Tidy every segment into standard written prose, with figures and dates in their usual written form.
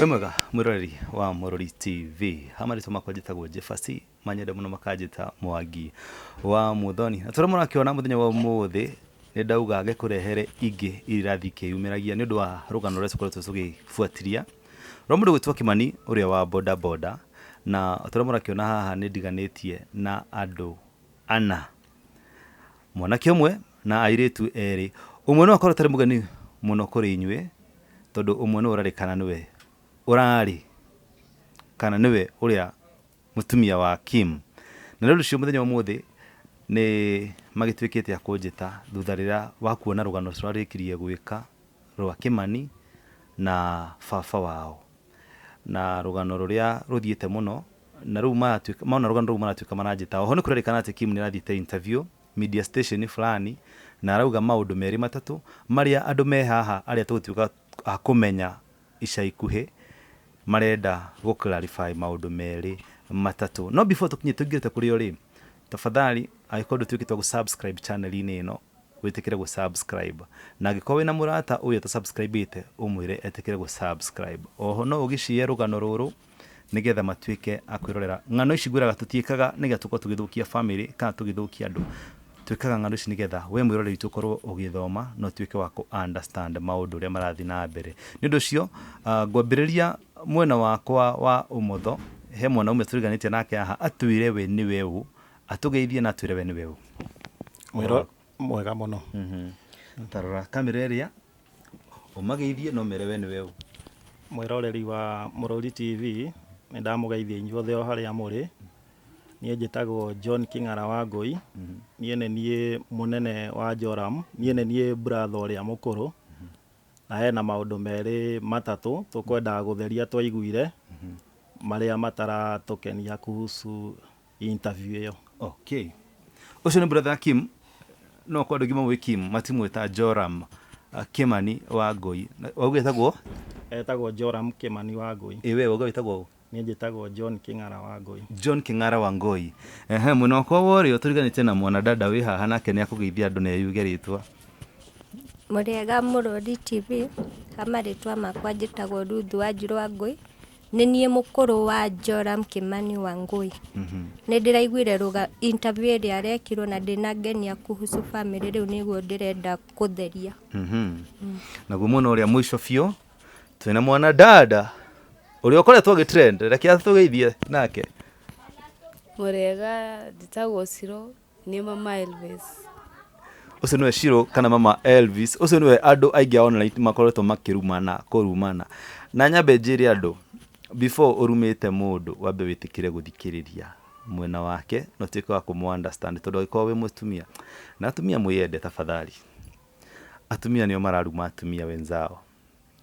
Wĩ mwega mwĩroreri wa Mũrori TV. Ha marĩtwa makwa njĩtagwo Jefasi, manyenda mũno makanjĩta Mwangi wa Muthoni. Na tũrĩa mũrakĩona mũthenya wa ũmũthĩ nĩ ndauga ngĩkũrehere ingĩ iria irathiĩ ikĩyumĩragia nĩ ũndũ wa rũgano rũrĩa tũkoretwo tũgĩbuatiria rwa mũndũ gwĩtwo Kĩmani ũrĩa wa boda boda. Na tũrĩa mũrakĩona haha nĩ ndiganĩtie na andũ ana, mwanake ũmwe na airĩtu erĩ. Ũmwe no akorwo atarĩ mũgeni mũno kũrĩ inyuĩ tondũ ũmwe nĩwe ũrarĩ kana nĩwe ũrarĩ kana nĩwe ũrĩa mũtumia wa Kim. Na nĩ ũndũ ũcio mũthenya wa ũmũthĩ nĩ magĩtuĩkĩte a kũnjĩta thutha rĩrĩa wa kuona rũgano tũrarĩkirie gwĩka rwa Kĩmani na baba wao. Na rũgano rũrĩa rũthiĩte mũno na rĩu maratuĩka mona rũgano rũu maratuĩka maranjĩta. Oho nĩ kũrerĩkana atĩ Kim nĩ arathiĩte interview media station fulani na arauga maũndũ merĩ matatũ marĩa andũ me haha arĩa tũgũtuĩka a kũmenya ica ikuhĩ marenda gũ clarify maũndũ merĩ matatũ. No before tũkinye tũingĩrĩte kũrĩ o rĩ, tafadhali angĩkorwo ndũtuĩkĩte wa gũ subscribe channel-inĩ ĩno, wĩtĩkĩre gũ subscribe. Na angĩkorwo wĩna mũrata ũyũ ũta subscribe ĩte, ũmwĩre etĩkĩre gũ subscribe. Oho no ũgĩ share rũgano rũrũ nĩgetha matuĩke a kwĩrorera. Ng'ano ici ngwĩraga tũtiĩkaga nĩgetha tũkorwo tũgĩthũkia family kana tũgĩthũkia andũ. Twĩkaga ng'ano ici nĩgetha we mwĩroreri witũ ũkorwo ũgĩthoma na ũtuĩke wa kũ understand maũndũ ũrĩa marathiĩ na mbere. Nĩ ũndũ ũcio ngwambĩrĩria mwena wakwa wa ũmotho, he mwanaume tũriganĩtie nake haha atwĩre we nĩwe ũ, atũgeithie na atwĩre we nĩwe ũ. Mwĩro mwega mũno. Ta rora kamera ĩrĩa ũmageithie no mere we nĩwe ũ. Mwĩroreri wa Mũrũri TV, nĩ ndamũgeithia inyuothe o harĩa mũrĩ. Niĩ njĩtagwo John Kĩng'ara wa Ngũi. Niĩ nĩ niĩ mũnene wa Joram. Niĩ nĩ niĩ brother ũrĩa mũkũrũ. Na hena maũndũ merĩ matatũ tũkwendaga gũtheria twaiguire marĩa mataratũkenia kuhusu interview ĩyo. Okay. Ũcio nĩ brother Kim, no kwa andũ aingĩ mamũĩ Kim, matimwĩta Joram Kĩmani wa Ngũi. Wauga etagwo? Etagwo Joram Kĩmani wa Ngũi. Ĩ we wauga wĩtagwo ũ? Niĩ njĩtagwo John Kĩng'ara wa Ngũi. John Kĩng'ara wa Ngũi. Ehe, mwena wakwa wa ũrĩo tũriganĩtie na mwana dada wĩ haha nake nĩ akũgeithia andũ na eyuge rĩtwa. Mũrĩega Mũrũri TV, ha marĩtwa makwa njĩtagwo Ruth Wanjirũ wa Ngũi. Nĩ niĩ mũkũrũ wa Joram Kĩmani wa Ngũi. Nĩ ndĩraiguire rũga interview ĩrĩa arekirwo na ndĩnangenia kuhusu family rĩu nĩguo ndĩrenda kũtheria. Naguo mwena ũrĩa mũico biũ twĩna mwana dada ũrĩa ũkoretwo agĩ trend, reke atũgeithie nake. Mũrĩega, njĩtagwo Ciro, nĩ mama Elvis. Ũcio nĩwe Ciro kana mama Elvis, ũcio nĩwe andũ aingĩ a online makoretwo makĩrumana kũrumana. Na nyambe njĩre andũ, before ũrumĩte mũndũ wambe wĩtĩkĩre gũthikĩrĩria mwena wake na ũtuĩke wa kũmũ understand tondũ angĩkorwo wĩ mũtumia, na atumia mwĩyende tafadhali. Atumia nĩo mararuma atumia wenzao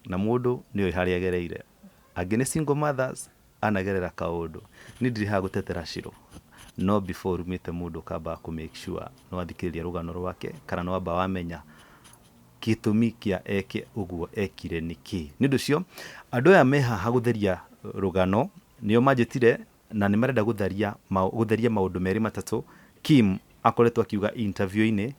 na mũndũ nĩoĩ harĩa agereire. Angĩ nĩ single mothers anagerera kaũndũ. Niĩ ndirĩ haha gũtetera Shiro, no before ũrumĩte mũndũ ũkamba kũ make sure nĩ wathikĩrĩria rũgano rwake kana nĩ wamba wamenya gĩtũmi kĩa eke ũguo ekire nĩkĩ. Nĩ ũndũ ũcio andũ aya me haha gũtheria rũgano nĩo manjĩtire na nĩ marenda gũtharia gũtheria maũndũ merĩ matatũ Kim akoretwo akiuga interview-inĩ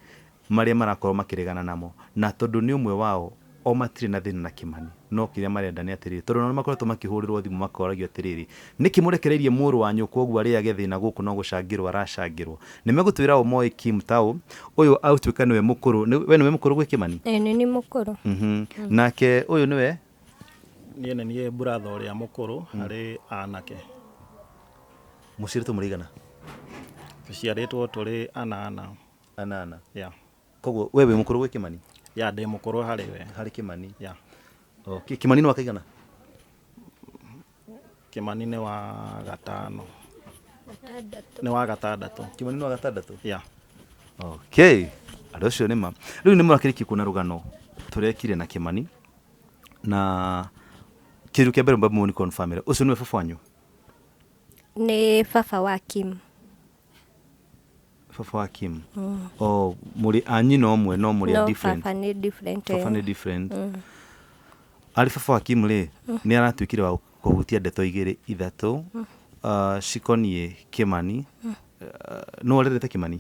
marĩa marakorwo makĩregana namo, na tondũ nĩ ũmwe wao o matirĩ na thĩna na Kĩmani, no kĩrĩa marenda nĩ atĩrĩrĩ, tondũ nao nĩ makoretwo makĩhũrĩrwo thimũ makoragio atĩrĩrĩ, nĩkĩ mũrekereirie mũrũ wa nyũkwa ũguo arĩage thĩna gũkũ no gũcangĩrwo aracangĩrwo. Nĩ megũtwĩra o moĩ Kim taũ, ũyũ atuĩka nĩwe mũkũrũ, we nĩwe mũkũrũ gwĩ Kĩmani? Ĩĩ nĩ niĩ mũkũrũ. Nake ũyũ nĩwe? Niĩ nĩ niĩ brother ũrĩa mũkũrũ harĩ anake. Mũciarĩtwo mũrĩ aigana? Tũciarĩtwo tũrĩ anana. Anana? Yeah. Koguo we wĩ mũkũrũ gwĩ Kĩmani? Yeah, ndĩ mũkũrũ harĩ we. Harĩ Kĩmani? Yeah. Okay. Kĩmani nĩ wa kaigana? Kĩmani nĩ wa gatano. Nĩ wa gatandatũ. Kĩmani nĩ wa gatandatũ? Yeah. Okay. Andũ acio nĩ ma. Rĩu nĩ mũrakĩrĩkia kuona rũgano tũrekire na Kĩmani na kĩndũ kĩa mbere mwambe mũni confirm ũcio nĩwe baba wanyu? Nĩ baba wa Kim. Baba wa Kim. Oh, mũrĩ a nyina ũmwe no mũrĩ a No different. baba nĩ different. Baba nĩ different. Arĩ baba wa Kim rĩ, nĩ aratuĩkire wa kũhutia ndeto igĩrĩ ithatũ cikoniĩ Kĩmani. Nũ ũrerete Kĩmani?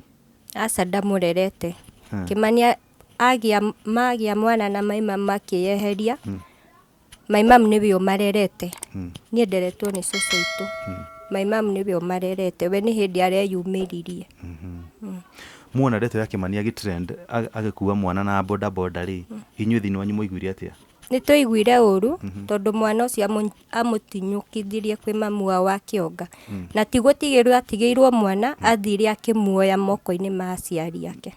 Aca ndamũrerete. Kĩmani agĩa magĩa mwana na maima makĩyeheria. My mum nĩwe ũmarerete. Niĩ nderetwo nĩ cũcũ witũ. My mum nĩwe ũmarerete, we nĩ hĩndĩ areyumĩririe. Muona ndeto ya Kĩmani agĩtrend agĩkua mwana na boda boda rĩ, inyuĩ thĩinĩ wanyu mwaiguire atĩa? Nĩ twaiguire ũru tondũ mwana ũcio amũtinyũkithirie kwĩ mamu wao wa kĩonga. Na ti gũtigĩrwo atigĩirwo mwana, athire akĩmuoya moko-inĩ ma aciari ake.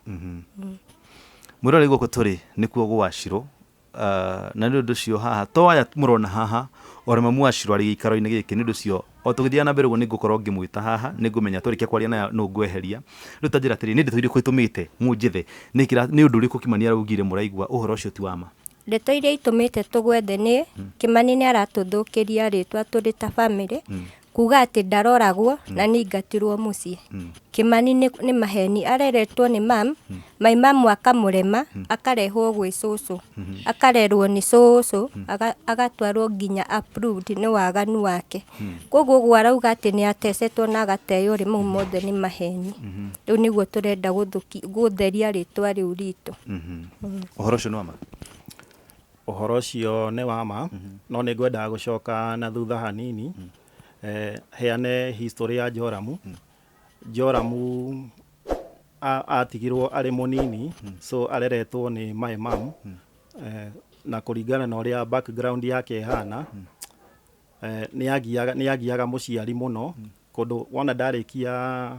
Mwĩroreri, gũkũ tũrĩ nĩkuo gwa Shiro, na nĩ ũndũ ũcio haha to aya mũrona haha, ona mamu wa Shiro arĩ gĩikaro-inĩ gĩkĩ. Nĩ ũndũ ũcio o tũgĩthiaga na mbere ũguo nĩ ngũkorwo ngĩmwĩta haha, nĩ ngũmenya twarĩkia kwaria nayo nũ ngweheria. Rĩu ta njĩra atĩrĩrĩ, nĩ ndeto irĩkũ itũmĩte mũnjĩthe? Nĩ ũndũ ũrĩkũ Kĩmani araugire mũraigua ũhoro ũcio ti wa ma? Ndeto iria itũmĩte tũgwethe nĩ Kĩmani nĩ aratũthũkĩria rĩtwa tũrĩ ta bamĩrĩ, kuga atĩ ndaroragwo na nĩ ingatirwo mũciĩ. Kĩmani nĩ maheni, areretwo nĩ mam, my mam akamũrema, akarehwo gwĩ cũcũ, akarerwo nĩ cũcũ, agatwarwo nginya approved nĩ waganu wake. Koguo ũguo arauga atĩ nĩ atecetwo na agateo rĩ, mau mothe nĩ maheni. Rĩu nĩguo tũrenda gũtheria rĩtwa rĩu ritũ. Ũhoro ũcio nĩ wa ma? Ũhoro ũcio nĩ wa ma, no nĩ ngwendaga gũcoka na thutha hanini, heane history ya Joramu. Joramu atigirwo arĩ mũnini, so areretwo nĩ my mum, na kũringana na ũrĩa background yake ĩhana, nĩ agiaga mũciari mũno kũndũ. Wona ndarĩkia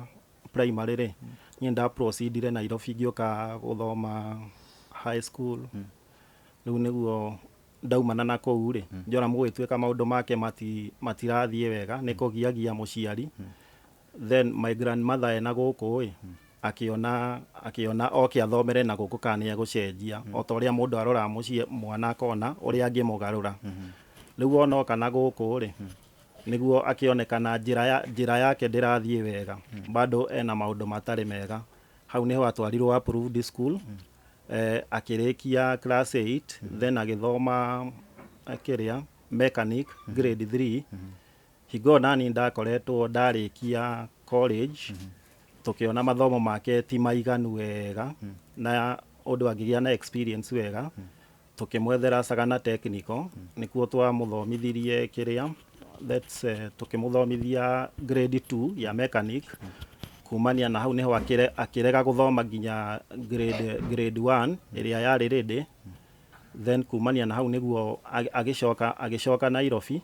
primary rĩ, niĩ nda proceedire Nairobi ngĩũka gũthoma high school. Rĩu nĩguo ndaumana na kũu rĩ, Joramu gũgĩtuĩka maũndũ make matirathiĩ wega, nĩ kũgiagia mũciari. Then my grandmother ena gũkũ ĩ, akĩona oke athomere na gũkũ kana nĩ egũcenjia, o ta ũrĩa mũndũ aroraga mũciĩ mwana akona ũrĩa angĩmũgarũra. Rĩu ona oka na gũkũ rĩ, nĩguo akĩonekana njĩra yake ndĩrathiĩ wega, bado ena maũndũ matarĩ mega. Hau nĩho atwarirwo approved school, akĩrĩkia class 8, then agĩthoma kĩrĩa mechanic grade 3. Hingo ĩyo nani ndakoretwo ndarĩkia college. Tũkĩona mathomo make ti maiganu wega na ũndũ angĩgĩa na experience wega, tũkĩmwethera Sagana Technical, nĩkuo twamũthomithirie kĩrĩa, that's tũkĩmũthomithia grade 2 ya mechanic. Kumania na hau nĩho akĩrega gũthoma nginya grade 1 ĩrĩa yarĩ ready. Then kumania na hau nĩguo agĩcoka Nairobi.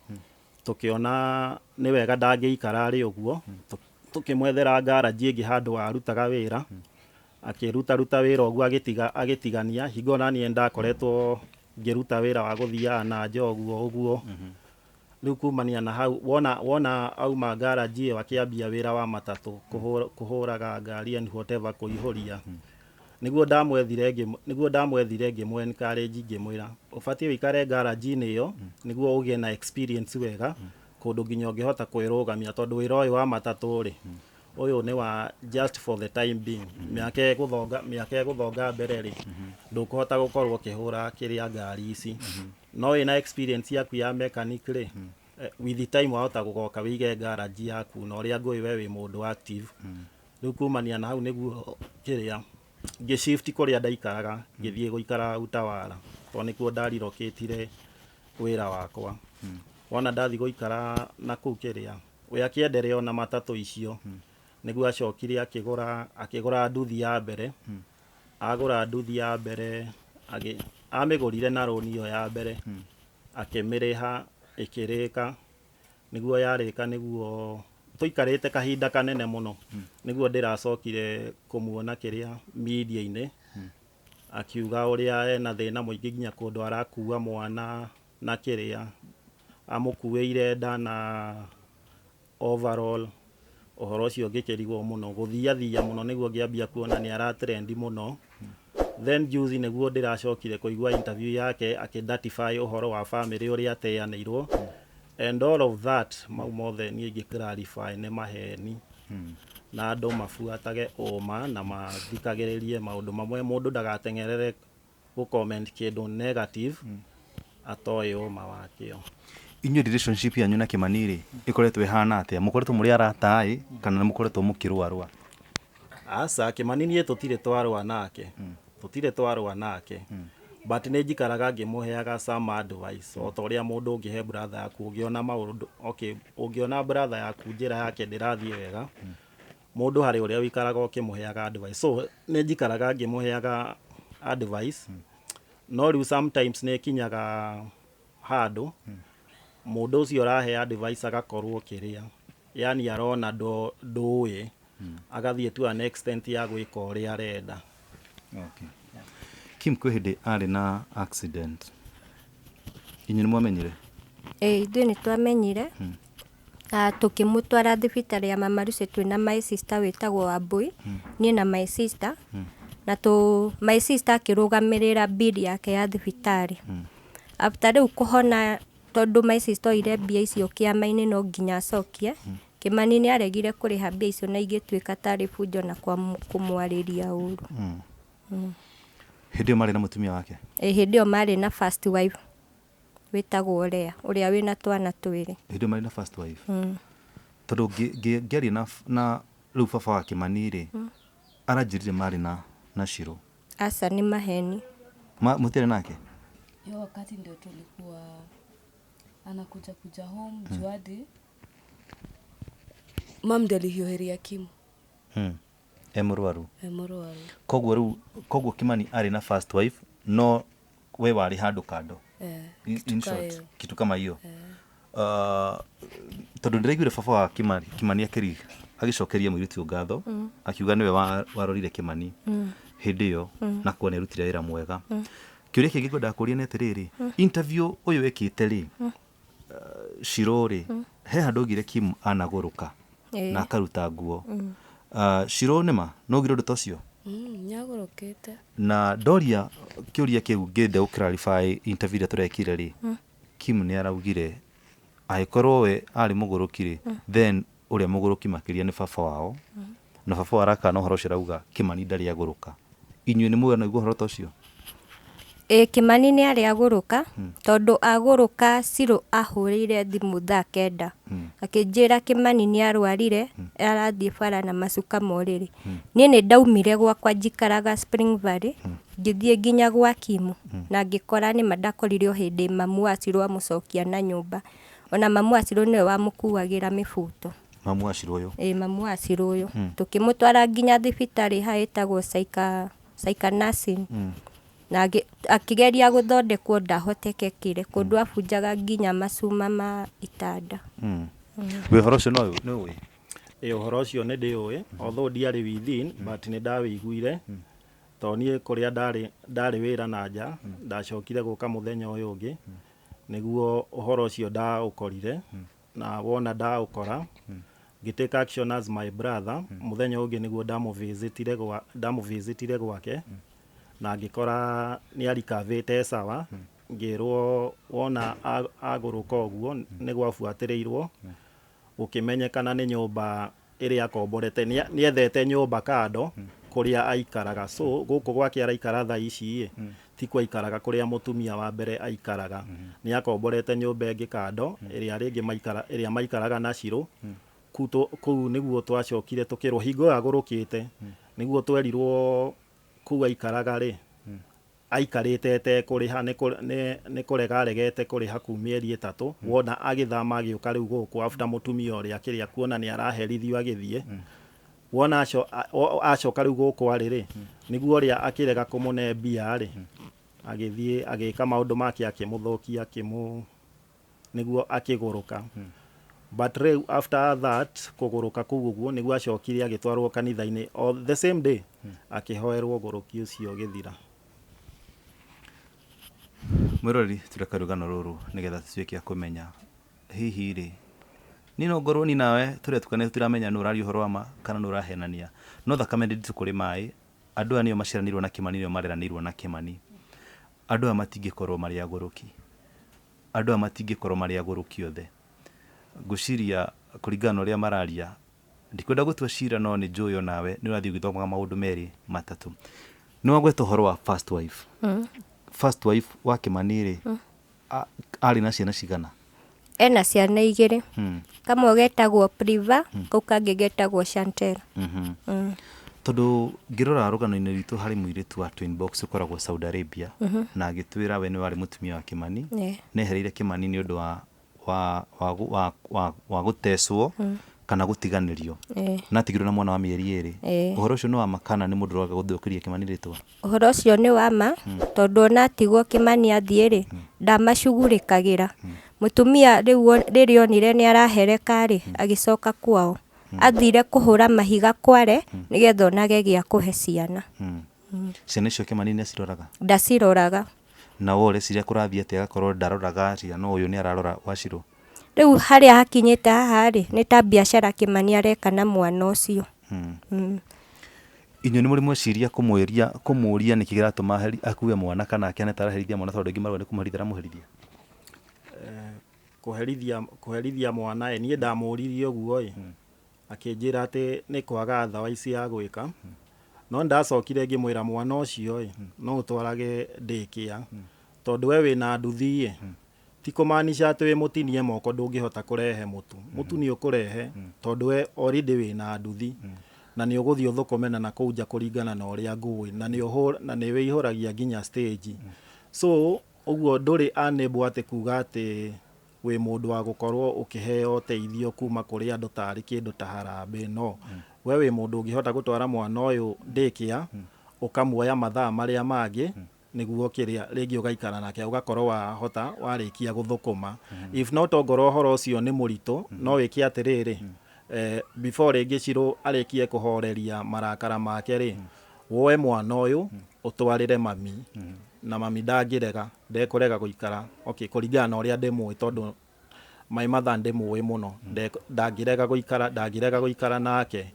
Tũkĩona nĩ wega ndangĩikara arĩ ũguo, tũkĩmwethera garage ĩngĩ handũ arutaga wĩra, akĩrutaruta wĩra ũguo agĩtigania. Hingo naniĩ ndakoretwo ngĩruta wĩra wa gũthiaga na nja ũguo ũguo. Rĩu kumania na hau, wona auma garage ĩyo, akĩambia wĩra wa matatũ, kũhũraga ngari and whatever, kũihũria. Nĩguo ndamwethire ngĩmũ encourage, ngĩmwĩra ũbatiĩ wĩikare garage-inĩ ĩyo nĩguo ũgĩe na experience wega, kũndũ nginya ũngĩhota kwĩrũgamia, tondũ wĩra ũyũ wa matatũ rĩ, ũyũ nĩ wa just for the time being. Mĩaka ĩgũthonga mbere rĩ, ndũkũhota gũkorwo ũkĩhũra kĩrĩa ngari ici. No wĩna experience yaku ya mechanic rĩ, with the time wahota gũgoka wĩige garage yaku, na ũrĩa ngũĩ we wĩ mũndũ active. Rĩu kumania na hau nĩguo kĩrĩa ngĩ shift kũrĩa ndaikaraga, ngĩthiĩ gũikara Utawala, tondũ nĩkuo ndarilokĩtire wĩra wakwa. Wona ndathiĩ gũikara na kũu kĩrĩa, we akĩenderea ona matatũ icio. Nĩguo acokire akĩgũra nduthi ya mbere. Agũra nduthi ya mbere, amĩgũrire na rũni ĩyo ya mbere, akĩmĩrĩha ĩkĩrĩka. Nĩguo yarĩka, nĩguo tũikarĩte kahinda kanene mũno, nĩguo ndĩracokire kũmuona kĩrĩa media-inĩ, akiuga ũrĩa ena thĩna mũingĩ, nginya kũndũ arakua mwana na kĩrĩa amũkuĩire nda na overall. Ũhoro ũcio ngĩkĩrigwo mũno, gũthiathia mũno, nĩguo ngĩambia kuona nĩ ara trend mũno. Then juzi nĩguo ndĩracokire kũigua interview yake akĩ-identify ũhoro wa family ũrĩa ateanĩirwo and all of that. Mau mothe niĩ ingĩ clarify nĩ maheni, na andũ mabuatage ũma na mathikagĩrĩrie maũndũ mamwe. Mũndũ ndagateng'erere gũ comment kĩndũ negative atoĩ ũma wakĩo. Inyuĩ relationship yanyu na Kĩmani rĩ, ĩkoretwo ĩhana atĩa? Mũkoretwo mũrĩ arata ĩ, kana nĩ mũkoretwo mũkĩrũarũa? Aca, Kĩmani niĩ tũtirĩ twarũa nake, tũtirĩ twarũa nake. But nĩ njikaraga ngĩmũheaga some advice o ta ũrĩa mũndũ ũngĩhe brother yaku ũngĩona maũndũ, okay, ũngĩona brother yaku njĩra yake ndĩrathiĩ wega, mũndũ harĩ ũrĩa ũikaraga ũkĩmũheaga advice. So nĩ njikaraga ngĩmũheaga advice, no rĩu sometimes nĩ ĩkinyaga handũ mũndũ ũcio ũrahe advice agakorwo kĩrĩa, yani arona ndũĩ, agathiĩ to an extent ya gwĩka ũrĩa arenda. Okay. Kim, kwĩ hĩndĩ arĩ na accident, inyuĩ nĩ mwamenyire? Ĩĩ, ithuĩ nĩ twamenyire. Tũkĩmũtwara thibitarĩ ya Mama Lucy twĩna my sister wĩtagwo Wambui, niĩ na my sister, na tũ my sister akĩrũgamĩrĩra bill yake ya thibitarĩ. After rĩu kũhona, tondũ my sister oire mbia icio kĩama-inĩ no nginya acokie, Kĩmani nĩ aregire kũrĩha mbia icio na igĩtuĩka tarĩ bunjo na kũmwarĩria ũru. Hĩndĩ ĩyo marĩ na mũtumia wake? Ĩ, hĩndĩ ĩyo marĩ na first wife wĩtagwo Lea, ũrĩa wĩna twana twĩrĩ. Hĩndĩ ĩyo marĩ na first wife. Tondũ ngĩaria na rĩu baba wa Kĩmani rĩ, aranjĩrire marĩ na Shiro. Aca, nĩ maheni. Mũtiarĩ nake? Hiyo wakati ndio tulikuwa anakuja kuja home juu hadi mam ndio alihiũhĩria Kim. E mũrwaru. E mũrwaru. Koguo rĩu, koguo Kimani arĩ na first wife, no we warĩ handũ kando. Eh, In kitu ka short, hiyo. kitu kama hiyo. Tondũ ndĩraiguire baba wa Kimani agĩcokeria mũirĩtu ũyũ ngatho, akiuga nĩwe warorire Kimani hĩndĩ ĩyo, na kuona nĩarutire wĩra mwega. Kĩũria kĩngĩ ngwendaga kũria nĩ atĩrĩrĩ, interview ũyũ wĩkĩte rĩ, Shiro rĩ, he handũ augire Kim anagũrũka na akaruta nguo. Shiro, nĩma no augire ũndũ ta ũcio? Nĩagũrũkĩte. Na ndoria kĩũria kĩu ngĩenda gũ clarify interview ĩrĩa tũrekire rĩ, Kim nĩ araugire angĩkorwo we arĩ mũgũrũki rĩ, then ũrĩa mũgũrũki makĩria nĩ baba wao, na baba wao arakana ũhoro ũcio, arauga Kimani ndarĩ agũrũka. Inyuĩ nĩ mũĩ ona ũhoro ta ũcio? Ĩ, Kimani nĩ arĩ agũrũka, tondũ agũrũka Shiro ahũrĩire thimũ thaa 9 akĩnjĩra Kimani nĩ arwarire, arathiĩ bara na macuka ma ũrĩrĩ. Niĩ nĩ ndaumire gwakwa, njikaraga Spring Valley, ngĩthiĩ nginya gwa Kimu na ngĩkora nĩma ndakorire o hĩndĩ mamu wa Shiro amũcokia na nyũmba. Ona mamu wa Shiro nĩwe wamũkuagĩra mĩbuto. Mamu wa Shiro ũyũ? Ĩ, mamu wa Shiro ũyũ. Tũkĩmũtwara nginya thibitarĩ haha ĩtagwo Saika Nursing, na akĩgeria gũthondekwo, ndahotekekire, kũndũ abunjaga nginya macuma ma itanda. Wĩ ũhoro ũcio no nĩ ũĩ? Ĩ, ũhoro ũcio nĩ ndĩũĩ, although ndiarĩ within, but nĩ ndawĩiguire, tondũ niĩ kũrĩa ndarĩ wĩra na nja, ndacokire gũka mũthenya ũyũ ũngĩ nĩguo ũhoro ũcio ndaũkorire, na wona ndaũkora ngĩtake action as my brother. Mũthenya ũngĩ nĩguo ndamũvisitire gwake na ngĩkora nĩ arikavĩte sawa. Ngĩrwo wona agũrũka ũguo nĩ gwabuatĩrĩirwo, gũkĩmenyekana nĩ nyũmba ĩrĩa akomborete, nĩethete nyũmba kando kũrĩa aikaraga. So gũkũ gwake araikara thaa ici ĩ ti kuo aikaraga kũrĩa mũtumia wa mbere aikaraga, nĩ akomborete nyũmba ĩngĩ kando ĩrĩa rĩngĩ maikara, ĩrĩa maikaraga na Shiro. Kũu nĩguo twacokire tũkĩrwo hingo ĩyo agũrũkĩte, nĩguo twerirwo kũu aikaraga rĩ, aikarĩte etekũrĩha, nĩ kũrega aregete kũrĩha kuu mĩeri 3. Wona agĩthama agĩũka rĩu gũkũ after mũtumia ũrĩa kĩrĩa kuona nĩ araherithio agĩthiĩ, wona acoka rĩu gũkũ arĩ rĩ, nĩguo ũrĩa akĩrega kũmũne mbia rĩ, agĩthiĩ agĩka maũndũ make, akĩmũthũkia, akĩmũ nĩguo akĩgũrũka. But rĩu after that kũgũrũka kũu ũguo, nĩguo acokire agĩtwarwo kanitha-inĩ o the same day, akĩhoerwo, ũgũrũki ũcio ũgĩthira. Mwĩroreri, tũreka rũgano rũrũ nĩgetha tũtuĩke a kũmenya hihi rĩ, niĩ no ngorwo ni nawe tũrĩa tukane tũtiramenya nũ ũraria ũhoro wa ma kana nũ ũrahenania, no thakame nĩ nditũ kũrĩ maĩ. Andũ aya nĩo maciaranĩirwo na Kĩmani, nĩo mareranĩirwo na Kĩmani. Andũ aya matingĩkorwo marĩ agũrũki, andũ aya matingĩkorwo marĩ agũrũki othe, ngwĩciria kũringana na ũrĩa mararia. Ndikwenda gũtua cira, no nĩ njũĩ onawe nĩ ũrathiĩ ũgĩthomaga maũndũ merĩ matatũ. Nĩ wagweta ũhoro wa first wife. First wife wa Kĩmani rĩ, arĩ na ciana cigana? Ena ciana igĩrĩ. Kamwe getagwo Priva, kau kangĩ getagwo Chantel. Tondũ ngĩrora rũgano-inĩ rwitũ harĩ mũirĩtu wa Twin Box ũkoragwo Saudi Arabia na agĩtwĩra we nĩ warĩ mũtumia wa Kĩmani, nehereire Kĩmani nĩ ũndũ wa gũtecwo kana gũtiganĩrio, na atigirwo na mwana wa mĩeri 2. Ũhoro ũcio nĩ wa ma kana nĩ mũndũ ũroka gũthũkĩria Kĩmani rĩtwa? Ũhoro ũcio nĩ wa ma, tondũ ona atigwo Kĩmani athiĩ rĩ, ndamacugurĩkagĩra. Mũtumia rĩu rĩrĩa onire nĩ arahereka rĩ, agĩcoka kwao. Athire kũhũra mahiga kware nĩgetha onage gĩa kũhe ciana. Ciana icio Kĩmani nĩ aciroraga? Ndaciroraga. Na we ũreciria kũrathiĩ atĩa agakorwo ndaroraga ciana, ũyũ nĩ ararora Wacirũ? Rĩu harĩa hakinyĩte haha rĩ, nĩ ta biacara Kĩmani areka na mwana ũcio. Inyuĩ nĩ mũrĩ mweciria kũmũria nĩkĩ kĩratũma akue mwana kana akĩane ta araherithia mwana, tondũ aingĩ marauga nĩ kũmũherithia aramũherithia? Kũherithia mwana ĩ, niĩ ndamũririe ũguo ĩ, akĩnjĩra atĩ nĩ kwaga otherwise ya gwĩka. No ndacokire ngĩmwĩra mwana ũcio ĩ, no ũtwarage daycare, tondũ we wĩna nduthi ĩ, ti kũmaanisha atĩ wĩ mũtinie moko ndũngĩhota kũrehe mũtu. Mũtu nĩ ũkũrehe tondũ we already wĩna nduthi, na nĩ ũgũthiĩ ũthũkũme na nakũu nja kũringana na ũrĩa ngũĩ, na nĩ wĩihũragia nginya stage. So ũguo ndũrĩ unable atĩ kuga atĩ wĩ mũndũ wa gũkorwo ũkĩheo ũteithio kuma kũrĩ andũ tarĩ kĩndũ ta harambee, no. We wĩ mũndũ ũngĩhota gũtwara mwana ũyũ daycare, ũkamuoya mathaa marĩa mangĩ nĩguo kĩrĩa rĩngĩ ũgaikara nake ũgakorwo wahota warĩkia gũthũkũma. If not, ongorwo ũhoro ũcio nĩ mũritũ, no wĩke atĩrĩrĩ, before rĩngĩ Shiro arĩkie kũhoreria marakara make rĩ, woe mwana ũyũ ũtwarĩre mami, na mami ndangĩrega, ndekũrega gũikara, okay, kũringana na ũrĩa ndĩmũĩ, tondũ my mother ndĩmũĩ mũno, ndangĩrega gũikara nake.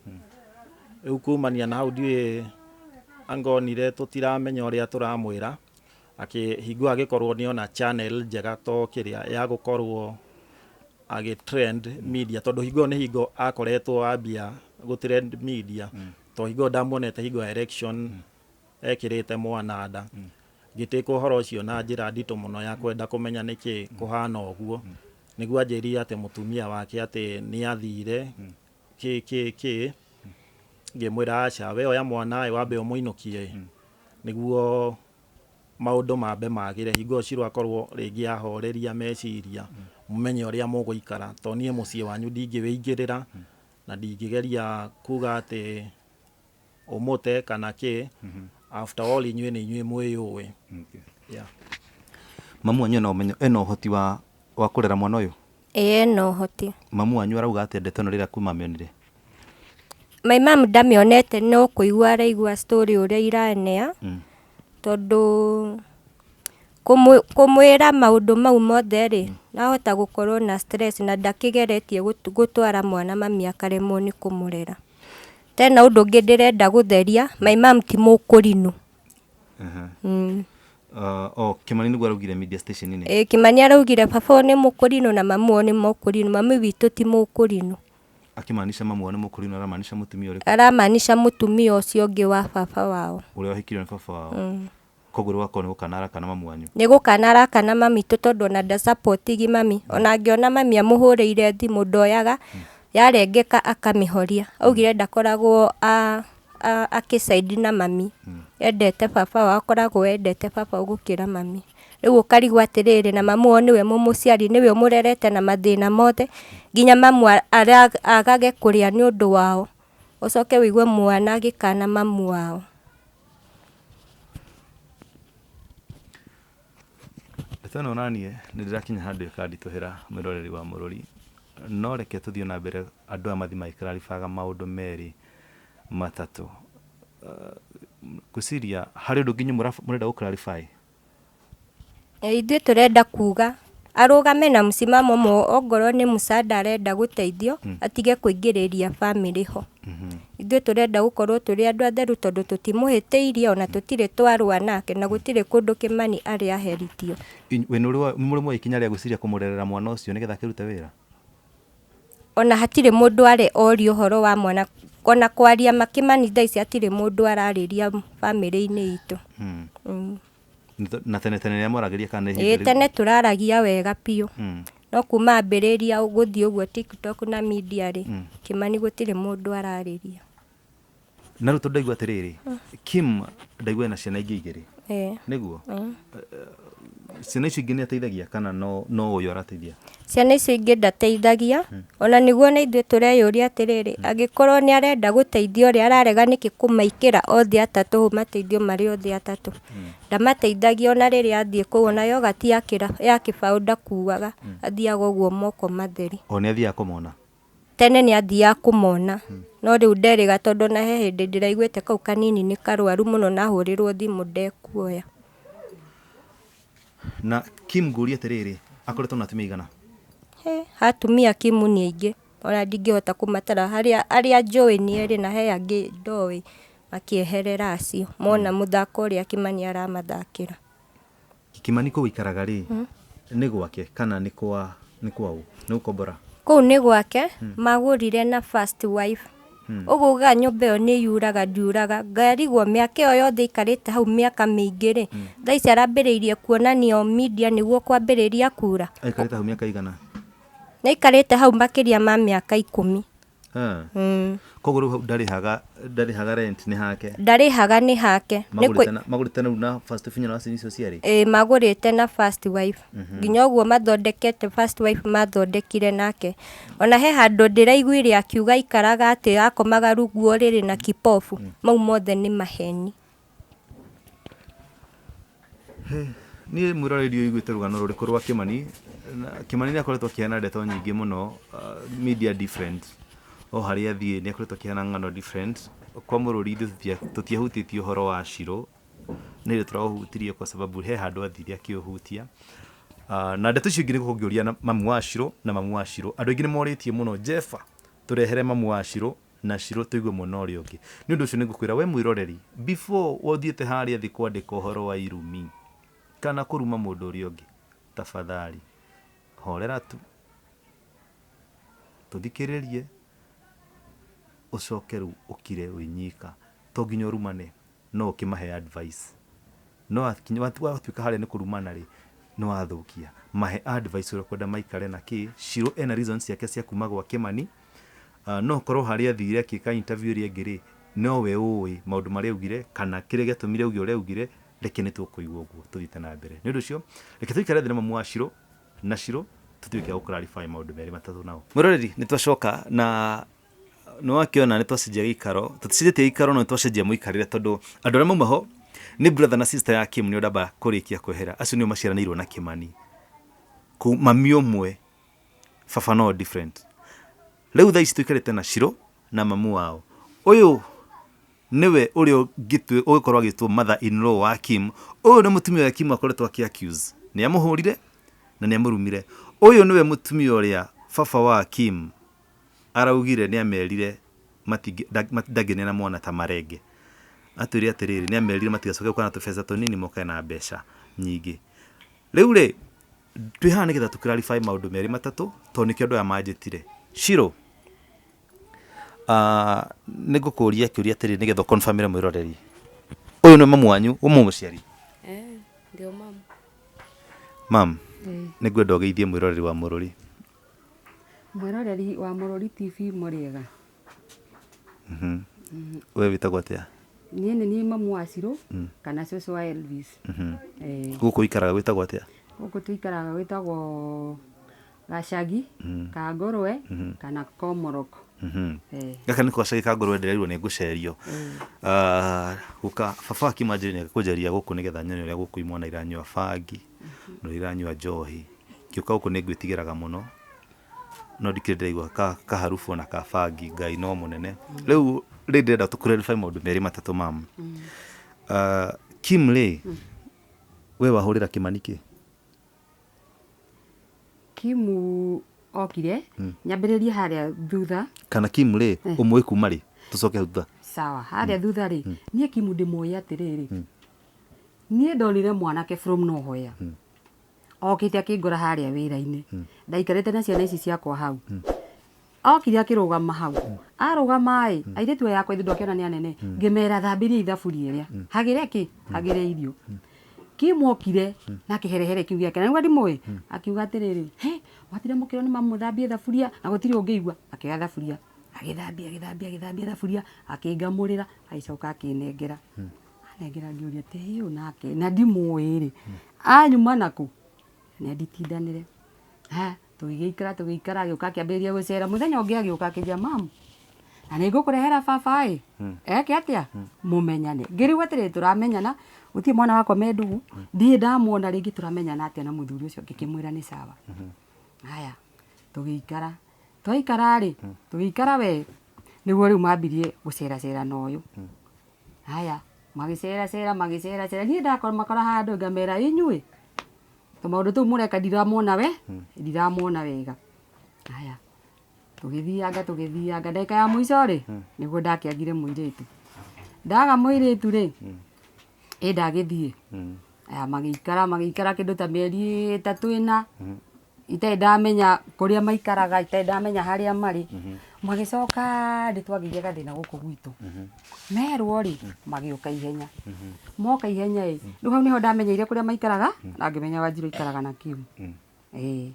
Rĩu kumania na hau ndiũĩ angonire tũtiramenya ũrĩa tũramwĩra, akĩhingwo agĩkorwo nĩona channel njega to kĩrĩa ya gũkorwo agĩ trend media, tondũ hingo ĩyo nĩ hingo akoretwo ambia gũ trend media, to hingo ĩyo ndamuonete hingo ya election ekĩrĩte mwana nda. Ngĩtĩka ũhoro ũcio na njĩra nditũ mũno ya kwenda kũmenya nĩkĩ kũhana ũguo, nĩguo anjĩrire atĩ mũtumia wake atĩ nĩ athire kĩ kĩ kĩ. Ngĩmwĩra aca, we oya mwana ĩ wambe ũmũinũkie nĩguo maũndũ mambe magĩre, hingo ĩyo Shiro akorwo rĩngĩ ahoreria meciria, mũmenye ũrĩa mũgũikara, to niĩ mũciĩ wanyu ndingĩwĩingĩrĩra na ndingĩgeria kuga atĩ ũmũte kana kĩ. After all inyuĩ nĩ inyuĩ mwĩyũĩ. Yeah. Mamu wanyu ena ũmenyo, ena ũhoti wa kũrera mwana ũyũ? Ĩĩ, ena ũhoti. Mamu wanyu arauga atĩa ndeto ĩno rĩrĩa kuma amĩonire? My mum ndamĩonete, no kũigua araigua story ũrĩa iranea, tondũ kũmwĩra maũndũ mau mothe rĩ, nahota gũkorwo na stress na ndakĩgeretie gũtwara mwana mami akaremwo nĩ kũmũrera. Tena ũndũ ũngĩ ndĩrenda gũtheria, my mum ti mũkũrinũ. Oh, Kĩmani nĩguo araugire media station-inĩ. Ĩĩ, Kĩmani araugire baba wao nĩ mũkũrinũ na mamu wao nĩ mũkũrinũ, mami witũ ti mũkũrinũ. Akĩmaanisha mamu wao nĩ mũkũrinũ, aramaanisha mũtumia ũrĩkũ? Aramaanisha mũtumia ũcio ũngĩ wa baba wao. Ũrĩa wahikirio nĩ baba wao. Koguo rĩu akorwo nĩ gũkana arakana mamu wanyu. Nĩ gũkana arakana mami witũ, tondũ ona ndasapotigi mami. Ona angĩona mami amũhũrĩire thimũ ndoyaga, yarengeka akamĩhoria. Augire ndakoragwo akĩcaidi na mami. Endete baba wao, akoragwo endete baba gũkĩra mami. Rĩu ũkarigwo atĩrĩrĩ, na mamu wao nĩwe mũmũciari, nĩwe ũmũrerete na mathĩna mothe, nginya mamu agage kũrĩa nĩ ũndũ wao. Ũcoke ũigue mwana agĩkana mamu wao. Ndeto ĩno naniĩ nĩ ndĩrakinya handũ ĩkanditũhĩra, mwĩroreri wa Mũrũri, no reke tũthiĩ na mbere andũ aya mathiĩ magĩkararibaga maũndũ merĩ matatũ. Ngwĩciria harĩ ũndũ ũngĩ inyuĩ mũrenda gũ clarify? Ithuĩ tũrenda kuga arũgame na msimamo, ongorwo nĩ mũcada arenda gũteithio, atige kũingĩrĩria family ho. Ithuĩ tũrenda gũkorwo tũrĩ andũ atheru, tondũ tũtimũhĩtĩirie ona tũtirĩ twarũa nake, na gũtirĩ kũndũ Kĩmani arĩ aherithio. We nĩ mũrĩ mwoya ikinya rĩa gwĩciria kũmũrerera mwana ũcio nĩgetha akĩrute wĩra? Ona hatirĩ mũndũ arĩ orio ũhoro wa mwana, ona kwaria makĩmani thaa ici hatirĩ mũndũ ararĩria bamĩrĩ-inĩ itũ. Na tene tene nĩ mwaragĩria kana nĩ Ĩĩ, ihinda rĩu? Tene tũraragia wega biũ, no kuma ambĩrĩria gũthiĩ ũguo TikTok na media rĩ, Kĩmani gũtirĩ mũndũ ararĩria. Na rĩu tondũ ndaigua atĩrĩrĩ, Kim ndaigua ena ciana ingĩ igĩrĩ. Ĩĩ. Nĩguo? Ciana icio ingĩ nĩ ateithagia kana no ũyũ arateithia? Ciana icio ingĩ ndateithagia, ona nĩguo na ithuĩ tũreyũria atĩrĩrĩ, angĩkorwo nĩ arenda gũteithia ũrĩa ararega nĩkĩ kũmaikĩra othe atatũ hau mateithio marĩ othe atatũ. Ndamateithagia ona rĩrĩa athiĩ kũu, ona yogati ya kĩbaũ ndakuaga, athiaga ũguo moko matheri. O nĩ athiaga kũmona? Tene nĩ athiaga kũmona, no rĩu nderĩga tondũ ona he hĩndĩ ndĩraiguĩte kau kanini nĩ karwaru mũno na ahũrĩrwo thimũ ndekuoya. Na Kim ngũrie atĩrĩrĩ, akoretwo na atumia aigana? He, atumia Kim nĩ aingĩ, ona ndingĩhota kũmatara, harĩa arĩa njũĩ nĩ erĩ na he angĩ ndoĩ makĩeherera acio, mona mũthako ũrĩa Kimani aramathakĩra. Kimani kũu aikaraga rĩ, nĩ gwake kana nĩ kwa nĩ kwa ũ? Nĩ gũkombora? Kũu nĩ gwake, magũrire na first wife. Ũguo ugaga nyũmba ĩyo nĩ yuraga ndiuraga, ngarigwo mĩaka ĩyo yothe aikarĩte hau mĩaka mĩingĩ rĩ, thaa ici arambĩrĩirie kuonanio media nĩguo kwambĩrĩria kura. Aikarĩte hau mĩaka igana? Nĩ aikarĩte hau makĩria ma mĩaka 10. Koguo rĩu hau ndarĩhaga rent nĩ hake? Ndarĩhaga nĩ hake. Magũrĩte rĩu na first wife na icio cierĩ? Ĩĩ, magũrĩte na first wife. Nginya ũguo mathondekete first wife mathondekire nake. Ona he handũ ndĩraiguire akiuga aikaraga atĩ akomaga rungu wa ũrĩrĩ na kipofu. Mau mothe nĩ maheni. Niĩ mwĩroreri ũiguĩte rũgano rũrĩkũ rwa Kimani? Kimani nĩ akoretwo akĩheana ndeto nyingĩ mũno, media different. O harĩa athiĩ nĩ akoretwo akĩheana ng'ano different. Kwa mũrũri ithuĩ tũtiahutĩtie ũhoro wa Shiro, nĩ ithuĩ tũraũhutirie kwa sababu he handũ athire akĩũhutia. Na ndeto icio ingĩ nĩ ngũkĩũria na mamu wa Shiro na mamu wa Shiro. Andũ aingĩ nĩ morĩtie mũno, Jeffa, tũrehere mamu wa Shiro na Shiro tũigue mwena ũrĩa ũngĩ. Nĩ ũndũ ũcio nĩ ngũkwĩra we mwĩroreri, before ũthiĩte harĩa thĩ kwandĩka ũhoro wa irumi kana kũruma mũndũ ũrĩa ũngĩ, tafadhali horera tu, tũthikĩrĩrie, ũcoke rĩu ũkire wĩ nyika. To nginya ũrumane, no ũkĩmahe advice. No watuĩka harĩa nĩ kũrumana rĩ, nĩ wathũkia. Mahe advice ũrĩa ũkwenda maikare na kĩ. Shiro ena reasons ciake cia kuma gwa Kimani. No korwo harĩa athire akĩka interview ĩrĩa ĩngĩ rĩ, nowe ũĩ maũndũ marĩa augire kana kĩrĩa gĩatũmire auge ũrĩa augire, reke nĩ tũkũigua ũguo tũthiĩte na mbere. Nĩ ũndũ ũcio, reke tũikare thĩ na mamu wa Shiro na Shiro tũtuĩke a gũ-clarify maũndũ merĩ matatũ nao. Mwĩroreri, nĩ twacoka na nĩ wakĩona nĩ twacenjia gĩikaro, tũticenjetie gĩikaro no nĩ twacenjia mũikarĩre tondũ andũ arĩa mauma ho nĩ brother na sister ya Kim nĩo ndamba kũrĩkia kwehera. Acio nĩo maciaranĩirwo na Kimani. Mami ũmwe, baba no different. Rĩu thaa ici tũikarĩte na Shiro na mamu wao. Ũyũ nĩwe ũrĩa ũngĩkorwo agĩtwo mother in law wa Kim. Ũyũ nĩ mũtumia ũrĩa Kim akoretwo akĩ accuse. Nĩ amũhũrire na nĩ amũrumire. Ũyũ nĩwe mũtumia ũrĩa baba wa Kim araugire nĩ amerire ndangĩneana mwana ta marenge. Atwĩre atĩrĩrĩ, nĩ amerire matigacoke gũka na tũbeca tũnini moke na mbeca nyingĩ. Rĩu rĩ, twĩ haha nĩgetha tũ clarify maũndũ merĩ matatũ tondũ nĩkĩo andũ aya manjĩtire. Shiro, nĩ ngũkũria kĩũria atĩrĩrĩ nĩgetha ũconfirmĩre mwĩroreri. Ũyũ nĩ mamu wanyu, ũmũ mũciari? Ndio mamu. Mam, nĩ ngwenda ũgeithie mwĩroreri wa Mũrũri. Mwĩroreri wa Mũrũri TV mũrĩega. We wĩtagwo atĩa? Niĩ nĩ niĩ mamu wa Shiro kana cũcũ wa Elvis. Gũkũ ũikaraga gwĩtagwo atĩa? Gũkũ tũikaraga gwĩtagwo Gacagi, ka Ngũrwe kana Komoroko. Gaka nĩko gacagi ka Ngũrwe ndĩrerirwo nĩ ngũcerio. Guka baba wa Kim anjĩrire nĩ kũnjeria gũkũ nĩgetha nyone ũrĩa gũkũ imwana iranyua bangi na ũrĩa iranyua njohi. Ngĩũka gũkũ nĩ ngwĩtigĩraga mũno no ndikĩrĩ ndĩraigua kaharubu ona ka bangi, Ngai no mũnene. Rĩu rĩ ndĩrenda tũ clarify maũndũ merĩ matatũ mam. Kim rĩ, we wahũrĩra Kimani kĩ? Kim okire nyambĩrĩrie harĩa thutha. Kana Kim rĩ, ũmũĩ kuma rĩ? Tũcoke hau thutha. Sawa, harĩa thutha rĩ, niĩ Kim ndĩmũĩ atĩrĩrĩ, niĩ ndonire mwanake from nowhere. Okĩte akĩngora harĩa wĩra-inĩ. Ndaikarĩte na ciana ici ciakwa hau. Okire akĩrũgama hau. Arũgama ĩ, airĩtu aya akwa ithuĩ ndwakĩona nĩ anene. Ngĩmera thambĩrie ithaburia ĩrĩa. Hagĩre kĩ? Hagĩre irio. Kim okire na kĩherehere kĩu gĩake. Na nĩguo ndimũĩ? Akiuga atĩrĩrĩ, he, watire mũkĩro nĩ mamũthambie thaburia na gũtirĩ ũngĩigua. Akĩoya thaburia Agĩthambia, agĩthambia, agĩthambia thaburia, akĩngamũrĩra, agĩcoka akĩnengera. Anengera ngĩũria atĩ ũyũ nake na ndimũĩ rĩ, anyuma nakũ? Nĩ anditindanĩre. Ha, tũgĩgĩikara tũgĩikara, agĩũka akĩambĩrĩria gũcera. Mũthenya ũngĩ agĩũka akĩnjĩra, mamu, na nĩ ngũkũrehera baba ĩ, eke atĩa? Mũmenyane. Ngĩrigwo atĩrĩrĩ, tũramenyana, gũtirĩ mwana wakwa me ndũgũ, ndirĩ ndamuona rĩngĩ, tũramenyana atĩa na mũthuri ũcio? Ngĩkĩmwĩra nĩ sawa. Haya, tũgĩikara. Twaikara rĩ, tũgĩikara we, nĩguo rĩu mambirie gũceracera na ũyũ. Haya, magĩceracera, magĩceracera, niĩ ndamakora handũ ngamera inyuĩ, tũmaũndũ tũu mũreka ndiramona we, ndiramona wega. Haya, tũgĩthianga, tũgĩthianga, ndagĩka ya mũico rĩ, nĩguo ndakĩagire mũirĩtu. Ndaga mũirĩtu rĩ, ĩ ndagĩthiĩ. Aya magĩikara, magĩikara kĩndũ ta mĩeri 3 4, itarĩ ndamenya kũrĩa maikaraga, itarĩ ndamenya harĩa marĩ. Magĩcoka nĩ twagĩire gathĩna gũkũ gwitũ. Merwo rĩ, magĩũka ihenya. Moka ihenya ĩ, rĩu hau nĩho ndamenyeire kũrĩa maikaraga, na ngĩmenya Wanjirũ aikaraga na Kimu. Ĩĩ.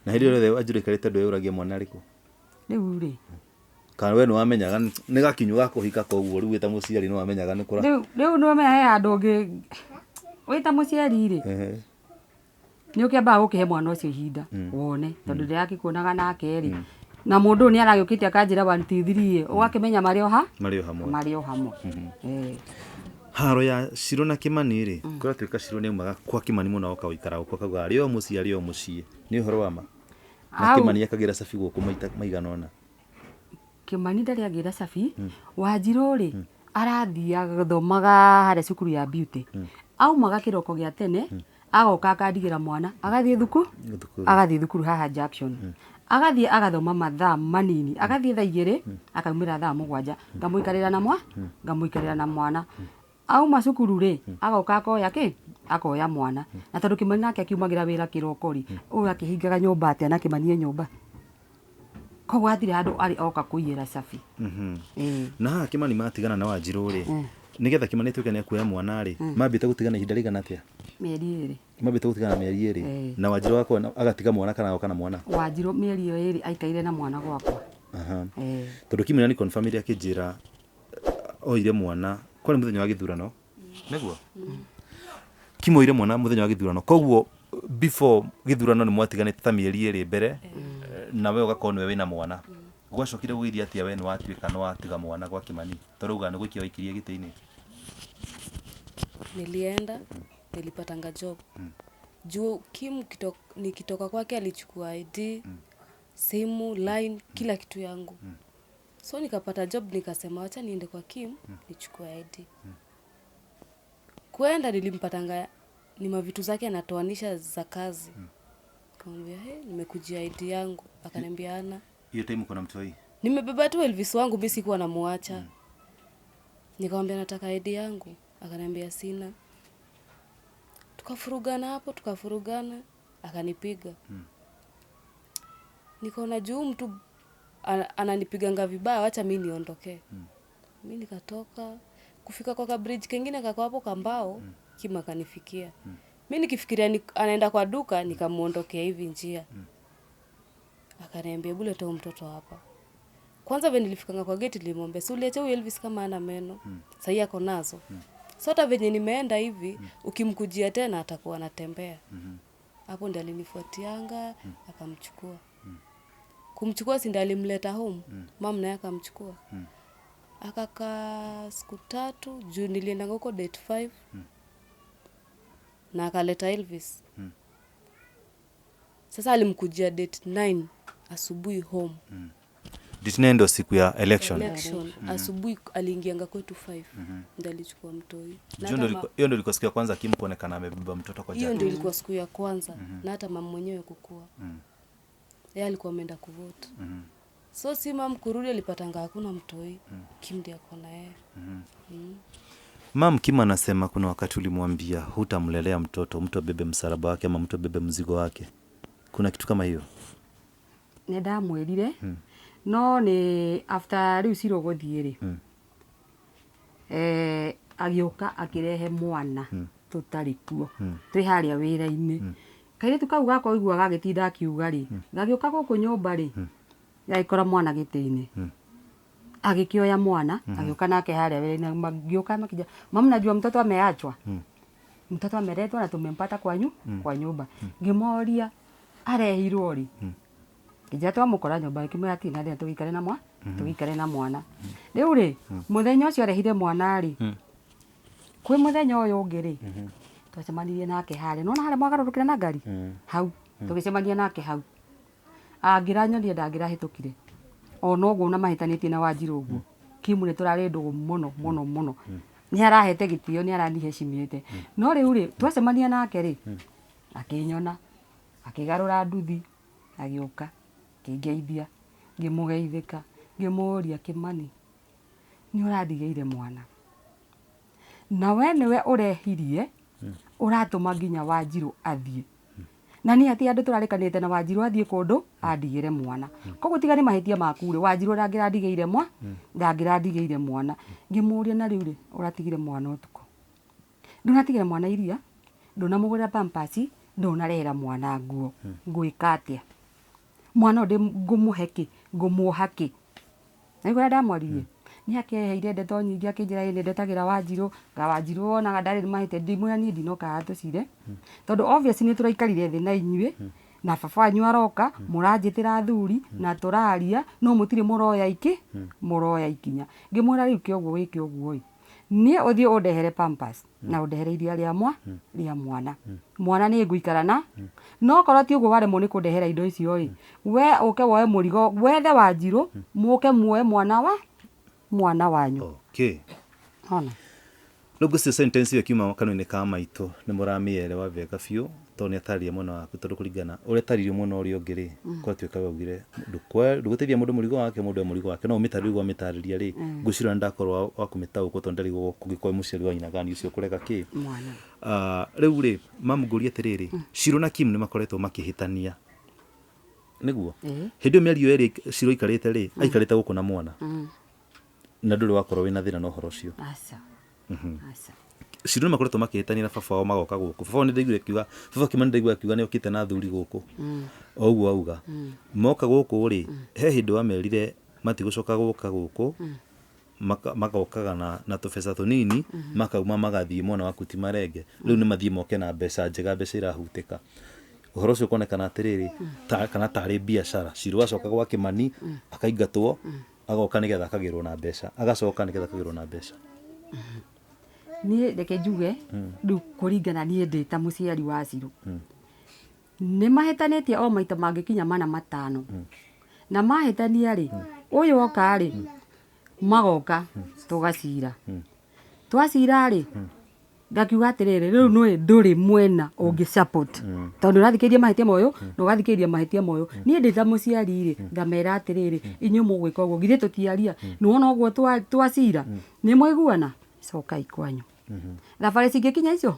Na hĩndĩ ĩyo yothe Wanjirũ aikarĩte ndweyũragia mwana arĩ kũ? Rĩu rĩ, Kana we nĩwamenyaga nĩ gakinyu ga kũhika, koguo rĩu wĩ ta mũciari nĩwamenyaga nĩ kũra. Rĩu nĩwamenya he handũ ũngĩ wĩ ta mũciari rĩ, nĩ ũkĩambaga gũkĩhe mwana ũcio ihinda wone, tondũ ndĩrakĩkuonaga nake rĩ, na mũndũ ũyũ nĩ aragĩũkĩte akanjĩra 1 2 3, ũgakĩmenya marĩ o ha? Marĩ o hamwe. Marĩ o hamwe. Haro ya Shiro na Kimani rĩ, kũratuĩka Shiro nĩ aumaga kwa Kimani mũno oka gũikara gũkũ akauga arĩ o mũciĩ, arĩ o mũciĩ. Nĩ ũhoro wa ma? Na Kimani akagĩra cabi gũkũ maita maigana ũna. Kimani ndarĩ agĩra cabi, Wanjirũ rĩ, arathiaga gũthomaga harĩa cukuru ya beauty. Aumaga kĩroko gĩa tene, agoka akandigĩra mwana, agathiĩ thukuru, agathiĩ thukuru haha Junction. Agathiĩ agathoma mathaa manini, agathiĩ thaa 2, akaumĩra thaa 7, ngamũikarĩra na mwa, ngamũikarĩra na mwana. Auma cukuru rĩ, agoka akoya kĩ? Akoya mwana. Na tondũ Kimani nake akiumagĩra wĩra kĩroko rĩ, ũyũ akĩhingaga nyũmba atĩa na Kimani e nyũmba? Koguo hatirĩ handũ arĩ oka kũiyĩra cabi. Na haha Kimani matigana na Wanjirũ rĩ, nĩgetha Kimani atuĩke nĩ ekuoya mwana rĩ, mambĩte gũtigana ihinda rĩigana atĩa? Mĩeri 2. Mambĩte gũtigana mĩeri 2. Na Wanjirũ agakorwo agatiga mwana kana agoka na mwana? Wanjirũ mĩeri ĩyo 2 aikaire na mwana gwakwa. Tondũ Kimani nĩ confirm akĩnjĩra oire mwana kwarĩ mũthenya wa gĩthurano. Nĩguo? Kim oire mwana mũthenya wa gĩthurano. Koguo before gĩthurano nĩ mwatiganĩte ta mĩeri 2 mbere, na we ũgakorwo nĩwe wĩna mwana. Gwacokire gũgĩthiĩ atĩa we nĩwatuĩka nĩwatiga mwana gwa Kimani? Tondũ uga nĩ gũikia waikirie gĩtĩ-inĩ. Nilienda, nilipatanga job. Juu Kim nikitoka kwake alichukua ID, simu, line, kila kitu yangu. So nikapata job, nikasema wacha niende kwa Kim nichukue ID. Kwenda nilimpatanga ni mavitu zake anatoanisha za kazi. Nikamwambia, hey, nimekujia ID yangu. Akaniambia ana. Hiyo time uko na mtoi? Nimebeba tu Elvis wangu, mimi sikuwa namuacha. Nikamwambia nataka ID yangu. Akaniambia sina. Tukafurugana hapo, tukafurugana, akanipiga. Nikaona juu mtu ananipiganga vibaya, wacha mimi niondoke. Mimi nikatoka, kufika kwa bridge kingine kako hapo kambao, Kim akanifikia. Mimi nikifikiria anaenda kwa duka, nikamuondokea hivi njia. Akaniambia hebu leta mtoto hapa. Kwanza venye nilifikanga kwa gate nilimwambia, si uliacha huyu Elvis kama ana meno. Sasa ako nazo. So hata venye nimeenda hivi, ukimkujia tena atakuwa anatembea. Hapo ndiye alinifuatianga, akamchukua. Kumchukua si ndiye alimleta home. Mama naye akamchukua. Akakaa siku 3, juu nilienda huko date 5. Na akaleta Elvis. Sasa alimkujia date 9 asubuhi home. Date 9 ndo siku ya election. Election. Asubuhi aliingianga kwetu 5. Ndio alichukua mtoi. Hiyo ndio ilikuwa siku ya kwanza Kim kuonekana amebeba mtoto kwa jacket. Hiyo ndio ilikuwa siku ya kwanza. Na hata mama mwenyewe kukua. Yeye alikuwa ameenda kuvote. So si mam kurudi alipatanga hakuna mtoi. Kim ndiye ako na yeye. Mam Kim anasema kuna wakati ulimwambia hutamlelea mtoto, mtu abebe msalaba wake ama mtu abebe mzigo wake. Kuna kitu kama hiyo? Nĩ ndamwĩrire. No nĩ after rĩu Shiro gũthiĩ rĩ. Agĩũka akĩrehe mwana tũtarĩ kuo. Twĩ harĩa wĩra-inĩ. Kairĩtu kau gakwa ũiguaga gagĩtinda akiuga rĩ, gagĩũka gũkũ nyũmba rĩ, gagĩkora mwana gĩtĩ-inĩ. Agĩkĩoya mwana, agĩũka nake harĩa wĩra-inĩ, magĩũka makĩnjĩra, "Mama, najua mtoto ameachwa, mtoto ameletwa na tumempata kwanyu kwa nyumba." Ngĩmoria arehirwo rĩ? Ngĩnjĩra twamũkora nyũmba. Ngĩmwĩra hatirĩ na thĩna, tũgĩikare na mwa tũgĩikare na mwana. Rĩu rĩ, mũthenya ũcio arehire mwana rĩ, kwĩ mũthenya ũyũ ũngĩ rĩ, twacemanirie nake harĩa, nona harĩa mwagarũrũkĩra na ngari hau, tũgĩcemania nake hau. Angĩranyonia ndangĩrahĩtũkire ona ũguo na mahĩtanĩtie na Wanjirũ ũguo. Kimu nĩ tũrarĩ ndũgũ mũno mũno mũno, nĩ arahete gĩtĩo, nĩ aranihecimiĩte. No rĩu rĩ, twacemania nake rĩ, akĩnyona, akĩgarũra nduthi, agĩũka akĩngeithia, ngĩmũgeithĩka, ngĩmũria, "Kĩmani, nĩ ũrandigĩire mwana na we nĩwe ũrehirie, ũratũma nginya Wanjirũ athiĩ, na niĩ hatirĩ andũ tũrarĩkanĩte na Wanjirũ athiĩ kũndũ andigĩre mwana. Koguo tiga nĩ mahĩtia maku rĩ, Wanjirũ ndangĩrandigĩire mwana." Ngĩmũria, "Na rĩu rĩ, ũratigire mwana ũtukũ, ndũnatigĩra mwana iria, ndũnamũgũrĩra pampers, ndũnarehera mwana nguo, ngwĩka atĩa? Mwana ũyũ ngũmũhe kĩ? Ngũmuoha kĩ?" Na nĩguo ndamwaririe, nĩ akĩheire ndeto nyingĩ, akĩnjĩra ĩ nĩ ndetagĩra Wanjirũ, nga Wanjirũ onaga ndarĩ mahĩtia. Ndimwĩra niĩ ndinoka haha tũcire, tondũ obviously nĩ tũraikarire thĩ na inyuĩ na baba wanyu aroka, mũranjĩtĩra athuri na tũraria, no mũtirĩ mũroya iki mũroya ikinya. Ngĩmwĩra, "Rĩu kĩoguo wĩke ũguo ĩ, niĩ ũthiĩ ũndehere pampers na ũndehere iria rĩa mwana. Mwana nĩ ngũikara na no korwo ti ũguo, waremwo nĩ kũndehera indo icio ĩ, we ũke woe mũrigo, wethe Wanjirũ, mũke muoe mwana wanyu." Ona. Rĩu ngwĩciria sentence ĩyo ĩkiuma kanua-inĩ ka maitũ nĩ mũramĩelewa wega biũ, tondũ nĩ atarĩria mwena waku, tondũ kũringana ũrĩa atarĩirie mwena ũrĩa ũngĩ rĩ, gwatuĩka we augire ndũgũteithia mũndũ mũrigo wake, mũndũ e mũrigo wake, no ũmĩtarĩrie ũguo amĩtarĩria rĩ, ngwĩciria nĩ ndakorwo wa kũmĩtaũkwo, tondũ ndarigwo kũngĩkorwo mũciari wa nyina gani ũcio ũkũrega kĩ mwana. Ah, rĩu rĩ, mamu, ngũrie atĩrĩrĩ, Shiro na Kim nĩ makoretwo makĩhĩtania nĩguo? Ĩĩ. Hĩndĩ ĩyo mĩario ĩrĩ Shiro aikarĩte rĩ, aikarĩte gũkũ na mwana, na ndũrĩ wakorwo wĩna thĩna na ũhoro ũcio? Aca, aca. Shiro nĩ makoretwo makĩhĩtania na baba wao, magoka gũkũ. Baba wao nĩ ndaiguire akiuga, baba Kimani ndaiguire akiuga nĩ okĩte na athuri gũkũ, o ũguo auga moka gũkũ rĩ, he hĩndĩ wamerire matigũcoka gũka gũkũ, magokaga na tũbeca tũnini, makauma magathiĩ, mwana waku ti marenge. Rĩu nĩ mathiĩ moke na mbeca njega, mbeca irahutĩka. Ũhoro ũcio ũkonekana atĩrĩrĩ, kana tarĩ biacara. Shiro acoka gwa Kimani, akaingatwo, agoka nĩgetha akagĩrwo na mbeca, agacoka nĩgetha akagĩrwo na mbeca. Niĩ reke njuge rĩu, kũringana niĩ ndĩ ta mũciari wa Cirũ, nĩ mahĩtanĩtie o maita mangĩkinya mana matano, na mahĩtania rĩ, ũyũ oka rĩ, magoka tũgacira. Twacira rĩ, ngakiuga atĩrĩrĩ, rĩu nĩ ndũrĩ mwena ũngĩ support, tondũ ũrathikĩrĩria mahĩtia moyũ na ũgathikĩrĩria mahĩtia moyũ. Niĩ ndĩ ta mũciari rĩ, ngamera atĩrĩrĩ, inyuĩ mũgwĩka ũguo, githĩ tũtiaria? Nĩwona ũguo twacira nĩ mwaiguana, cokai kwanyu. Thabarĩ cingĩkinya icio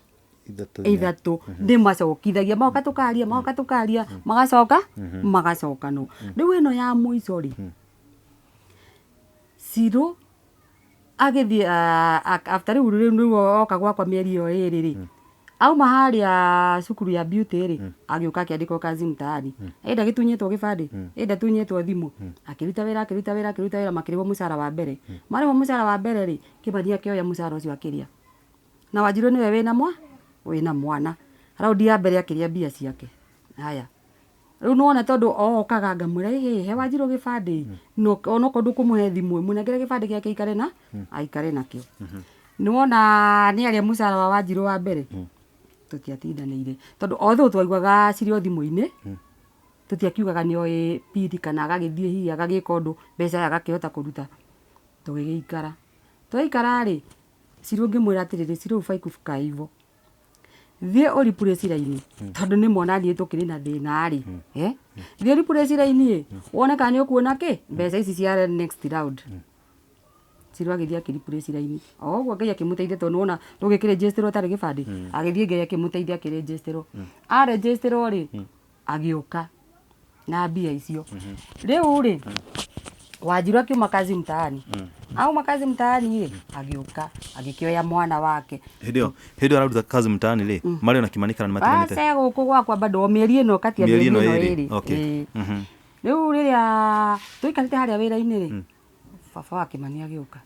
ithatũ, inya. Ithatũ nĩ macokithagia, moka tũkaria, moka tũkaria, magacoka magacoka. No rĩu ĩno ya mũico rĩ, Cirũ agĩthiĩ after rĩu oka gwakwa mĩeri ĩyo ĩrĩ rĩ, auma harĩa cukuru ya beauty rĩ, agĩũka akĩandĩkwo kazi mtaani. Ĩnda gĩtunyĩtwo gĩbandĩ, ĩnda tunyĩtwo thimũ, akĩruta wĩra, akĩruta wĩra, akĩruta wĩra, makĩrĩhwo mũcara wa mbere. Marĩhwo mũcara wa mbere rĩ, Kĩmani akĩoya mũcara ũcio akĩrĩa, na Wanjirũ nĩwe wĩna mwana. Raundi ya mbere akĩrĩa mbia ciake. Haya, rĩu nĩwona, tondũ okaga ngamwĩra, "Ĩhĩ, he Wanjirũ gĩbandĩ, no onokorwo ndũkũmũhe thimũ, mũnengere gĩbandĩ gĩake aikare nakĩo." Nĩwona nĩ arĩa mũcara wa Wanjirũ wa mbere, tũtiatindanĩire, tondũ although twaiguaga cirĩ o thimũ-inĩ, tũtiakiugaga nĩ oĩ pin kana agagĩthiĩ hihi agagĩka ũndũ mbeca agakĩhota kũruta. Tũgĩgĩikara, twaikara rĩ, Cirũ ngĩmwĩra atĩrĩrĩ, "Cirũ, hufai kukaa hivyo, thiĩ ũreplace raini, tondũ nĩ mona niĩ tũkĩrĩ na thĩna rĩ, thiĩ ũreplace raini ĩ, wone kana nĩ ũkuona kĩ mbeca ici cia next round." Cirũ agĩthiĩ akĩreplace raini o ũguo, Ngai akĩmũteithia, tondũ nĩwona ndũgĩkĩrĩnjĩstĩrwo ũtarĩ gĩbandĩ. Agĩthiĩ, Ngai akĩmũteithia, akĩrĩnjĩstĩrwo. Arĩnjĩstĩrwo rĩ, agĩũka na mbia icio. Rĩu rĩ, Wanjirũ akiuma kazi mtaani, auma kazi mtaani rĩ, agĩũka agĩkĩoya mwana wake. Hĩndĩ ĩyo araruta kazi mtaani rĩ, marĩ ona Kimani kana nĩ matiganĩte? Aca, gũkũ gwakwa bado, o mĩeri ĩno kati ya mĩeri ĩno ĩno ĩrĩ. Ĩrĩ. Ĩĩ. Rĩu rĩrĩa tũikarĩte harĩa wĩra-inĩ rĩ, Baba wa Kĩmani agĩũka.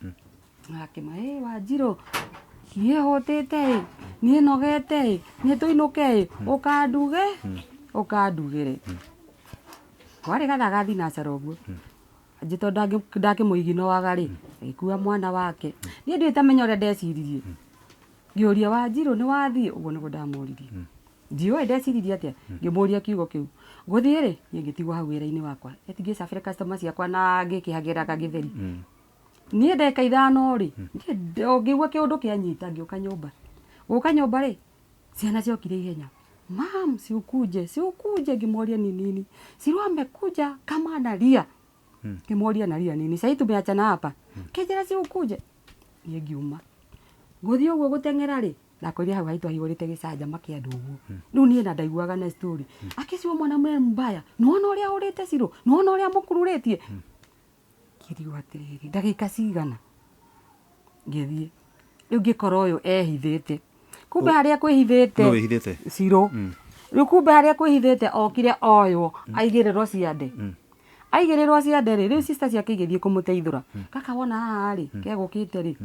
Akĩma, "Ĩ Wanjirũ, niĩ hũtĩte ĩ, niĩ nogete ĩ, niĩ tũinũke ĩ, ũkanduge, ũkandugĩre." Kwarĩ gathaa ga thinacara ũguo. Njĩ tondũ ndakĩmũiginoaga rĩ, agĩkua mwana wake. Niĩ ndiũĩ tamenya ũrĩa ndeciririe. Ngĩũria Wanjirũ nĩ wathiĩ? Ũguo nĩguo ndamũririe. Ndiũĩ ndeciririe atĩa, ngĩmũria kiugo kĩu. Gũthiĩ rĩ, niĩ ngĩtigwo hau wĩra-inĩ wakwa. Eti ngĩcabĩra customer ciakwa na ngĩkĩhagĩraga gĩtheri. Niĩ ndagĩka ithano rĩ, ngĩigua kĩũndũ kĩanyita ngĩũka nyũmba. Gũka nyũmba rĩ, ciana ciokire ihenya. Mam, si ukuje, si ukuje. Ngĩmoria ni nini? Sirwa amekuja kama analia. Ngĩmoria analia nini? Sasa tumeachana hapa. Kĩnjĩra si ukuje. Niĩ ngiuma. Gũthiĩ ũguo gũteng'era rĩ, ndakorire hau haitũ aihũrĩte gĩcanjama kĩa andũ ũguo. Rĩu niĩ na ndaiguaga na story. Akĩciwo mwana mũrĩa mbaya. Nĩwona ũrĩa ahũrĩte Cirũ? Nĩwona ũrĩa amũkururĩtie? Ngĩrigwo atĩrĩrĩ, ndagĩka cigana? Ngĩthiĩ. Rĩu ngĩkora ũyũ ehithĩte. Kumbe harĩa kwĩhithĩte. Nũ wĩhithĩte? Cirũ. Rĩu kumbe harĩa kwĩhithĩte okire oywo aigĩrĩrwo ciande. Aigĩrĩrwo ciande rĩ, rĩu sister ciake igĩthiĩ kũmũteithũra. Gaka wona haha rĩ, kegũkĩte rĩ,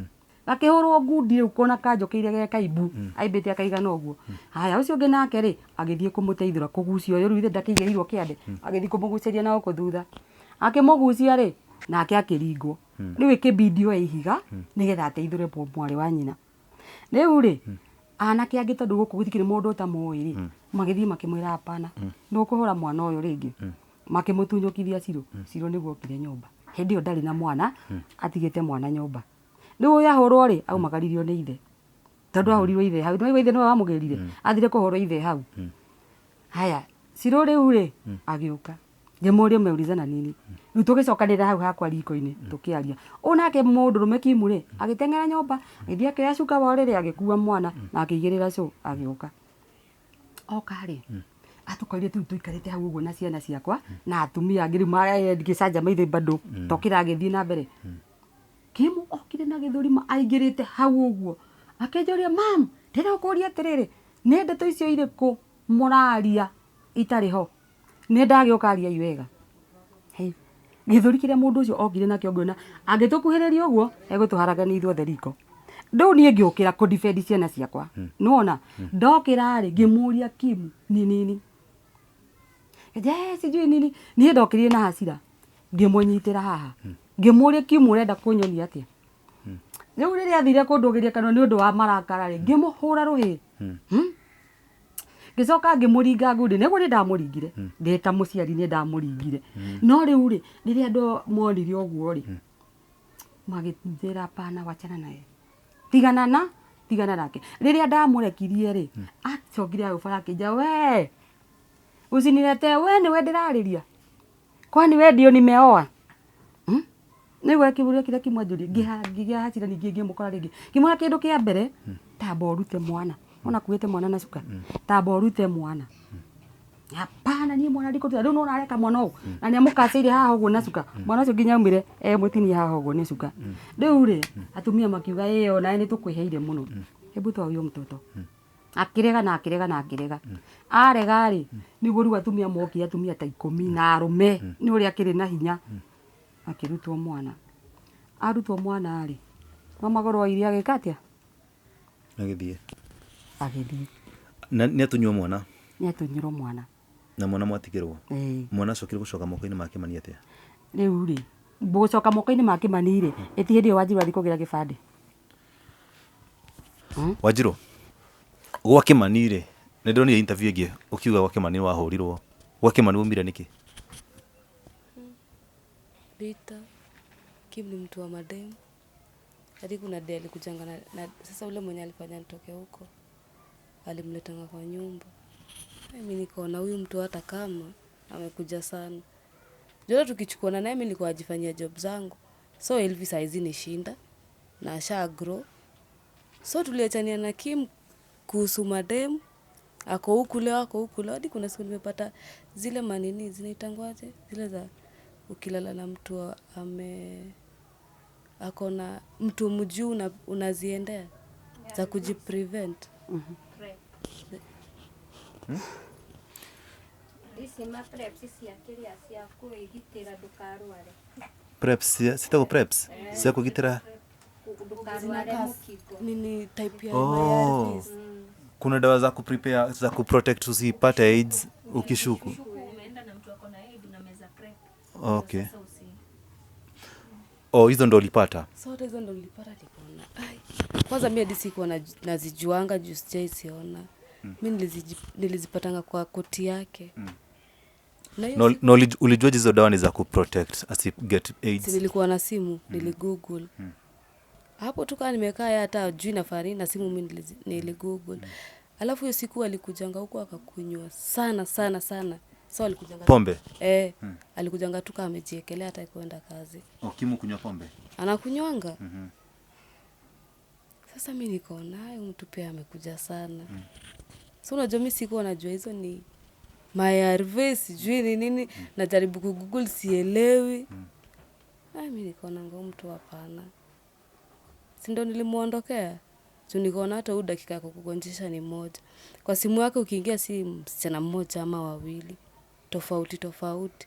gakĩhũrwo ngundi rĩu kona kanjũkĩire ge kaimbu, aimbĩte akaigana ũguo. Haya ũcio ũngĩ nake rĩ, agĩthiĩ kũmũteithũra kũgucia ũyũ rĩu ithe ndakĩigĩrĩirwo kĩande, agĩthiĩ kũmũgucĩria na gũkũ thutha. Akĩmũgucia rĩ, nake akĩringwo. Rĩu ĩkĩbidi oe ihiga nĩgetha ateithũre mwarĩ wa nyina. Rĩu rĩ, anake angĩ tondũ gũkũ gũtikĩrĩ mũndũ ũtamũĩ rĩ, magĩthiĩ makĩmwĩra hapana, ndũkũhũra mwana ũyũ rĩngĩ. Makĩmũtunyũkithia Cirũ. Cirũ nĩguo okire nyũmba. Hĩndĩ ĩyo ndarĩ na mwana, atigĩte mwana nyũmba. Rĩu ũyũ ahũrwo rĩ, aumagaririo nĩ ithe. Tondũ ahũrirwo ithe hau. Nĩwaigua ithe nĩwe wamũgĩrire? Athire kũhũrwo ithe hau. Haya, Cirũ rĩu rĩ, agĩũka. Ngĩmũria umeulizana nini? Rĩu tũgĩcokanĩrĩra hau hakwa riko-inĩ tũkĩaria. Ũyũ nake mũndũrũme Kimu rĩ, agĩteng'era nyũmba, agĩthiĩ akĩoya cuka wa ũrĩrĩ agĩkua mwana na akĩigĩrĩra cũ agĩũka. Oka rĩ, atũkorire tu tũikarĩte hau ũguo na ciana ciakwa na atumia angĩ rĩu gĩcanjama ithe bado to kĩragĩthiĩ na mbere. Kimu okire na gĩthũri ma aingĩrĩte hau ũguo. Akĩnjũria, mam, ndĩrenda gũkũria atĩrĩrĩ, nĩ ndeto icio irĩkũ mũraria itarĩ ho? Nĩ ndagĩũka ariai wega. Hey, gĩthũri kĩrĩa mũndũ ũcio okire nakĩo ngĩona angĩtũkuhĩrĩria ũguo egũtũharagania ithuothe riko. Rĩu niĩ ngĩũkĩra kũ defend ciana ciakwa. Nĩwona? Ndokĩra rĩ, ngĩmũria Kimu ni nini? Je, sijui nini. Niĩ ndokĩrire na hasira. Ngĩmũnyitĩra haha. Ngĩmũria Kimu ũrenda kũnyonia atĩa? Rĩu rĩrĩa athire kũndũgĩria kanua nĩ ũndũ wa marakara rĩ, ngĩmũhũra rũhĩ. Ngĩcoka ngĩmũringa ngundi, nĩguo nĩ ndamũringire. Ndĩ ta mũciari nĩ ndamũringire. No rĩu rĩ, rĩrĩa andũ monire ũguo rĩ, magĩnjĩra hapana, wachana naye. Tigana na, tigana nake. Rĩrĩa ndamũrekirie rĩ, acokire hau bara akĩnjĩra we, usiniletee we nĩwe ndĩrarĩria. Kwani we ndio nimeoa? Nĩguo kĩũria kĩrĩa kĩmwanjũria ngĩgĩa hasira ningĩ ngĩmũkora rĩngĩ. Ngĩmwĩra kĩndũ kĩa mbere, tamba ũrute mwana. Wona akuĩte mwana na cuka. Tamba ũrute mwana. Hapana niĩ mwana ndikũruta. Rĩu nĩwona areka mwana ũũ. Na nĩamũkacĩire haha ũguo na cuka. Mwana ũcio nginya aumire e mũtinie haha ũguo nĩ cuka. Rĩu rĩ, atumia makiuga ĩyo nawe nĩtũkwĩhĩire mũno. Hebu toa huyo mtoto. Akĩrega na akĩrega na akĩrega. Arega rĩ, nĩguo rĩu atumia mokire atumia ta ikũmi na arũme nĩ ũrĩa akĩrĩ na hinya. Akĩrutwo mwana. Arutwo mwana rĩ, no magũrũ oire agĩka atĩa? Agĩthiĩ. Agĩthiĩ. Na nĩ atunywo mwana? Nĩ atunyirwo mwana. Na mwana mwatigĩrwo? Ĩĩ. Mwana acokire gũcoka moko-inĩ ma Kĩmani atĩa? Rĩu rĩ, gũcoka moko-inĩ ma Kĩmani rĩ, ĩti hĩndĩ ĩyo Wanjirũ athiĩ kũgĩra gĩbandĩ. Wanjirũ, gwa Kĩmani rĩ, nĩ ndonire interview ĩngĩ ũkiuga gwa Kĩmani wahũrirwo. Gwa Kĩmani waumire nĩkĩ? Vita. Kim ni mtu wa mademu. Hadi kuna day alikujanga na sasa ule mwenye alifanya nitoke huko alimletanga kwa nyumba. Mimi nikaona huyu mtu hata kama amekuja sana. Jua tukichukuana naye mimi nilikuwa najifanyia job zangu. So Elvis haizi nishinda na asha grow. So tuliachania na Kim kuhusu mademu. Ako huku leo, ako huku leo. Hadi kuna siku nimepata zile manini zinaitangwaje? Zile za ukilala na mtu ame ako na mtu mjuu unaziendea za kujiprevent. Ici ma PrEP cia kĩrĩa cia kwĩgitĩra ndũkarware. Preps citagwo preps cia kwĩgitĩra. Nini type ya Oh. ARVs. Kuna dawa za kuprepare za kuprotect usipate AIDS ukishuku. Umeenda na mtu ako na AIDS unameza PrEP. Okay. Sasa usi Oh, hizo ndo ulipata. So hata hizo ndo nilipata nikaona. Ai. Kwanza mi hadi sikuwa nazijuanga juu sijaiziona. Mi nilizipatanga kwa koti yake. Na hiyo No, siku no, ulijuaje hizo dawa ni za kuprotect asi get AIDS? si nilikuwa na simu, niligoogle. Hapo tu kaa nimekaa yeye hata ajui nafanya nini na simu mi niligoogle. Alafu hiyo siku alikujanga huko akakunywa sana sana sana. So alikujanga Pombe. Alikujanga tu kama amejiekelea hata kwenda kazi. Ukimu kunywa pombe. Anakunywanga. Sasa mi nikaona huyu mtu pia amekuja sana. So unajua mi sikuwa najua hizo ni my ARV sijui ni nini, najaribu kugoogle sielewi. Ai, mi nikaona huyu mtu hapana. Si ndo nilimuondokea? Juu nikaona hata huyu dakika ya kukugonjesha ni moja. Kwa simu yake ukiingia si msichana mmoja ama wawili. Tofauti tofauti.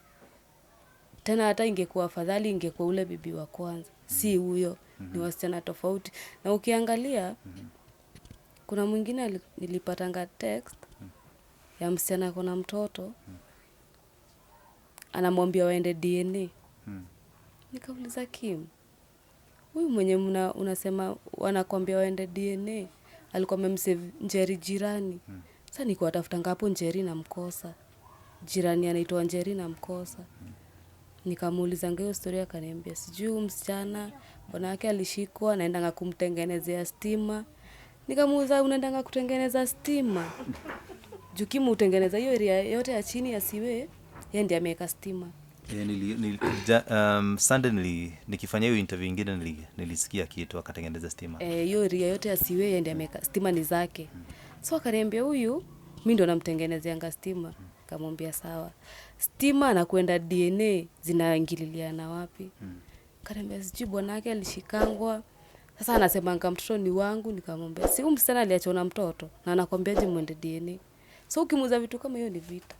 Tena hata ingekuwa afadhali ingekuwa ule bibi wa kwanza, si huyo. Ni wasichana tofauti. Na ukiangalia kuna mwingine nilipatanga text ya msichana ako na mtoto, anamwambia waende DNA. Nikauliza Kim, huyu mwenye unasema wanakwambia waende DNA alikuwa amemsave Njeri jirani. Sasa nilikuwa natafutanga hapo Njeri na mkosa. Jirani anaitwa Njeri na mkosa. Nikamuuliza hiyo story akaniambia sijui huyu msichana bwana yake alishikwa anaendanga kumtengenezea stima. Nikamuuliza unaendanga kutengeneza stima? Juu Kim hutengeneza hiyo area yote ya chini ya siwe, yeye ndiye ameweka stima. Sunday nikifanya hiyo interview ingine nilisikia kitu akatengeneza stima. Hiyo area yote ya siwe yeye ndiye ameweka stima ni zake. So akaniambia huyu mimi ndo namtengenezeanga stima. Nikamwambia sawa. Stima na kwenda DNA zinaingililiana wapi? Akaniambia sijui bwana yake alishikangwa. Sasa anasemanga mtoto ni wangu. Nikamwambia si huyu msichana aliachwa na mtoto na anakwambiaje muende DNA? So ukimuuza vitu kama hiyo ni vita.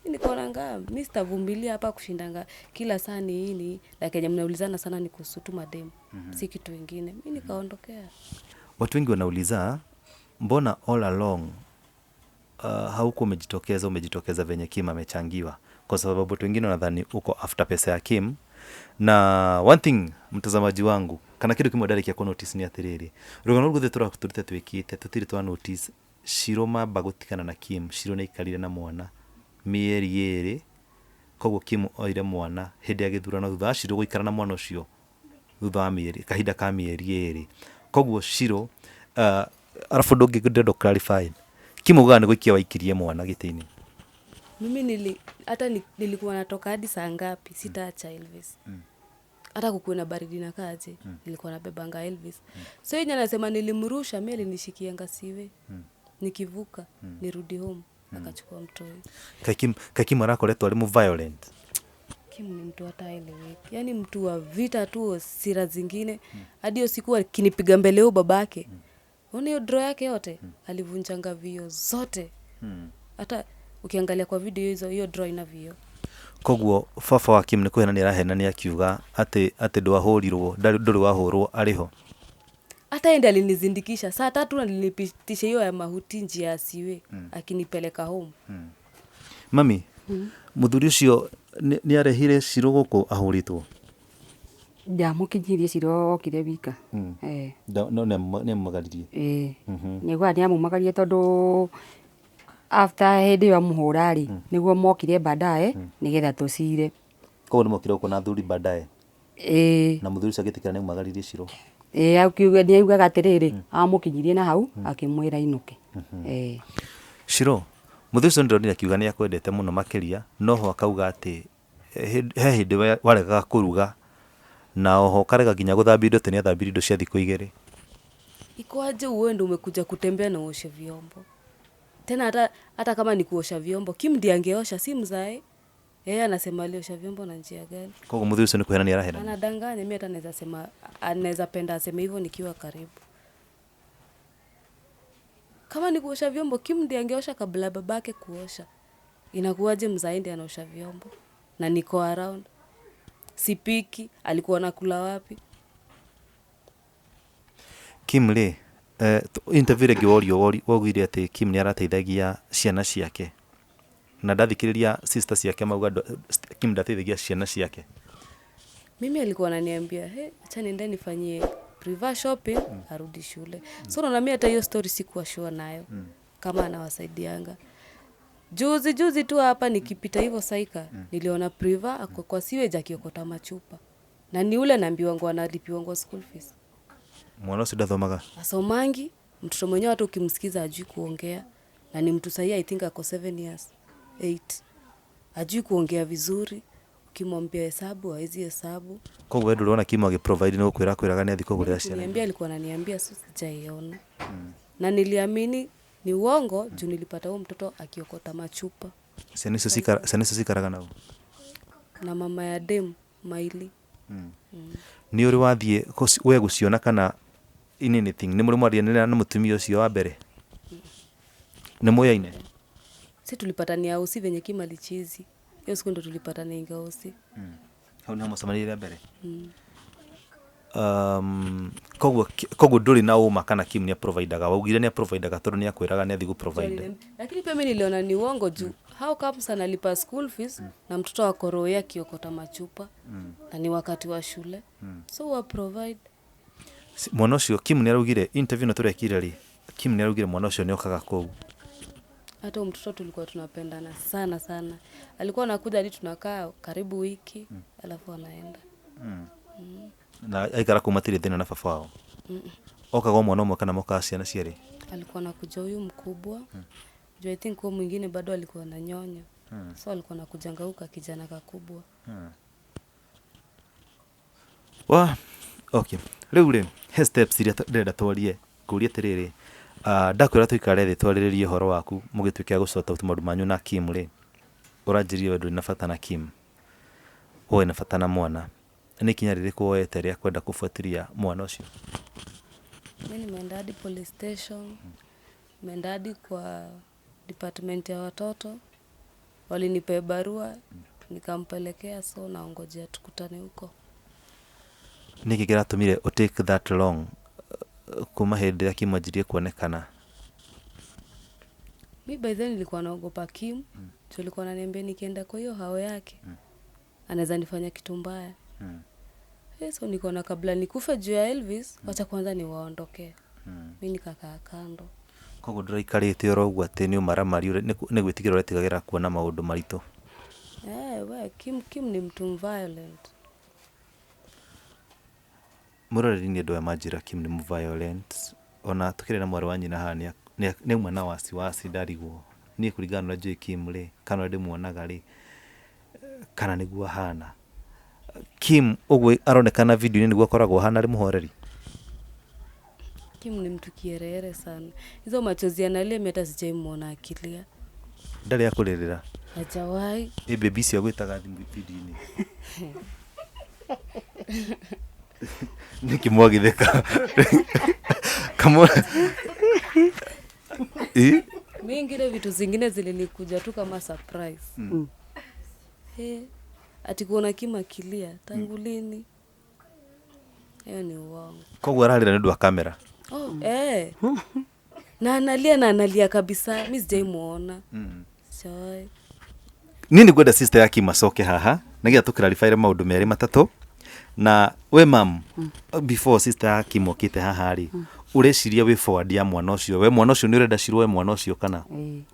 Mimi nikaona mimi sitavumilia hapa kushindanga kila saa ni hii ni na kenye mnaulizana sana ni kuhusu tu mademu. Si kitu kingine. Mimi nikaondokea. Watu wengi wanauliza mbona all along haukuwa umejitokeza venye Kim amechangiwa, kwa sababu watu wengine wanadhani uko after pesa ya Kim. Na one thing mtazamaji wangu, kana kindu kimwe ndarikia ku notice ni atiriri, rugano ruguthe turaturite twikite tutiri twa notice Shiro mamba gutigana na Kim. Shiro nĩ aikarire na mwana mĩeri ĩrĩ, koguo Kim oire mwana hĩndĩ ya gĩthurano thutha wa Shiro gũikara na mwana ũcio thutha wa mĩeri kahinda ka mĩeri ĩrĩ. Koguo Shiro arabu ũndũ ũngĩ ndĩrenda clarify, Kim ugaga nĩ gũikia waikirie mwana gĩtĩ-inĩ. Mimi hata nilikuwa natoka hadi saa ngapi sitaacha Elvis. Hata kukuwe na baridi na kaje, nilikuwa nabebanga Elvis. So yeye anasema nilimrusha, mimi alinishikianga siwe. Nikivuka nirudi home akachukua mtoi. Kakim arakoretwo arĩ mu violent. Kim ni mtu hata haeleweki. Yaani mtu wa vita tu, sira zingine. Hadi hiyo siku akinipiga mbele huyo babake. Unaona hiyo draw yake yote? Alivunjanga vioo zote. Hata ukiangalia kwa video hizo, hiyo draw ina vioo. Koguo baba wa Kim nĩ kũhenania arahenania akiuga atĩ ndwahũrirwo, ndũrĩ wahũrwo arĩ ho. Hata yeye ndiye alinizindikisha saa 3 na nilipitisha hiyo ya mahuti njia ya siwe, akinipeleka home. Mami, muthuri ũcio nĩ arehire Shiro gũkũ ahũrĩtwo? Ndamũkinyirie Shiro okire wika. No nĩ amumagaririe? Nĩaugaga nĩ amumagaririe tondũ after hĩndĩ ĩyo amũhũra rĩ, nĩguo mokire baadaye nĩgetha tũcire. Koguo nĩ mokire gũkũ na athuri baadaye? Na mũthuri ũcio agĩtĩkĩra nĩ amumagaririe Shiro? Akiuga nĩ augaga atĩrĩrĩ, amũkinyirie na hau akĩmwĩra ainũke. Shiro, mũthuri ũcio nĩndonire akiuga nĩ akwendete mũno makĩria, no ho akauga atĩ he hĩndĩ waregaga kũruga na oho ũkarega nginya gũthambia indo, atĩ nĩ athambirie indo cia thikũ igĩrĩ. Ikoaje uwe ndio umekuja kutembea na uoshe vyombo? Tena hata kama ni kuosha vyombo, Kim ndiye angeosha, si mzae. Yeye anasema aliosha vyombo na njia gani? Koguo mũthuri ũcio nĩ kũhenania arahenania? Anadanganya, mimi hata naweza sema, anaweza penda aseme hivyo nikiwa karibu. Kama ni kuosha vyombo, Kim ndiye angeosha kabla babake kuosha. Inakuwaje mzae ndiye anaosha vyombo na niko around? Sipiki, alikuwa anakula wapi? Kim rĩ, interview ĩrĩa ĩngĩ worio waugire atĩ Kim nĩ arateithagia ciana ciake. Na ndathikĩrĩria sister ciake mauga Kim ndateithagia ciana ciake. Mimi alikuwa ananiambia, "Hey, acha niende nifanyie priva shopping, arudi shule." So unaona mimi hata hiyo story sikuwa sure nayo. Kama anawasaidianga. Juzi juzi tu hapa nikipita hivyo Saika, niliona Priva ako kwa sewage akiokota machupa. Na ni ule naambiwa analipiwa school fees. Mwana ũcio ndathomaga? Asomangi, mtoto mwenyewe hata ukimsikiza hajui kuongea. Na ni mtu sahi I think ako 7 years, 8. Hajui kuongea vizuri. Ukimwambia hesabu hawezi hesabu. Koguo we ndũrona Kim agĩ-provide nĩ gũkwĩra akwĩraga nĩ athiĩ kũgũrĩra ciana. Kuniambia alikuwa ananiambia, so sijaiona. Na niliamini ni uongo juu nilipata huyo mtoto akiokota machupa. Ciana icio ciana icio cikaraga nao? Na mama ya dem Maili. Nĩ ũrĩ wathiĩ we gũciona kana in anything? Nĩ mũrĩ mwaranĩria na mũtumia ũcio wa mbere? Nĩ mũyaine? Si tulipatania usi venye Kim alichizi. Hiyo siku ndo tulipatania inga usi. Hau nĩho mũcemanirie rĩa mbere? Koguo ndũrĩ na ũma kana Kim nĩ aprovidaga. Waugire nĩ aprovidaga tondũ nĩ akwĩraga nĩ athiĩ gũ-provide. Lakini pia mimi niliona ni uongo juu how comes analipa school fees na mtoto wa Koroe akiokota machupa na ni wakati wa shule. So wa provide. Mwana ũcio Kim nĩ araugire interview na tũrekire rĩ, Kim nĩ araugire mwana ũcio nĩ okaga kũu. Hata huyo mtoto tulikuwa tunapendana sana sana. Alikuwa anakuja hadi tunakaa karibu wiki, alafu anaenda. Na aikara kũu matirĩ thĩna na baba wao? Okaga o mwana ũmwe kana mokaga ciana cierĩ? Alikuwa anakuja huyu mkubwa. Juu I think huyo mwingine bado alikuwa ananyonya. So alikuwa anakujanga huka kijana kakubwa. Wa, okay. Rĩu rĩ, he steps iria ndĩrenda twarie. Ngũrie atĩrĩrĩ, ndakwĩra tũikare thĩ twarĩrĩrie ũhoro waku mũgĩtuĩke a gũ-sort out maũndũ manyu na Kim rĩ. Ũranjĩrire we ndũrĩ na bata na Kim. We wĩna bata na mwana. Nĩ ikinya rĩrĩkũ woete rĩa kwenda kũbuatĩria mwana ũcio? Mi nimeenda hadi police station, nimeenda hadi kwa department ya watoto, walinipea barua, nikampelekea, so naongojea tukutane huko. Nĩkĩ kĩratũmire ũ take that long kuma hĩndĩ ĩrĩa Kim anjirie kuonekana? Mi by then nilikuwa naogopa Kim, juu alikuwa ananiambia nikienda kwa hiyo hao yake, anaweza nifanya kitu mbaya. So nikaona kabla nikufe juu ya Elvis, wacha kwanza niwaondokee. Mi nikakaa kando. Koguo ndũraikarĩte oro ũguo atĩ nĩ ũmaramari nĩ gwĩtigĩra ũretigagĩra kuona maũndũ maritũ? We, Kim ni mtu violent. Mũroreri nĩ andũ aya manjĩra Kim nĩ violent. Ona tũkĩrĩ na mwarĩ wa nyina haha nĩ auma na wasiwasi ndarigwo. Niĩ kũringana na ũrĩa njũĩ Kim rĩ, kana ũrĩa ndĩmuonaga rĩ, kana nĩguo ahana. Kim ũguo aronekana video-inĩ nĩguo akoragwo ahana arĩ mũhoreri? Kim ni mtu kierere sana. Hizo machozi analia mimi hata sijaimuona akilia. Ndarĩ akũrĩrĩra? Hajawahi. Ĩ baby icio agwĩtaga thimũ video-inĩ. Nĩkĩ mwagĩtheka? Kamwe. Ĩ? Mimi ingine vitu zingine zilinikuja tu kama surprise. Ati kuona Kim akilia tangu lini? Hiyo ni uongo. Koguo ararĩra nĩ ũndũ wa kamera. Oh, Na analia na analia kabisa. Mimi sijaimuona. Sijawahi. Niĩ nĩ ngwenda sister ya Kim acoke haha nĩgetha tũ clarify maũndũ merĩ matatũ. Na we mam, before sister ya Kim okĩte haha rĩ, ũreciria wĩ forward ya mwana ũcio? We mwana ũcio nĩ ũrenda Shiro we mwana ũcio kana?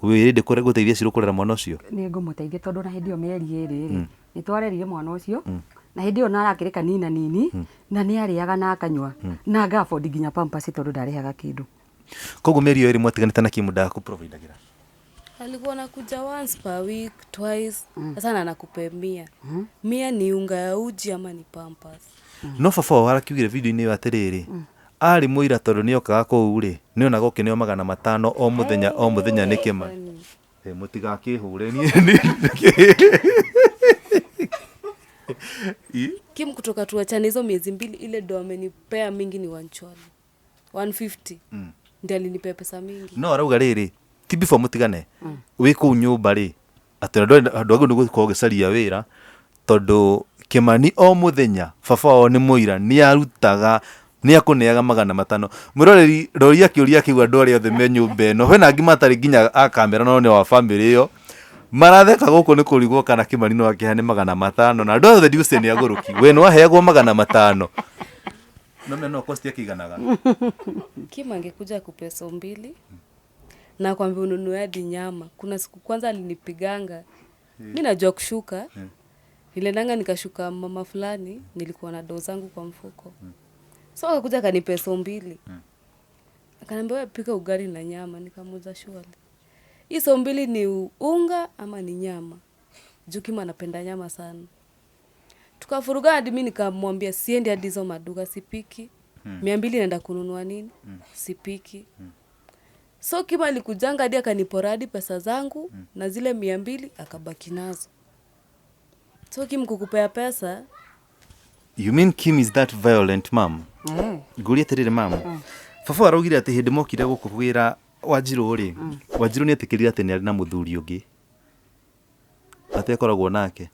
Wĩ ready gũteithia Shiro kũrera mwana ũcio? Nĩ ngũmũteithia tondũ na hĩndĩ ĩyo mĩeri ĩrĩ rĩ, nĩ twarerire mwana ũcio, na hĩndĩ ĩyo na arakĩrĩ kanina nini, na nĩ arĩaga na akanyua, na nga afford nginya pampers tondũ ndarĩhaga kĩndũ. Koguo mĩeri ĩyo ĩrĩ mwatiganĩte na Kim ndakũ-providagĩra? Alikuwa anakuja once per week, twice. Sasa na anakupe 100. 100 ni unga ya uji ama ni pampers. No baba wao arakiugire video-inĩ ĩyo atĩrĩrĩ, arĩ mũira tondũ nĩ okaga kũu rĩ, nĩ onaga ũkĩneo magana matano o mũthenya o mũthenya nĩ kĩma. Mũtigakĩhũre niĩ nĩ. Kim kutoka tuachane hizo miezi mbili, ile ndo amenipea mingi ni 120. 150. Ndiye alinipea pesa mingi. No arauga rĩrĩ, ti before mũtigane. Wĩ kũu nyũmba rĩ, atĩ andũ agĩrĩirwo nĩ gũkorwo ũgĩcaria wĩra tondũ Kimani o muthenya baba wao nĩ mũira nĩ arutaga nĩ akũneaga 500. Mwĩroreri roria kĩũria kĩu andũ arĩa othe me nyũmba ĩno, hena angĩ matarĩ nginya a kamera no nĩ wa famĩlĩ ĩyo maratheka gũkũ nĩ kũrigwo kana Kimani no akĩheane 500, na andũ othe ndiuce nĩ agũrũki, we nĩ waheagwo 500 no mena no cost yakĩiganaga. Kim angekuja akupe so mbili na akwambia ununue hadi nyama. Kuna siku kwanza alinipiganga. Mi najua kushuka. Niliendanga nikashuka mama fulani, nilikuwa na doo zangu kwa mfuko. So akakuja akanipea so mbili. Akaniambia wewe pika ugali na nyama, nikamuuliza surely. Hii so mbili ni unga ama ni nyama? Juu Kim anapenda nyama sana. Tukafuruga hadi mi nikamwambia siendi hadi hizo maduka, sipiki. 200 naenda kununua nini? Sipiki. So Kim alikujanga hadi akanipora hadi pesa zangu na zile 200 akabaki nazo. So Kim kukupea pesa. You mean Kim is that violent, mom? Eh. Ngũrie atĩrĩrĩ mam, baba araugire atĩ hĩndĩ mokire gũkũ kũgĩra Wanjirũ rĩ, Wanjirũ nĩ etĩkĩrire atĩ nĩ arĩ na mũthuri ũngĩ atĩ akoragwo nake,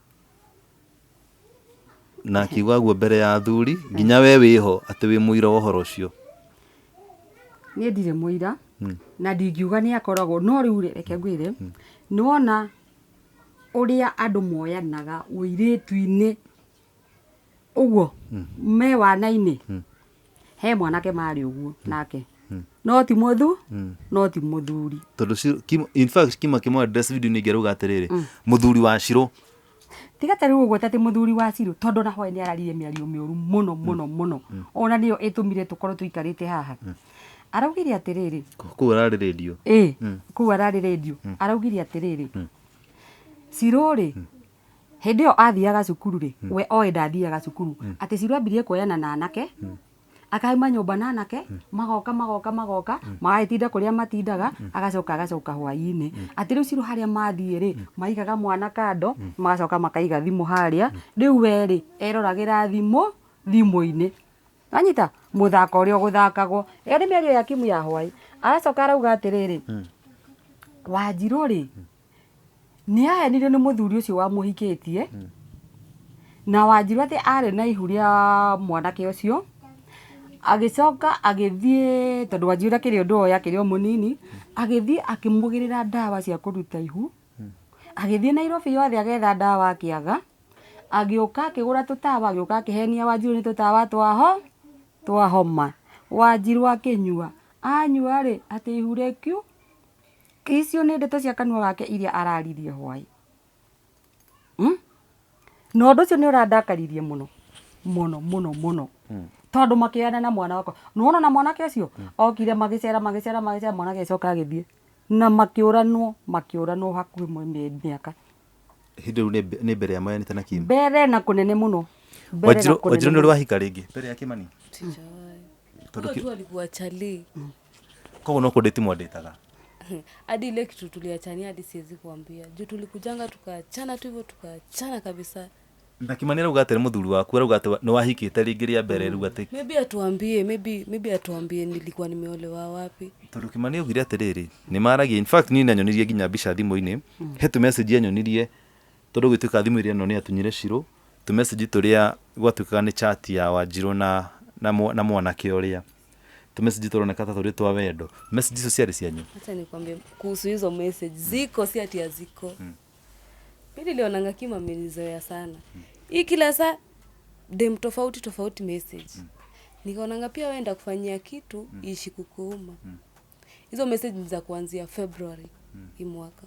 na akiuga guo mbere ya athuri nginya we wĩho atĩ wĩ mũira wa ũhoro ũcio. Niĩ ndirĩ mũira na ndingiuga nĩ akoragwo, no rĩu rĩ, reke ngwĩre, nĩ wona ũrĩa andũ moyanaga ũirĩtu-inĩ ũguo me wana-inĩ, he mwanake marĩ ũguo nake, no ti mũthu, no ti mũthuri. Tondũ Kim, in fact Kim akĩmũ address video ningĩ arauga atĩrĩrĩ, mũthuri wa Shiro. Tiga ta rĩu ũguo atĩ mũthuri wa Shiro, tondũ na hwaĩ nĩ araririe mĩario mĩũru mũno mũno mũno, ona nĩyo ĩtũmire tũkorwo tũikarĩte haha. Araugire atĩrĩrĩ, kũu ararĩ radio. Ĩ, kũu ararĩ radio. Araugire atĩrĩrĩ, Shiro rĩ, hĩndĩ ĩyo athiaga cukuru rĩ, we oĩ ndathiaga cukuru, atĩ Shiro ambirie kuoyana na anake, akauma nyũmba na anake, magoka magoka magoka, magagĩtinda kũrĩa matindaga, agacoka agacoka hwaĩ-inĩ. Atĩ rĩu Shiro harĩa mathiĩ rĩ, maigaga mwana kando, magacoka makaiga thimũ harĩa, rĩu we rĩ, eroragĩra thimũ thimũ-inĩ. Wanyita mũthako ũrĩa ũgũthakagwo. Ĩyo nĩ mĩario ya Kim ya hwaĩ. Aracoka arauga atĩrĩrĩ, Wanjirũ rĩ, nĩ ahenirio nĩ mũthuri ũcio wamũhikĩtie, na Wanjirũ atĩ arĩ na ihu rĩa mwanake ũcio, agĩcoka agĩthiĩ, tondũ Wanjirũ ndakĩrĩ ũndũ oĩ akĩrĩ o mũnini, agĩthiĩ akĩmũgĩrĩra ndawa cia kũruta ihu, agĩthiĩ Nairobi yothe agetha ndawa akĩaga, agĩũka akĩgũra tũtawa, agĩũka akĩhenia Wanjirũ nĩ tũtawa twa homa. Wanjirũ akĩnyua, anyua rĩ, atĩ ihu rĩkiu. Icio nĩ ndeto cia kanua gake iria araririe hwaĩ. Na ũndũ ũcio nĩ ũrandakaririe mũno mũno mũno mũno, tondũ makĩoyana na mwana wakwa. Nĩwona na mwanake ũcio okire magĩcera magĩcera magĩcera, mwanake agĩcoka agĩthiĩ na makĩũranwo makĩũranwo hakuhĩ mĩaka. Hĩndĩ rĩu nĩ mbere ya moyanĩte na Kim. Mbere na kũnene mũno. Mbere na Wanjirũ kũnene Wanjirũ nĩ ũrĩ mũno. wahika rĩngĩ mbere ya Kimani? Sijawahi. Tondũ Huyo tu alikuwa chali. Koguo no kũndĩti mwandĩtaga. Hadi ile kitu tuliachania hadi siwezi kuambia. Juu tulikujanga tukaachana tu hivyo, tukaachana kabisa. Na Kimani arauga atĩ nĩ mũthuri waku, arauga atĩ nĩ wahikĩte rĩngĩ rĩa mbere, rĩu atĩ Maybe atuambie, maybe atuambie nilikuwa nimeolewa wapi. Tondũ Kimani augire atĩrĩrĩ, nĩ maragia, in fact niĩ nĩanyonirie nginya mbica thimũ-inĩ, he tũ message anyonirie, tondũ gwĩtuĩka thimũ ĩrĩa ĩno nĩ atunyire Shiro, tũ message tũrĩa gwatuĩkaga nĩ chat ya Wanjirũ na mwanake ũrĩa, tũ message tũroneka ta tũrĩ twa wendo. Message icio ciarĩ cianyu? Acha nikwambie kuhusu hizo message, ziko si ati haziko. Mimi nilionanga Kim amenizoea sana. Hii kila saa dem tofauti tofauti message. Nikaonanga pia wewe enda kufanyia kitu ishi kukuuma. Hizo message ni za kuanzia February hii mwaka.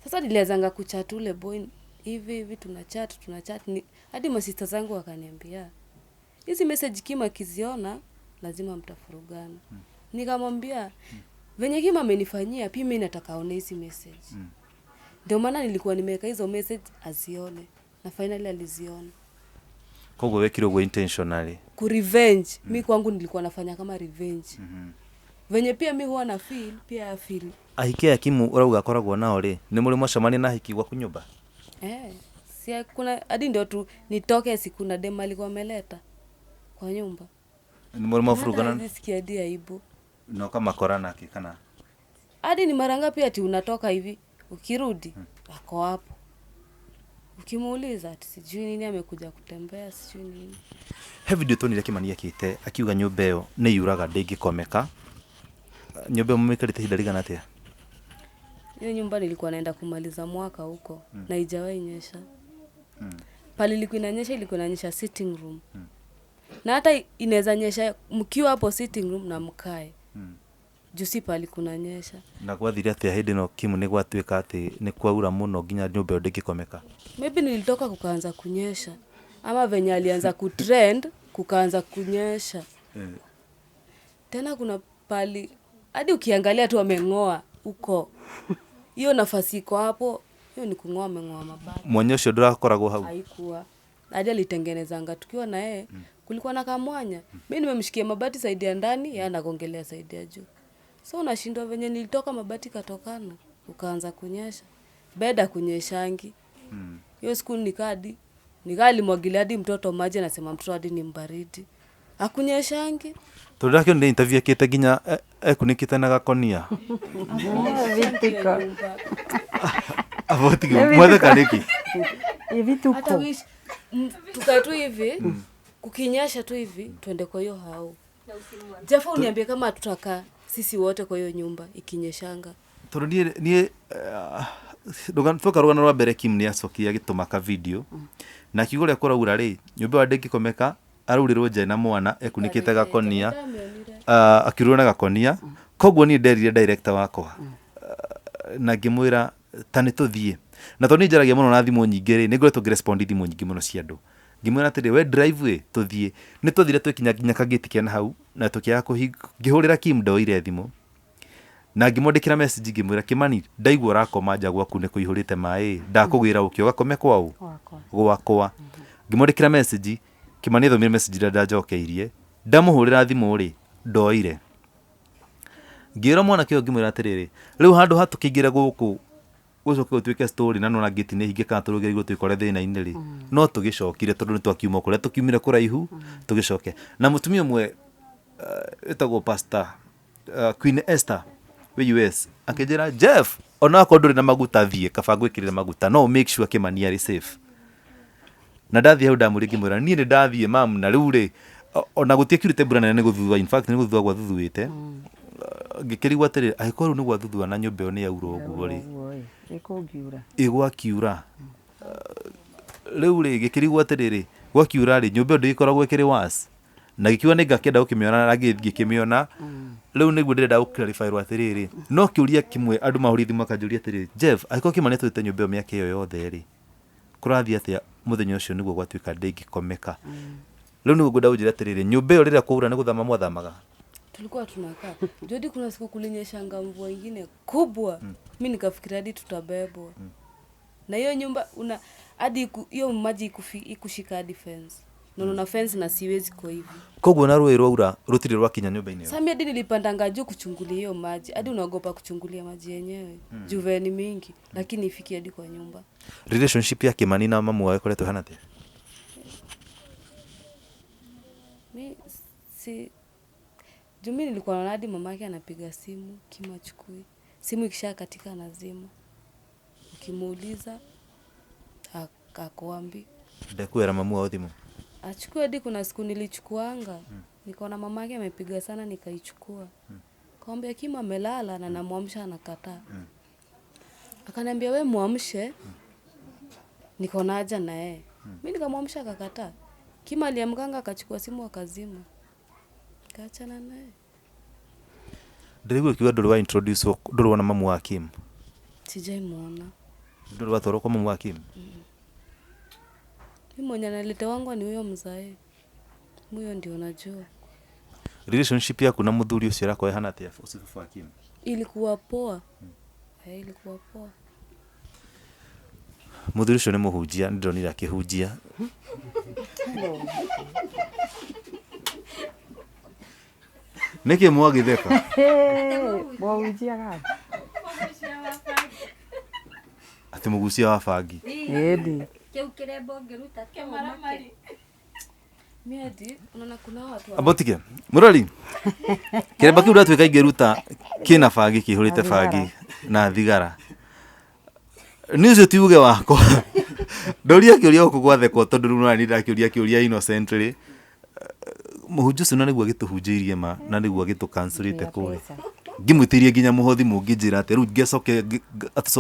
Sasa nilianzanga kuchat ule boy hivi hivi, tunachat tunachat, hadi masista zangu wakaniambia hizi message Kim akiziona lazima mtafurugana. Nikamwambia venye Kim amenifanyia pia mimi nataka aone hizi message. Ndio maana nilikuwa nimeweka hizo message azione, na finally aliziona. Koguo wekire ũguo intentionally. Ku revenge, mi kwangu nilikuwa nafanya kama revenge. Venye pia mi huwa na feel, pia ya feel. Ahiki aya Kim ũrauga akoragwo nao rĩ, nĩ mũrĩ mwacemania na ahiki gwaku nyũmba? Si kuna hadi ndio tu nitoke siku na dem alikuwa ameleta kwa nyumba. Nĩ mũrĩ mwafurugana? Hata sikia hadi aibu. Na ũkamakora nake kana? Hadi ni mara ngapi ati unatoka hivi ukirudi ako hapo. Ukimuuliza ati sijui nini amekuja kutembea sijui nini. He video tuonire Kimani ekĩte akiuga nyũmba ĩyo nĩ yuraga ndĩngĩkomeka. Nyũmba ĩyo mũmĩikarĩte ihinda rĩigana atĩa? Hiyo nyumba nilikuwa naenda kumaliza mwaka huko na ijawahi nyesha. Pale ilikuwa inanyesha, ilikuwa inanyesha sitting room. Na hata inaweza nyesha mkiwa hapo sitting room na mkae. Juu si pali kunanyesha. Na gwathire atĩa hĩndĩ ĩno Kim nĩ gwatuĩka atĩ nĩ kwaura mũno nginya nyũmba ĩyo ndĩngĩkomeka? Maybe nilitoka kukaanza kunyesha ama venye alianza kutrend kukaanza kunyesha. Tena kuna pali hadi ukiangalia tu wameng'oa huko, hiyo nafasi iko hapo, hiyo ni kung'oa, ameng'oa mabati. Mwanya ũcio ndũrakoragwo hau? Haikuwa hadi alitengenezanga tukiwa na yeye, kulikuwa na kamwanya. Mi nimemshikia mabati saidi ya ndani, yeye anagongelea saidi ya juu, so unashindwa venye nilitoka mabati katokana, ukaanza kunyesha. Beda kunyeshangi hiyo siku nikadi nikaa alimwagilia hadi mtoto maji, anasema mtoto hadi ni mbaridi, akunyeshangi. Tondũ ndakĩonire interview ekĩte nginya ekunĩkĩte na gakonia. Vituko. Abotige mwatheka nĩkĩ? Hata Vituko. wish tukae tu hivi kukinyesha tu hivi tuende kwa hiyo hau. Jafa uniambie kama tutakaa sisi wote kwa hiyo nyumba ikinyeshanga. Tondũ niĩ twoka rũgano rwa mbere Kim nĩ acokire agĩtũma ka video na akiuga ũrĩa kũraura rĩ nyũmba ĩyo ndĩngĩkomeka araurĩrwo nja na mwana ekunĩkĩte gakonia akiurwo na gakonia koguo niĩ nderire director wakwa na ngĩmwĩra ta nĩ tũthiĩ na tondũ niĩ njaragia mũno na thimũ nyingĩ rĩ nĩ ngoretwo ngĩrespond thimũ nyingĩ mũno cia andũ ngĩmwĩra atĩrĩ we drive ĩ tũthiĩ nĩ twathire twĩkinya nginya kagĩti kena hau na tũkĩaga ngĩhũrĩra Kim ndoire thimũ na ngĩmwandĩkĩra message ngĩmwĩra Kimani ndaigua ũrakoma nja gwaku nĩ kũihũrĩte maĩ ndakũgĩra ũkĩ ũgakome kwaũ Gwakwa. gwakwa ngĩmwandĩkĩra message Kimani athomire message ĩrĩa ndanjokeirie ndamũhũrĩra thimũ rĩ ndoire ngĩra mwanake ũyũ ngĩmwĩra atĩrĩrĩ rĩu handũ ha tũkĩingĩre gũkũ gũcoke gũtuĩke story na nona ngĩti nĩ hinge kana tũrũgĩrĩirwo twĩkore thĩna-inĩ rĩ no tũgĩcokire tondũ nĩ twakiuma kũrĩa tũkiumire kũraihu tũgĩcoke na mũtumia ũmwe wĩtagwo pastor Queen Esther wĩ US akĩnjĩra Jeff onakorwo ndũrĩ na maguta thiĩ kaba ngwĩkĩrĩre maguta no make sure Kimani arĩ safe na ndathiĩ hau ndamũria ngĩmwĩra niĩ nĩ ndathiĩ mam na rĩu rĩ ona gũtiĩkirĩte mbura nene nĩ gũthutha in fact nĩ gũthutha gwathuthũĩte ngĩkĩrigwo atĩrĩ angĩkorwo rĩu nĩ gwathutha na nyũmba ĩyo nĩ yaura ũguo rĩ Ũguo ĩ, ĩkũngiura. ĩgwakiura rĩu rĩ gĩkĩrigwo atĩrĩrĩ gwakiura rĩ nyũmba ĩyo ndĩgĩkoragwo ĩkĩrĩ worse na gĩkiuga nĩ ngakĩenda gũkĩmĩona na ngĩkĩmĩona rĩu nĩguo ndĩrenda gũclarifywo atĩrĩrĩ no kĩũria kĩmwe andũ mahũrire thimũ makanjũria atĩrĩrĩ Jeff angĩkorwo Kimani atũrĩte nyũmba ĩyo mĩaka ĩyo yothe rĩ kũrathiĩ atĩa mũthenya ũcio nĩguo gwatuĩka ndĩngĩkomeka rĩu nĩguo ngwenda ũnjĩre atĩrĩrĩ nyũmba ĩyo rĩrĩa kwaura nĩ gũthama mwathamaga? Tulikuwa tunakaa Jodi, kuna siku kulinyeshanga mvua ingine kubwa, mi nikafikiria hadi tutabebwa na hiyo nyumba una hadi hiyo maji ikushika hadi fence na unaona fence na siwezi kwa hivi. Koguo na rũĩ rwaura rũtirĩ rwakinya nyũmba-inĩ ĩyo? Sasa mi hadi nilipandanga juu kuchungulia hiyo maji, hadi unaogopa kuchungulia maji yenyewe juu veni mingi, lakini ifiki hadi kwa nyumba. Relationship ya Kimani na mamu wao ĩkoretwo ĩhana atĩa? Mi si juu mi nilikuwa naona hadi mamake anapiga simu Kim achukui simu, ikisha katika anazima, ukimuuliza hakuambi. Ndekuera mamu wao thimũ? Achukue. Hadi kuna siku nilichukuanga nikaona mamake amepiga sana, nikaichukua kaambia Kim amelala na namwamsha anakataa. Akaniambia we muamshe, niko na haja na yeye. Mi nikamwamsha akakataa. Kim aliamkanga akachukua simu akazima, kaachana naye. Ndĩraigua ũkiuga ndũrĩ wa introduce ndũrĩ wona mamu wa Kim? Sijaimuona. Ndũrĩ watwarwo kwa mamu wa Kim? Mi mwenye analetewangwa ni huyo mzae, huyo ndio najua. Relationship yaku na mũthuri ũcio ĩrakorwo ĩhana atĩa ũcio baba wa Kim? Ilikuwa poa. Ilikuwa poa. Mũthuri ũcio nĩ mũhunjia, nĩ ndĩronire akĩhunjia. Nĩkĩ mwagĩtheka? Mũhunjiaga. Atĩ mũgucia wa bangi. Ĩndĩ. Kĩu kĩremba ũngĩruta kĩmaramari. Mi hadi unaona kuna watu Amba ũtige mũrori kĩremba kĩu ndatuĩka ingĩruta kĩna bangi kĩihũrĩte Na bangi na thigara. Nĩ ũcio ti uge wakwa. Ndoria kĩũria gũkũ gwathekwo tondũ rĩu nĩ ndakĩũria kĩũria innocently. Mũhunjia ũcio na nĩguo agĩtũhunjĩirie ma na nĩguo agĩtũkancũrĩte kũrĩa. Ngĩmwĩtĩirie nginya mũhothi mũngĩnjĩra atĩ rĩu ngecoke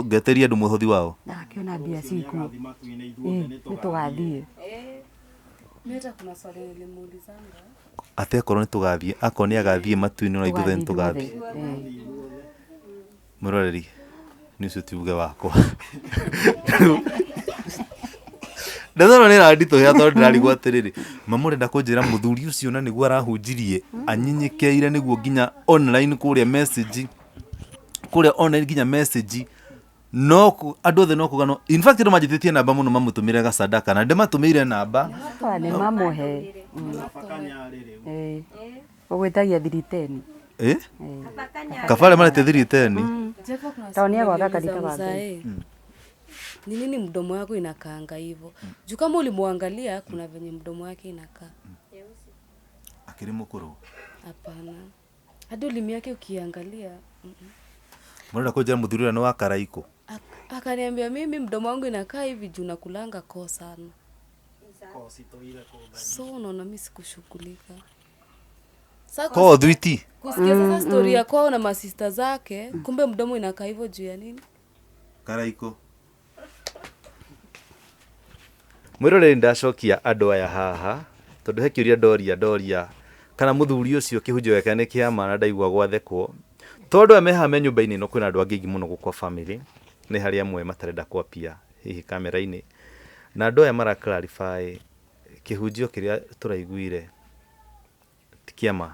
ngeterie andũ mũhothi wao. Na akĩona mbia cikuo. Nĩ tũgathiĩ. Mi hata kuna swali nilimuulizanga. Atĩ akorwo nĩ tũgathiĩ, akorwo nĩ agathiĩ matu-inĩ ona ithuothe nĩ tũgathiĩ. Mwĩroreri, nĩ ũcio ti uge wakwa. Ndeto ĩno nĩ ĩranditũhĩra tondũ ndĩrarigwo atĩrĩrĩ, ma mũrenda kũnjĩra mũthuri ũcio na nĩguo arahunjirie anyinyĩkeire nĩguo nginya online kũrĩa message, kũrĩa online nginya message no andũ othe no kuga no in fact andũ manjĩtĩtie namba mũno mamũtũmĩre gasadaka na ndĩmatũmĩire namba. Nĩ mamũhe. Ũgwĩtagia 310. Eh? Kabare marete 310. Jeff, kuna Tondũ nĩ egwaka swali kanitha niliuliza wa Ngai. mzae. Ni nini mdomo wako inakaanga hivyo? Juu kama ulimwangalia kuna venye mdomo wake inakaa. Akĩrĩ mũkũrũ. Hapana. Hadi ulimi yake ukiangalia. Mũrenda kũnjĩra mũthuri ũrĩa nĩ wa Karaikũ? Akaniambia mimi mdomo wangu inakaa hivi juu nakulanga koo sana. So unaona mimi sikushughulika. Sasa Koo thwiti. kusikia sasa story ya kwao na masista zake, kumbe mdomo inakaa hivyo juu ya nini? Karaikũ. Mwĩroreri ndacokia andũ aya haha tondũ he kĩũria ndoria kana mũthuri ũcio kĩhunjio gĩake nĩ kĩama na ndaigua gwathekwo tondũ aya me haha me nyũmba-inĩ ĩno kwĩna andũ angĩ aingĩ mũno gũkwa family nĩ harĩ amwe matarenda kwapia hihi kamera-inĩ na andũ aya mara clarify kĩhunjio kĩrĩa tũraiguire ti kĩama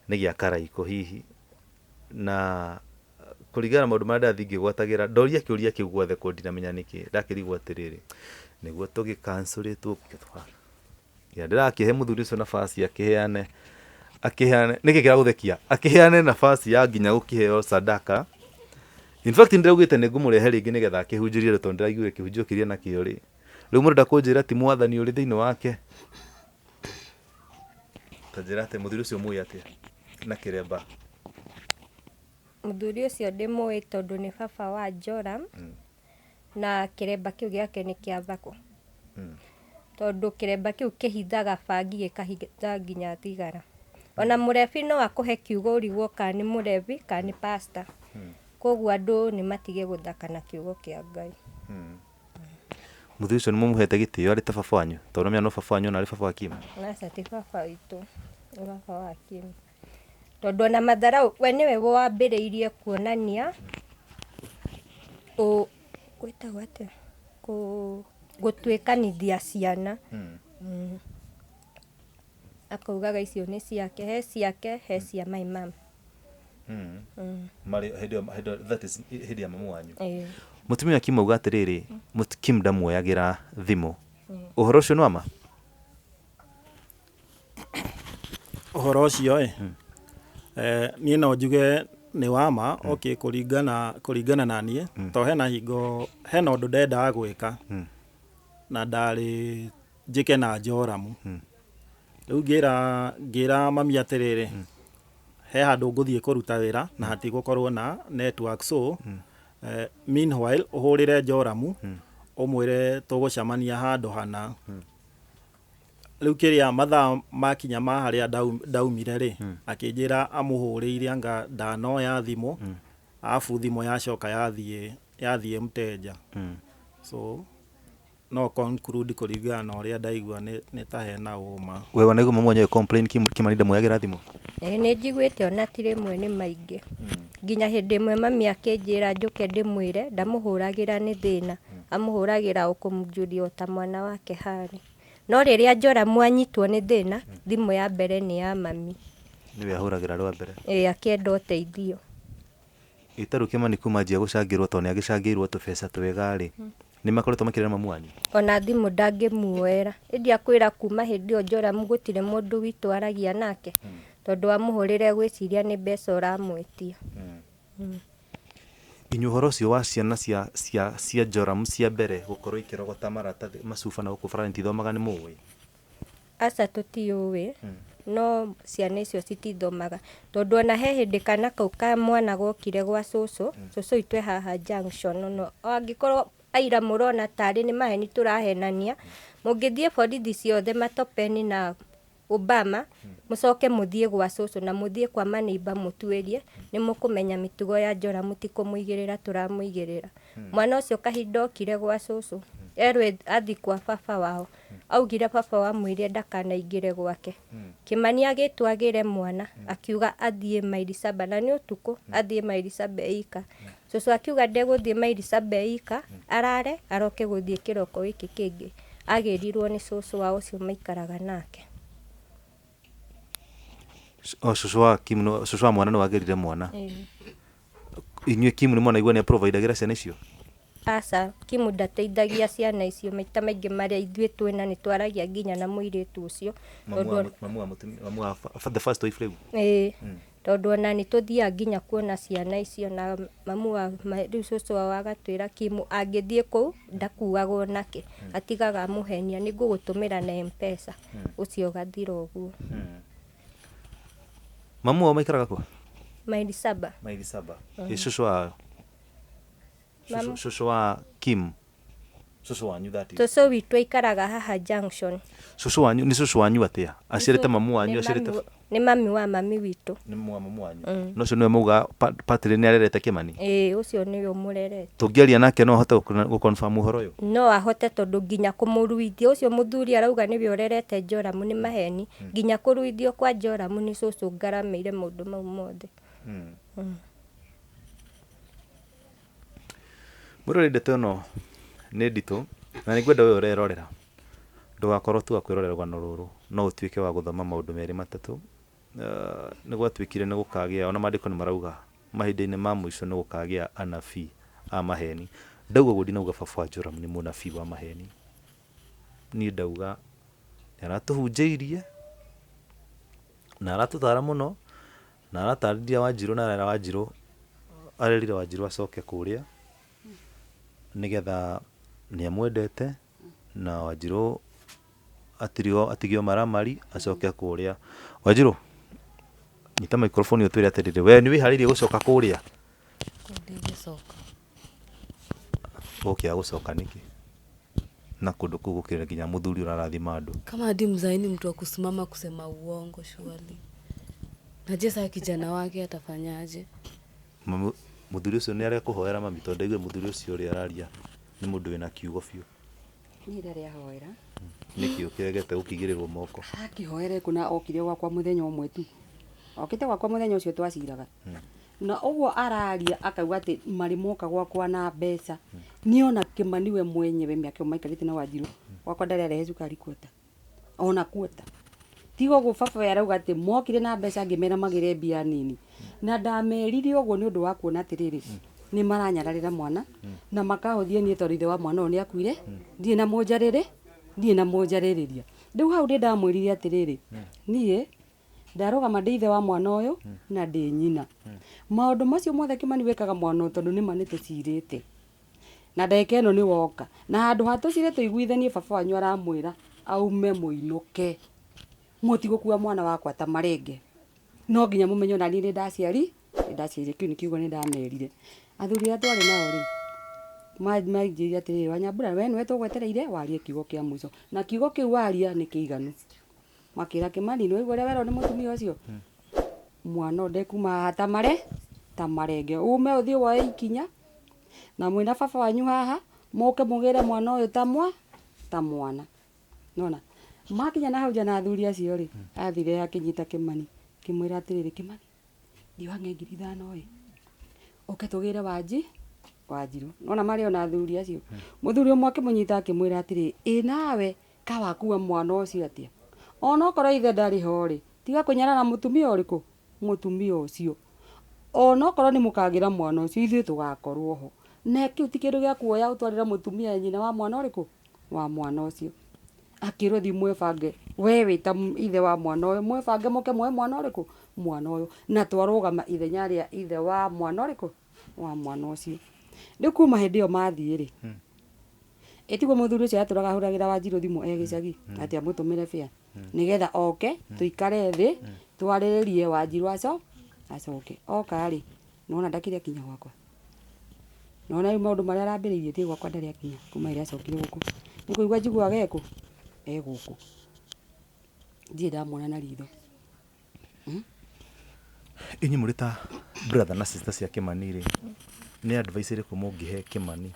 nĩ gĩa Karaikũ hihi na kũringana na maũndũ marĩa ndathiĩ ngĩgwatagĩra ndoria kĩũria kĩu gwathekwo ndinamenya nĩkĩ ndakĩrigwo atĩrĩrĩ nĩguo tũgĩkancũrĩtwo ya ndĩrakĩhe mũthuri ũcio nafasi akĩheane nĩkĩ kĩragũthekia akĩheane nafasi ya nginya gũkĩheo sadaka. In fact ndĩraugĩte nĩ ngũmũrehe rĩngĩ nĩgetha akĩhunjĩrie tondũ ndĩraiguire kĩhunjio kĩrĩa nakĩo rĩ rĩu mũrenda kũnjĩra ti mwathani ũrĩ thĩinĩ wake ta njĩra atĩ mũthuri ũcio mũĩ atĩa na kĩremba. Mũthuri ũcio ndĩmũĩ tondũ nĩ baba wa Joram na kĩremba kĩu gĩake nĩ kĩa thako. Tondũ kĩremba kĩu kĩhithaga bangi gĩkahitha nginya thigara. Ona mũrebi no akũhe kiugo ũrigwo kana nĩ mũrebi kana nĩ pastor. Koguo andũ nĩ matige gũthaka na kiugo kĩa Ngai. Mũthuri ũcio nĩ mũmũhete gĩtĩo arĩ ta baba wanyu tondũ namenya no baba wanyu ona arĩ baba wa Kim. Aca ti baba witũ, nĩ baba wa Kim. Tondũ ona matharau we nĩwe wambĩrĩirie kuonania gwĩtagwo atĩa gũtuĩkanithia ciana. Akaugaga icio nĩ ciake, he ciake, he cia my mum. Marĩ hĩndĩ that is hĩndĩ ya mamu wanyu. Mũtumia Kim auga atĩrĩrĩ, Kim ndamuoyagĩra thimũ. Ũhoro ũcio nĩ wa ma? Ũhoro ũcio ĩ, niĩ no njuge nĩ wa ma, okay, kũringana na niĩ, to hena hingo, hena ũndũ ndendaga gwĩka, na ndarĩ njĩke na Joramu. Rĩu ngĩra mami atĩrĩrĩ, he handũ ngũthiĩ kũruta wĩra na hatigũkorwo na network, so meanwhile ũhũrĩre Joramu ũmwĩre tũgũcemania handũ hana. Rĩu kĩrĩa mathaa makinya ma harĩa ndaumire rĩ, akĩnjĩra amũhũrĩire anga ndanoya thimũ, arabu thimũ yacoka yathiĩ mteja. So no conclude kũringana na ũrĩa ndaigua nĩ ta hena ũma. We wanaigua mamu wanyu complain Kimani ndamuoyagĩra thimũ? Nĩ njiguĩte ona ti rĩmwe nĩ maingĩ. Nginya hĩndĩ ĩmwe mami akĩnjĩra njũke ndĩmwĩre ndamũhũragĩra nĩ thĩna, amũhũragĩra o kũmũjuria o ta mwana wake harĩ. No rĩrĩa Joramu anyitwo nĩ thĩna, thimũ ya mbere nĩ ya mami. Nĩwe ahũragĩra rwa mbere. Ĩĩ, akĩenda ũteithio. Ĩtarũ Kimani kuma anjia gũcangĩrwo tondũ nĩ agĩcangĩirwo tũbeca twega rĩ, nĩ makoretwo makĩrera mamu wanyu? Ona thimũ ndangĩmuoera. Ĩndĩ akwĩra kuma hĩndĩ ĩyo Joramu gũtirĩ mũndũ witũ aragia nake, tondũ amũhũrĩre gwĩciria nĩ mbeca ũramwĩtia. Inyuĩ ũhoro ũcio wa ciana cia Joramu cia mbere gũkorwo ikĩrogota maratathi macuba na gũkũ bara nĩtithomaga nĩ mũĩ? Aca tũtiũĩ, no ciana icio citithomaga tondũ ona he hĩndĩ kana kau ka mwana gokire gwa cũcũ, cũcũ witũ e haha junction, no angĩkorwo Aira mũrona tarĩ nĩ maheni tũrahenania, mũngĩthiĩ borithi ciothe Matopeni na Obama, mũcoke mũthiĩ gwa cũcũ na mũthiĩ kwa maneiba mũtuĩrie, nĩ mũkũmenya mĩtugo ya Joramu ti kũmũigĩrĩra tũramũigĩrĩra. Mwana ũcio kahinda okire gwa cũcũ, erwo athiĩ kwa baba wao, augire baba wamwĩrire ndakanaingĩre gwake. Kĩmani agĩtwo agĩre mwana, akiuga athiĩ maili saba, na nĩ ũtukũ, athiĩ maili saba eika. Cũcũ akiuga ndegũthiĩ maili saba eika, arare, aroke gũthiĩ kĩroko gĩkĩ kĩngĩ. Agĩrirwo nĩ cũcũ wao ũcio maikaraga nake. O cũcũ wa Kim cũcũ wa mwana nĩ wagĩrire mwana. Inyuĩ Kim nĩ mwanaigua nĩ aprovidagĩra ciana icio? Aca, Kimu ndateithagia ciana icio, maita maingĩ marĩa ithuĩ twĩna nĩ twaragia nginya na mũirĩtu ũcio. Tondũ Mamu wa mũtumia, mamu wa the first wife rĩu. Ĩĩ, tondũ ona nĩ tũthiaga nginya kuona ciana icio, na mamu wa rĩu cũcũ wao agatwĩra Kimu angĩthiĩ kũu ndakuagwo nake, atigaga amũhenia nĩ ngũgũtũmĩra na M-Pesa, ũcio ũgathira ũguo. Mamu wao maikaraga kũ? Maili saba. Maili saba. Ĩ cũcũ wa cũcũ wa Kim, cũcũ wanyu that is. Cũcũ witũ aikaraga haha junction. Cũcũ wanyu nĩ cũcũ wanyu atĩa? Aciarĩte mamu wanyu, aciarĩte Nĩ mami wa mami witũ. Nĩ mami wa mamu wanyu. No ũcio nĩwe mauga Patrick nĩ arerete Kĩmani? Ĩĩ, ũcio nĩwe ũmũrerete. Tũngĩaria nake no ahote gũ-confirm ũhoro ũyũ? No ahote, tondũ nginya kũmũruithia ũcio mũthuri arauga nĩwe ũrerete Joramu nĩ maheni. Nginya kũruithio kwa Joramu nĩ cũcũ ngaramĩire maũndũ mau mothe. Mũrori, ndeto ĩno nĩ nditũ na nĩ ngwenda we ũrerorera ndũgakorwo tu wa kwĩrorera rũgano rũrũ, no ũtuĩke wa gũthoma maũndũ merĩ matatũ. Nĩ gwatuĩkire nĩ gũkagĩa, ona maandĩko nĩ marauga mahinda-inĩ ma mũico nĩ gũkagĩa anabii a maheni. Ndauga ũguo ndinauga baba wa Joram nĩ mũnabii wa maheni. Niĩ ndauga nĩ aratũhunjĩirie na aratũtara mũno na aratarĩria Wanjirũ na arera Wanjirũ, arerire Wanjirũ acoke kũrĩa nĩgetha nĩ amwendete na Wanjirũ atigio maramari acoke kũrĩa. Wanjirũ, nyita microphone ũtwĩre atĩrĩrĩ, we nĩ wĩharĩirie gũcoka kũrĩa? Ndingĩcoka. Ũkĩaga gũcoka nĩkĩ? Na kũndũ kũu gũkĩrĩ nginya mũthuri ũrarathima andũ. Kama hadi mzae ni mtu wa kusimama kusema uongo surely. Na je, sasa kijana wake atafanyaje? Mũthuri ũcio nĩ arekũhoera mami, tondũ ndaigua mũthuri ũcio ũrĩa araria nĩ mũndũ wĩna kiugo biũ. Niĩ ndarĩ ahoera. Nĩkĩ ũkĩregete gũkĩigĩrĩrwo moko? Akĩhoere kuna okire gwakwa mũthenya ũmwe tu. Okĩte gwakwa mũthenya ũcio twaciraga. Na ũguo araria akauga atĩ marĩ moka gwakwa na mbeca. Niĩ ona Kĩmani we mwenyewe mĩaka ĩyo maikarĩte na Wanjirũ gwakwa ndarĩ arehe cukari kuota. Ona kuota. Tiga ũguo baba we arauga atĩ mokire na mbeca ngĩmera magĩre mbia nini. Na ndamerire ũguo nĩ ũndũ wa kuona atĩrĩrĩ, nĩ maranyararĩra mwana na makahũthia niĩ tondũ ithe wa mwana ũyũ nĩ akuire, ndirĩ na mũnjarĩrĩ, ndirĩ na mũnjarĩrĩria. Rĩu hau nĩ ndamwĩrire atĩrĩrĩ, niĩ ndarũgama ndĩ ithe wa mwana ũyũ na ndĩ nyina. Maũndũ macio mothe Kĩmani wĩkaga mwana ũyũ tondũ nĩma nĩ tũcirĩte. Na ndagĩka ĩno nĩ woka. Na handũ ha tũcire tũiguithanie baba wanyu aramwĩra aume mũinũke. Mũtigũkua mwana wakwa ta marenge. No nginya mũmenye ona niĩ nĩ ndaciari, nĩ ndaciarire, kĩu nĩ kiugo nĩ ndamerire. Athuri arĩa twarĩ nao rĩ, manjĩrire atĩrĩrĩ, Wanyambura we nĩwe tũgwetereire warie kiugo kĩa mũico. Na kiugo kĩu waria nĩ kĩiganu. Makĩra Kĩmani, nĩ waigua ũrĩa werwo nĩ mũtumia ũcio? Mwana ũyũ ndekuma haha ta marenge. Ume ũthiĩ woe ikinya na mwĩna baba wanyu haha, mũke mũgĩre mwana ũyũ ta mwana. Nĩwona? Makinya na hau nja na athuri acio rĩ, athire akĩnyita Kĩmani, akĩmwĩra atĩrĩrĩ, Kĩmani, thiĩ wang'e 5,000 ĩ. Ũke tũgĩre Wanjirũ. Nĩwona marĩ ona athuri acio. Mũthuri ũmwe akĩmũnyita akĩmwĩra atĩrĩ, ĩ nawe ka wakua mwana ũcio atĩa? Onokorwo ithe ndarĩ ho rĩ, tiga kũnyarara mũtumia ũrĩkũ? Mũtumia ũcio. Onokorwo nĩ mũkagĩra mwana ũcio, ithuĩ tũgakorwo ho. Na kĩu ti kĩndũ gĩa kuoya ũtwarĩre mũtumia nyina wa mwana ũrĩkũ? Wa mwana ũcio. Akĩrwo thiĩ mwĩbange, we wĩ ta ithe wa mwana ũyũ, mwĩbange mũke muoe mwana ũrĩkũ? Mwana ũyũ. Na twarũgama ithenya rĩa ithe wa mwana ũrĩkũ? Wa mwana ũcio. Rĩu kuma hĩndĩ ĩyo mathiĩ rĩ, ĩtiguo mũthuri ũcio atũraga ahũragĩra Wanjirũ thimũ e gĩcagi atĩ amũtũmĩre bĩa nĩgetha oke tũikare thĩ twarĩrĩrie Wanjirũ acoke. Oka rĩ, nĩwona ndakĩrĩ akinya gwakwa. Nona rĩu maũndũ marĩa arambĩrĩirie ndiũĩ gwakwa ndarĩ akinya kuma rĩrĩa acokire gũkũ. Nĩ kũigua njiguaga ekũ? E gũkũ. Ndirĩ ndamwona na ritho. Inyuĩ mũrĩ ta brother na sister cia Kĩmani rĩ, nĩ advice ĩrĩkũ mũngĩhe Kĩmani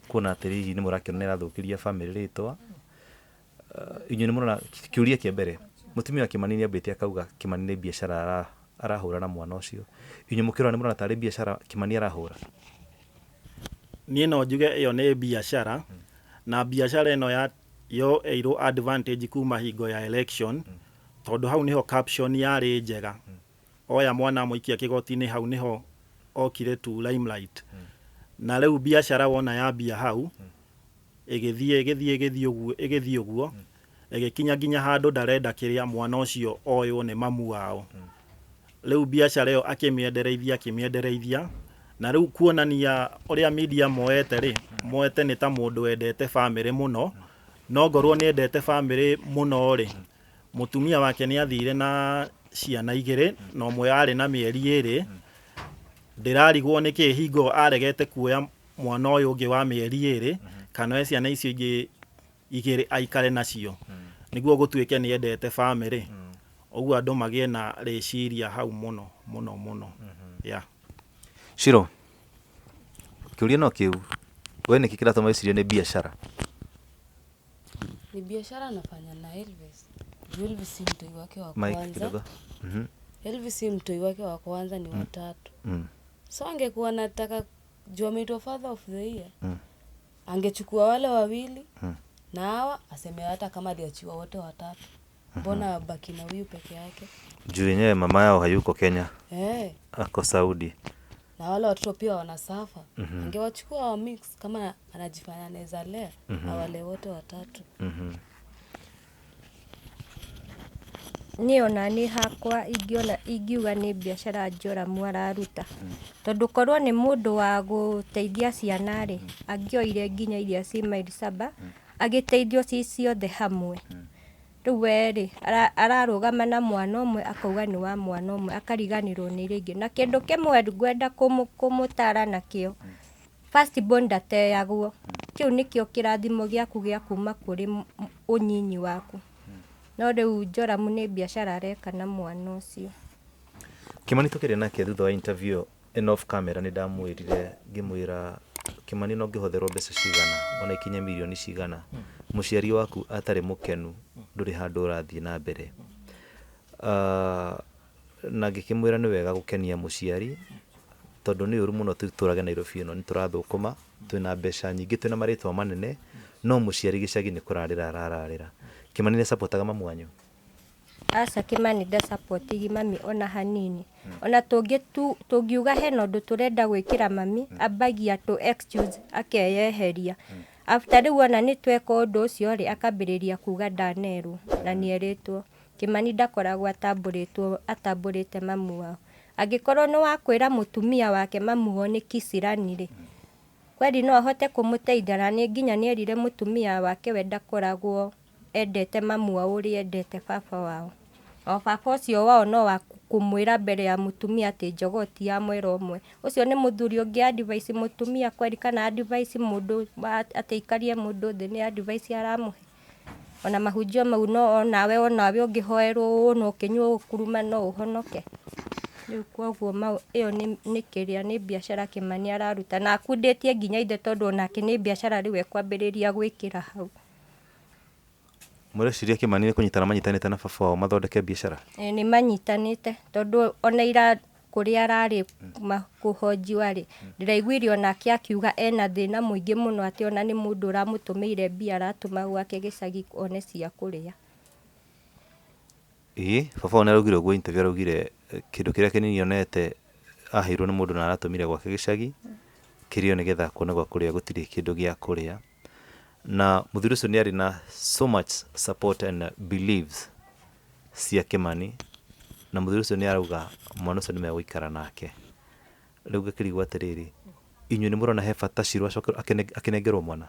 kuona atĩ hihi nĩ mũrakĩona nĩ arathũkĩria family rĩtwa? Inyuĩ nĩ mũrona, kĩũria kĩa mbere, mũtumia wa Kĩmani nĩ ambĩte akauga Kĩmani nĩ biacara arahũra na mwana ũcio. Inyuĩ mũkĩrora nĩ mũrona tarĩ biacara Kĩmani arahũra? Niĩ no njuge ĩyo nĩ biacara, na biacara ĩno ya yoeirwo advantage kuma hingo ya election, tondũ hau nĩho caption yarĩ njega. Oya mwana amũikia kĩgoti-inĩ, hau nĩho okire to limelight. Na rĩu biacara wona yambia hau, ĩgĩthiĩ ĩgĩthiĩ ĩgĩthiĩ ũguo ĩgĩthiĩ ũguo, ĩgĩkinya nginya handũ ndarenda kĩrĩa mwana ũcio oywo nĩ mamu wao. Rĩu biacara ĩyo akĩmĩendereithia akĩmĩendereithia, na rĩu kuonania ũrĩa media moete rĩ, moete nĩ ta mũndũ wendete family mũno, no ngorwo nĩ endete family mũno rĩ, mũtumia wake nĩ athire na ciana igĩrĩ, na ũmwe arĩ na mĩeri 2. Ndĩrarigwo nĩkĩ hingo aregete kuoya mwana ũyũ ũngĩ wa mĩeri 2, kana oe ciana icio ingĩ igĩrĩ aikare nacio, nĩguo gũtuĩke nĩ endete family. Ũguo andũ magĩe na rĩciria hau mũno mũno mũno. Yeah. Shiro, kĩũria no kĩu, we nĩkĩ kĩratũma wĩcirie nĩ biacara? Ni biashara anafanya na Elvis. Juu Elvis si mtoi wake wa Mike kwanza. kidogo. Elvis si mtoi wake wa kwanza, ni watatu. So angekuwa anataka, juu ameitwa father of the year, angechukua wale wawili na hawa aseme hata kama aliachiwa wote watatu. Mbona abaki na huyu peke yake? Juu yenyewe mama yao hayuko Kenya, ako Saudi. Na wale watoto pia wanasafa. Angewachukua wa mix kama anajifanya anaweza lea, awale wote watatu. Niĩ ona niĩ hakwa ingĩona ingiuga nĩ biacara Joramu araruta, tondũ korwo nĩ mũndũ wa gũteithia ciana rĩ, angĩoire nginya iria ci maili saba agĩteithio ci ciothe hamwe. Rĩu we rĩ, ararũgama na mwana ũmwe akauga nĩ wa mwana ũmwe, akariganĩrwo nĩ iria ingĩ. Na kĩndũ kĩmwe ngwenda kũmũtara nakĩo, first born ndateagwo. Kĩu nĩkĩo kĩrathimo gĩaku gĩa kuma kũrĩ ũnyinyi waku. No rĩu Joramu nĩ biacara areka na mwana ũcio. Kĩmani tũkĩaria nake thutha wa interview ĩno off camera nĩ ndamwĩrire ngĩmwĩra Kĩmani no ngĩhotherwo mbeca cigana ona ikinye mirioni cigana, mũciari waku atarĩ mũkenu ndũrĩ handũ ũrathiĩ na mbere. Na ngĩkĩmwĩra nĩ wega gũkenia mũciari tondũ nĩ ũru mũno tũtũrage Nairobi ĩno nĩ tũrathũkũma, twĩna mbeca nyingĩ, twĩna marĩtwa manene, no mũciari gĩcagi nĩ kũrarĩra arararĩra. Kĩmani nĩ supportaga mamu wanyu? Aca, Kĩmani ndasapotigi mami ona hanini. Ona tũngiuga hena ũndũ tũrenda gwĩkĩra mami, ambagia tũ excuse akeyeheria. After rĩu ona nĩ tweka ũndũ ũcio rĩ, akambĩrĩria kuga ndanerwo na nĩerĩtwo. Kĩmani ndakoragwo atambũrĩtwo atambũrĩte mamu wao. Angĩkorwo nĩ wakwĩra mũtumia wake mamu wao nĩ kisirani rĩ, kweli no ahote kũmũteithia, na nĩ nginya nĩerire mũtumia wake we ndakoragwo endete mamu wao ũrĩa endete baba wao. O baba ũcio wao no wa kũmwĩra mbere ya mũtumia atĩ njogoo ti ya mwera ũmwe. Ũcio nĩ mũthuri ũngĩ advice mũtumia kweli, kana advice mũndũ atĩ aikarie mũndũ thĩ, nĩ advice aramũhe. Ona mahunjio mau no onawe onawe ũngĩhoerwo ũũ na ũkĩnyua ũkuruma no ũhonoke. Rĩu koguo ĩyo nĩ kĩrĩa nĩ biacara Kĩmani araruta, na akundĩtie nginya ithe tondũ onake nĩ biacara rĩu ekwambĩrĩria gwĩkĩra hau. Mũreciria Kĩmani nĩ kũnyitana manyitanĩte na baba wao mathondeke biacara? Nĩ manyitanĩte tondũ ona ira kũrĩa ararĩ kũhonjiwa rĩ, ndĩraiguire onake akiuga ena thĩna mũingĩ mũno, atĩ ona nĩ mũndũ ũramũtũmĩire mbia aratũma gwake gĩcagi one cia kũrĩa. Ĩĩ, baba wao nĩ araugire ũguo interview, araugire kĩndũ kĩrĩa kĩnini onete aheirwo nĩ mũndũ na aratũmire gwake gĩcagi kĩrĩo nĩgetha kuone gwa kũrĩa, gũtirĩ kĩndũ gĩa kũrĩa. Na mũthuri ũcio nĩ arĩ na so much support and beliefs cia Kĩmani, na mũthuri ũcio nĩ arauga mwana ũcio nĩ megũikara nake. Rĩu ngakĩrigwo atĩrĩrĩ, inyuĩ nĩ mũrona he bata Shiro acoke akĩnengerwo mwana?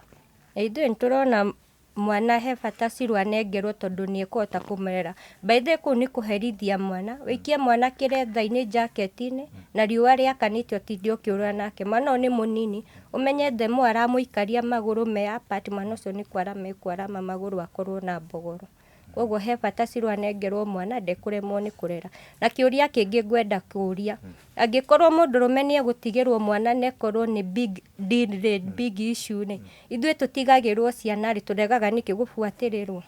Ithuĩ nĩ tũrona Mwana he bata Ciru anengerwo tondũ nĩ ekũhota kũmũrera. By the way kũu nĩ kũherithia mwana, wĩikie mwana kĩretha-inĩ jacket-inĩ na riũa rĩakanĩte ũtinde ũkĩũrũra nake. Mwana ũyũ nĩ mũnini, ũmenye the more aramũikaria magũrũ me apart mwana ũcio nĩ kwarama ekwarama magũrũ akorwo na mbogoro. Koguo he bata Ciru anengerwo mwana ndekũremwo nĩ kũrera. Na kĩũria kĩngĩ ngwenda kũria, angĩkorwo mũndũrũme nĩ egũtigĩrwo mwana na ĩkorwo nĩ big deal rĩ, big issue rĩ, ithuĩ tũtigagĩrwo ciana rĩ, tũregaga nĩkĩ gũbuatĩrĩrwo?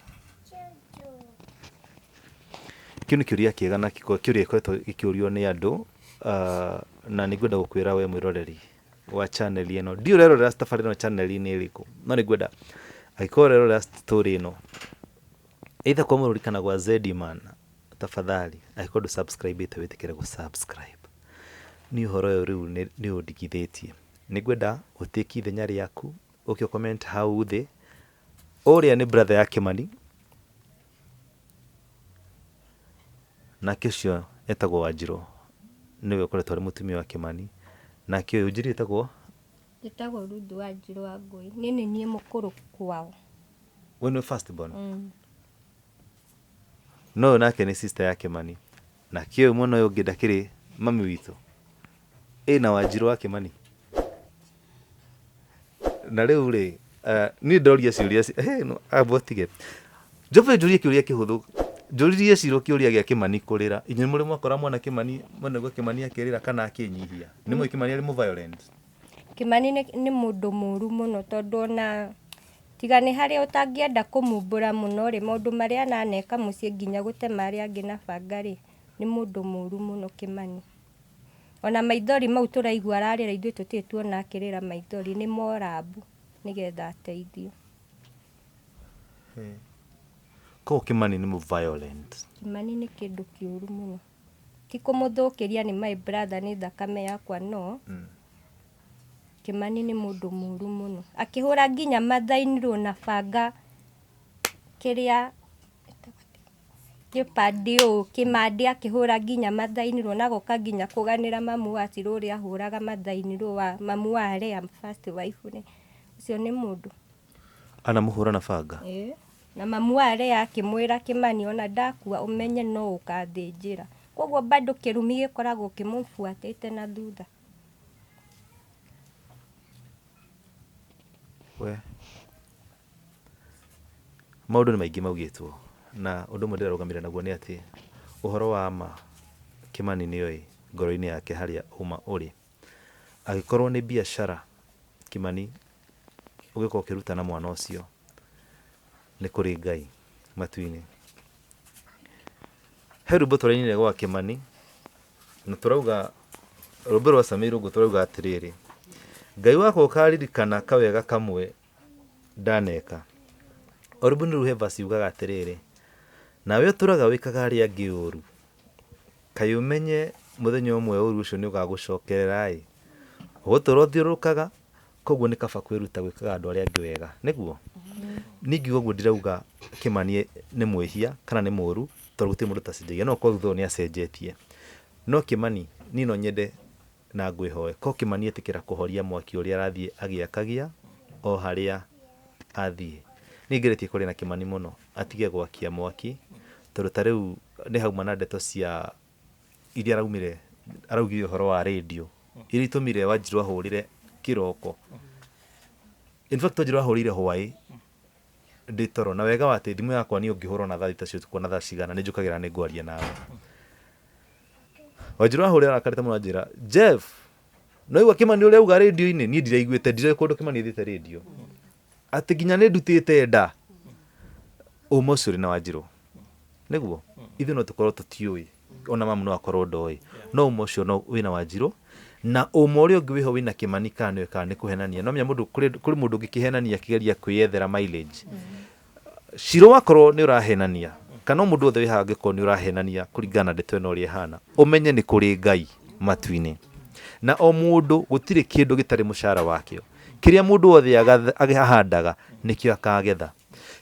Kĩu nĩ kĩũria kĩega na kĩũria gĩkoretwo gĩkĩũrio nĩ andũ, na nĩ ngwenda gũkwĩra we mwĩroreri wa channel ĩno, ndiũĩ ũrerorera tabarĩra ĩno channel-inĩ ĩrĩkũ, no nĩ ngwenda angĩkorwo ũrerorera story ĩno either kwa Mũrũri kana gwa Zediman, tafadhali angĩkorwo ndũ subscribe ĩte wĩtĩkĩre gũ subscribe. Niĩ ũhoro ũyũ rĩu nĩ ũndigithĩtie. Nĩ ngwenda ũtĩki ithenya rĩaku, ũke ũ comment hau thĩ, ũrĩa nĩ brother ya Kĩmani, nake ũcio etagwo Wanjirũ, nĩwe ũkoretwo arĩ mũtumia wa Kĩmani, nake ũyũ ũnjĩrire etagwo? Njĩtagwo Ruth Wanjirũ Wangũi, niĩ nĩ niĩ mũkũrũ kwao. We nĩwe first born? No ũyũ nake nĩ sister ya Kĩmani. Nake ũyũ mwena ũyũ ũngĩ ndakĩrĩ mami witũ. Ĩna Wanjirũ wa Kĩmani. Na rĩu rĩ, niĩ ndoria ciũria hey, no, amba ũtige. Njobe njũrie kĩũria kĩhũthũ. Njũririe Ciro kĩũria gĩa Kĩmani kũrĩra. Inyuĩ mũrĩ mwakora mwana Kĩmani, mwena Kĩmani akĩrĩra kana akĩnyihia? Nĩ mũĩ Kĩmani arĩ mũ violent? Kĩmani nĩ mũndũ mũru mũno tondũ ona tiga nĩ harĩa ũtangĩenda kũmumbũra mũno rĩ, maũndũ marĩa ananeka mũciĩ nginya gũtema arĩa angĩ na banga rĩ, nĩ mũndũ mũru mũno Kĩmani. Ona maithori mau tũraigua ararĩra ithuĩ tũtirĩ tuona akĩrĩra maithori, nĩ morambu nĩgetha ateithio. Koguo Kĩmani nĩ mũ violent. Kĩmani nĩ kĩndũ kĩũru mũno. Ti kũmũthũkĩria nĩ my brother nĩ thakame yakwa no, Kĩmani nĩ mũndũ mũru mũno. Akĩhũra nginya mathainirwo na banga kĩrĩa kĩbandĩ ũũ kĩmandĩ akĩhũra nginya mathainirwo na agoka nginya kũganĩra mamu wa Cirũ ũrĩa ahũraga mathainirwo wa mamu wa Lea first wife rĩ, ũcio nĩ mũndũ. Anamũhũra na banga? Ĩĩ. Na mamu wa Lea akĩmwĩra Kĩmani ona ndakua ũmenye no ũkathĩnjĩra. Koguo bado kĩrumi gĩkoragwo kĩmũbuatĩte na thutha. We. Maũndũ nĩ maingĩ maugĩtwo na ũndũ ũmwe ndĩrarũgamĩrĩra naguo nĩ atĩ ũhoro wa ma Kĩmani nĩoĩ ngoro-inĩ yake harĩa ũma ũrĩ. Angĩkorwo nĩ biacara Kĩmani ũngĩkorwo ũkĩruta na mwana ũcio nĩ kũrĩ Ngai matu-inĩ. He rwĩmbo tũrainire gwa Kĩmani na tũrauga rwĩmbo rwa Sammy Irũngũ tũrauga atĩrĩrĩ, Ngai wakwa ũkaririkana kawega kamwe ndaneka. O rwĩmbo-inĩ rũu he verse yugaga atĩrĩrĩ, nawe ũtũraga wĩkaga arĩa angĩ ũru, kaĩ ũmenye mũthenya ũmwe ũru ũcio nĩ ũgagũcokerera ĩ, ũgũtũra ũthiũrũrũkaga, koguo nĩ kaba kwĩruta gwĩkaga andũ arĩa angĩ wega, nĩguo? Niĩ ngiuga ũguo ndirauga Kĩmani nĩ mwĩhia kana nĩ mũru, tondũ gũtirĩ mũndũ ũtacenjagia, no ũkorwo thutha ũyũ nĩ acenjetie. No Kĩmani niĩ no nyende na ngwĩhoe, korwo Kĩmani etĩkĩra kũhoria mwaki ũrĩa arathiĩ agĩakagia o harĩa athiĩ. Niĩ ngeretie kwaria na Kĩmani mũno atige gwakia mwaki, tondũ ta rĩu nĩ hauma na ndeto cia iria araumire araugire ũhoro wa radio iria itũmire Wanjirũ ahũrĩre kĩroko. In fact Wanjirũ ahũrĩire hwaĩ ndĩ toro na wega wa atĩ thimũ yakwa niĩ ũngĩhũra ona thaa thita cia ũtukũ ona thaa cigana nĩ njũkagĩra nĩ ngwaria nawe. Wanjirũ ahũrĩra arakarĩte mũno anjĩra, Jeff, nĩ waigua Kĩmani ũrĩa auga radio-inĩ? Niĩ ndiraiguĩte, ndiroĩ kũndũ Kĩmani athiĩte radio. Atĩ nginya nĩ ndutĩte nda. Ũma ũcio ũrĩ na Wanjirũ. Nĩguo? Ithuĩ no tũkorwo tũtiũĩ, ona mamu no akorwo ndoĩ. No ũma ũcio no wĩna Wanjirũ, na ũma ũrĩa ũngĩ wĩho wĩna Kĩmani kana nĩwe kana nĩ kũhenania. No menya mũndũ, kũrĩ mũndũ ũngĩkĩhenania akĩgeria kwĩyethera mileage. Ciro wakorwo nĩ ũrahenania, kana o mũndũ wothe wĩ haha angĩkorwo nĩ ũrahenania kũringana na ndeto ĩno ũrĩa ĩhana, ũmenye nĩ kũrĩ Ngai matu-inĩ. Na o mũndũ gũtirĩ kĩndũ gĩtarĩ mũcara wakĩo. Kĩrĩa mũndũ wothe ahandaga nĩkĩo akagetha.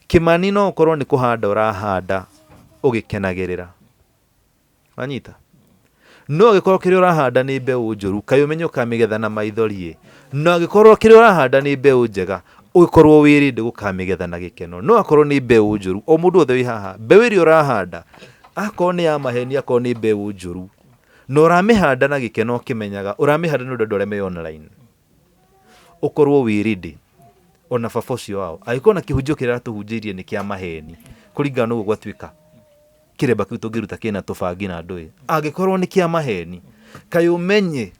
Kĩmani no ũkorwo nĩ kũhanda ũrahanda ũgĩkenagĩrĩra. Wanyita? No angĩkorwo kĩrĩa ũrahanda nĩ mbeũ njũru, kaĩ ũmenye ũkamĩgetha na maithori ĩ. No angĩkorwo kĩrĩa ũrahanda nĩ mbeũ njega, Ũgĩkorwo wĩ ready gũkamĩgetha na gĩkeno. No akorwo nĩ mbeũ njũru, o mũndũ wothe wĩ haha, mbeũ ĩrĩa ũrahanda, akorwo nĩ ya maheni, akorwo nĩ mbeũ njũru, na ũramĩhanda na gĩkeno ũkĩmenyaga, ũramĩhanda nĩ ũndũ andũ arĩa me online. Ũkorwo wĩ ready ona baba ũcio wao angĩkorwo na kĩhunjio kĩrĩa aratũhunjĩirie nĩ kĩa maheni kũringana na ũguo gwatuĩka kĩremba kĩu tũngĩruta kĩna tũbangi na ndũĩ angĩkorwo nĩ kĩa maheni kaĩ ũmenye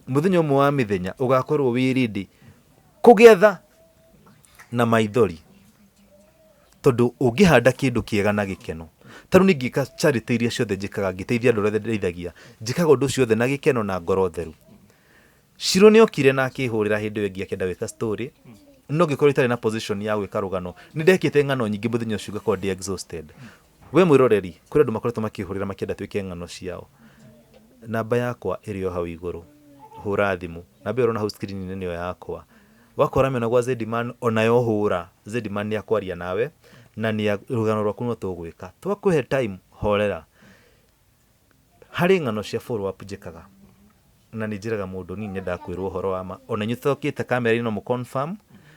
mũthenya ũmwe wa mĩthenya ũgakorwo wĩ ready kũgetha na maithori tondũ ũngĩhanda kĩndũ kĩega na gĩkeno ta rĩu niĩ ngĩka charity iria ciothe njĩkaga ngĩteithia andũ arĩa othe ndeithagia njĩkaga ũndũ ũcio othe na gĩkeno na ngoro theru. Shiro nĩ okire na akĩhũrĩra hĩndĩ ĩyo ĩngĩ akĩenda gwĩka story no ngĩkorwo itarĩ na position ya gwĩka rũgano nĩ ndekĩte ng'ano nyingĩ mũthenya ũcio ngakorwo ndĩ exhausted. We mwĩroreri kũrĩ andũ makoretwo makĩhũrĩra makĩenda twĩke ng'ano ciao namba yakwa ĩrĩ o hau igũrũ hũra thimũ namba ĩyo ũrona hau screen-inĩ nĩyo yakwa wakora mĩona gwa Zedman onayo hũra Zedman nĩ akwaria nawe na nĩ rũgano rwaku no tũgwĩka twakũhe time horera harĩ ng'ano cia follow up njĩkaga na nĩ njĩraga mũndũ niĩ nyendaga kwĩrwo ũhoro wa ma ona inyuĩ tũtokĩte kamera-inĩ no mũ confirm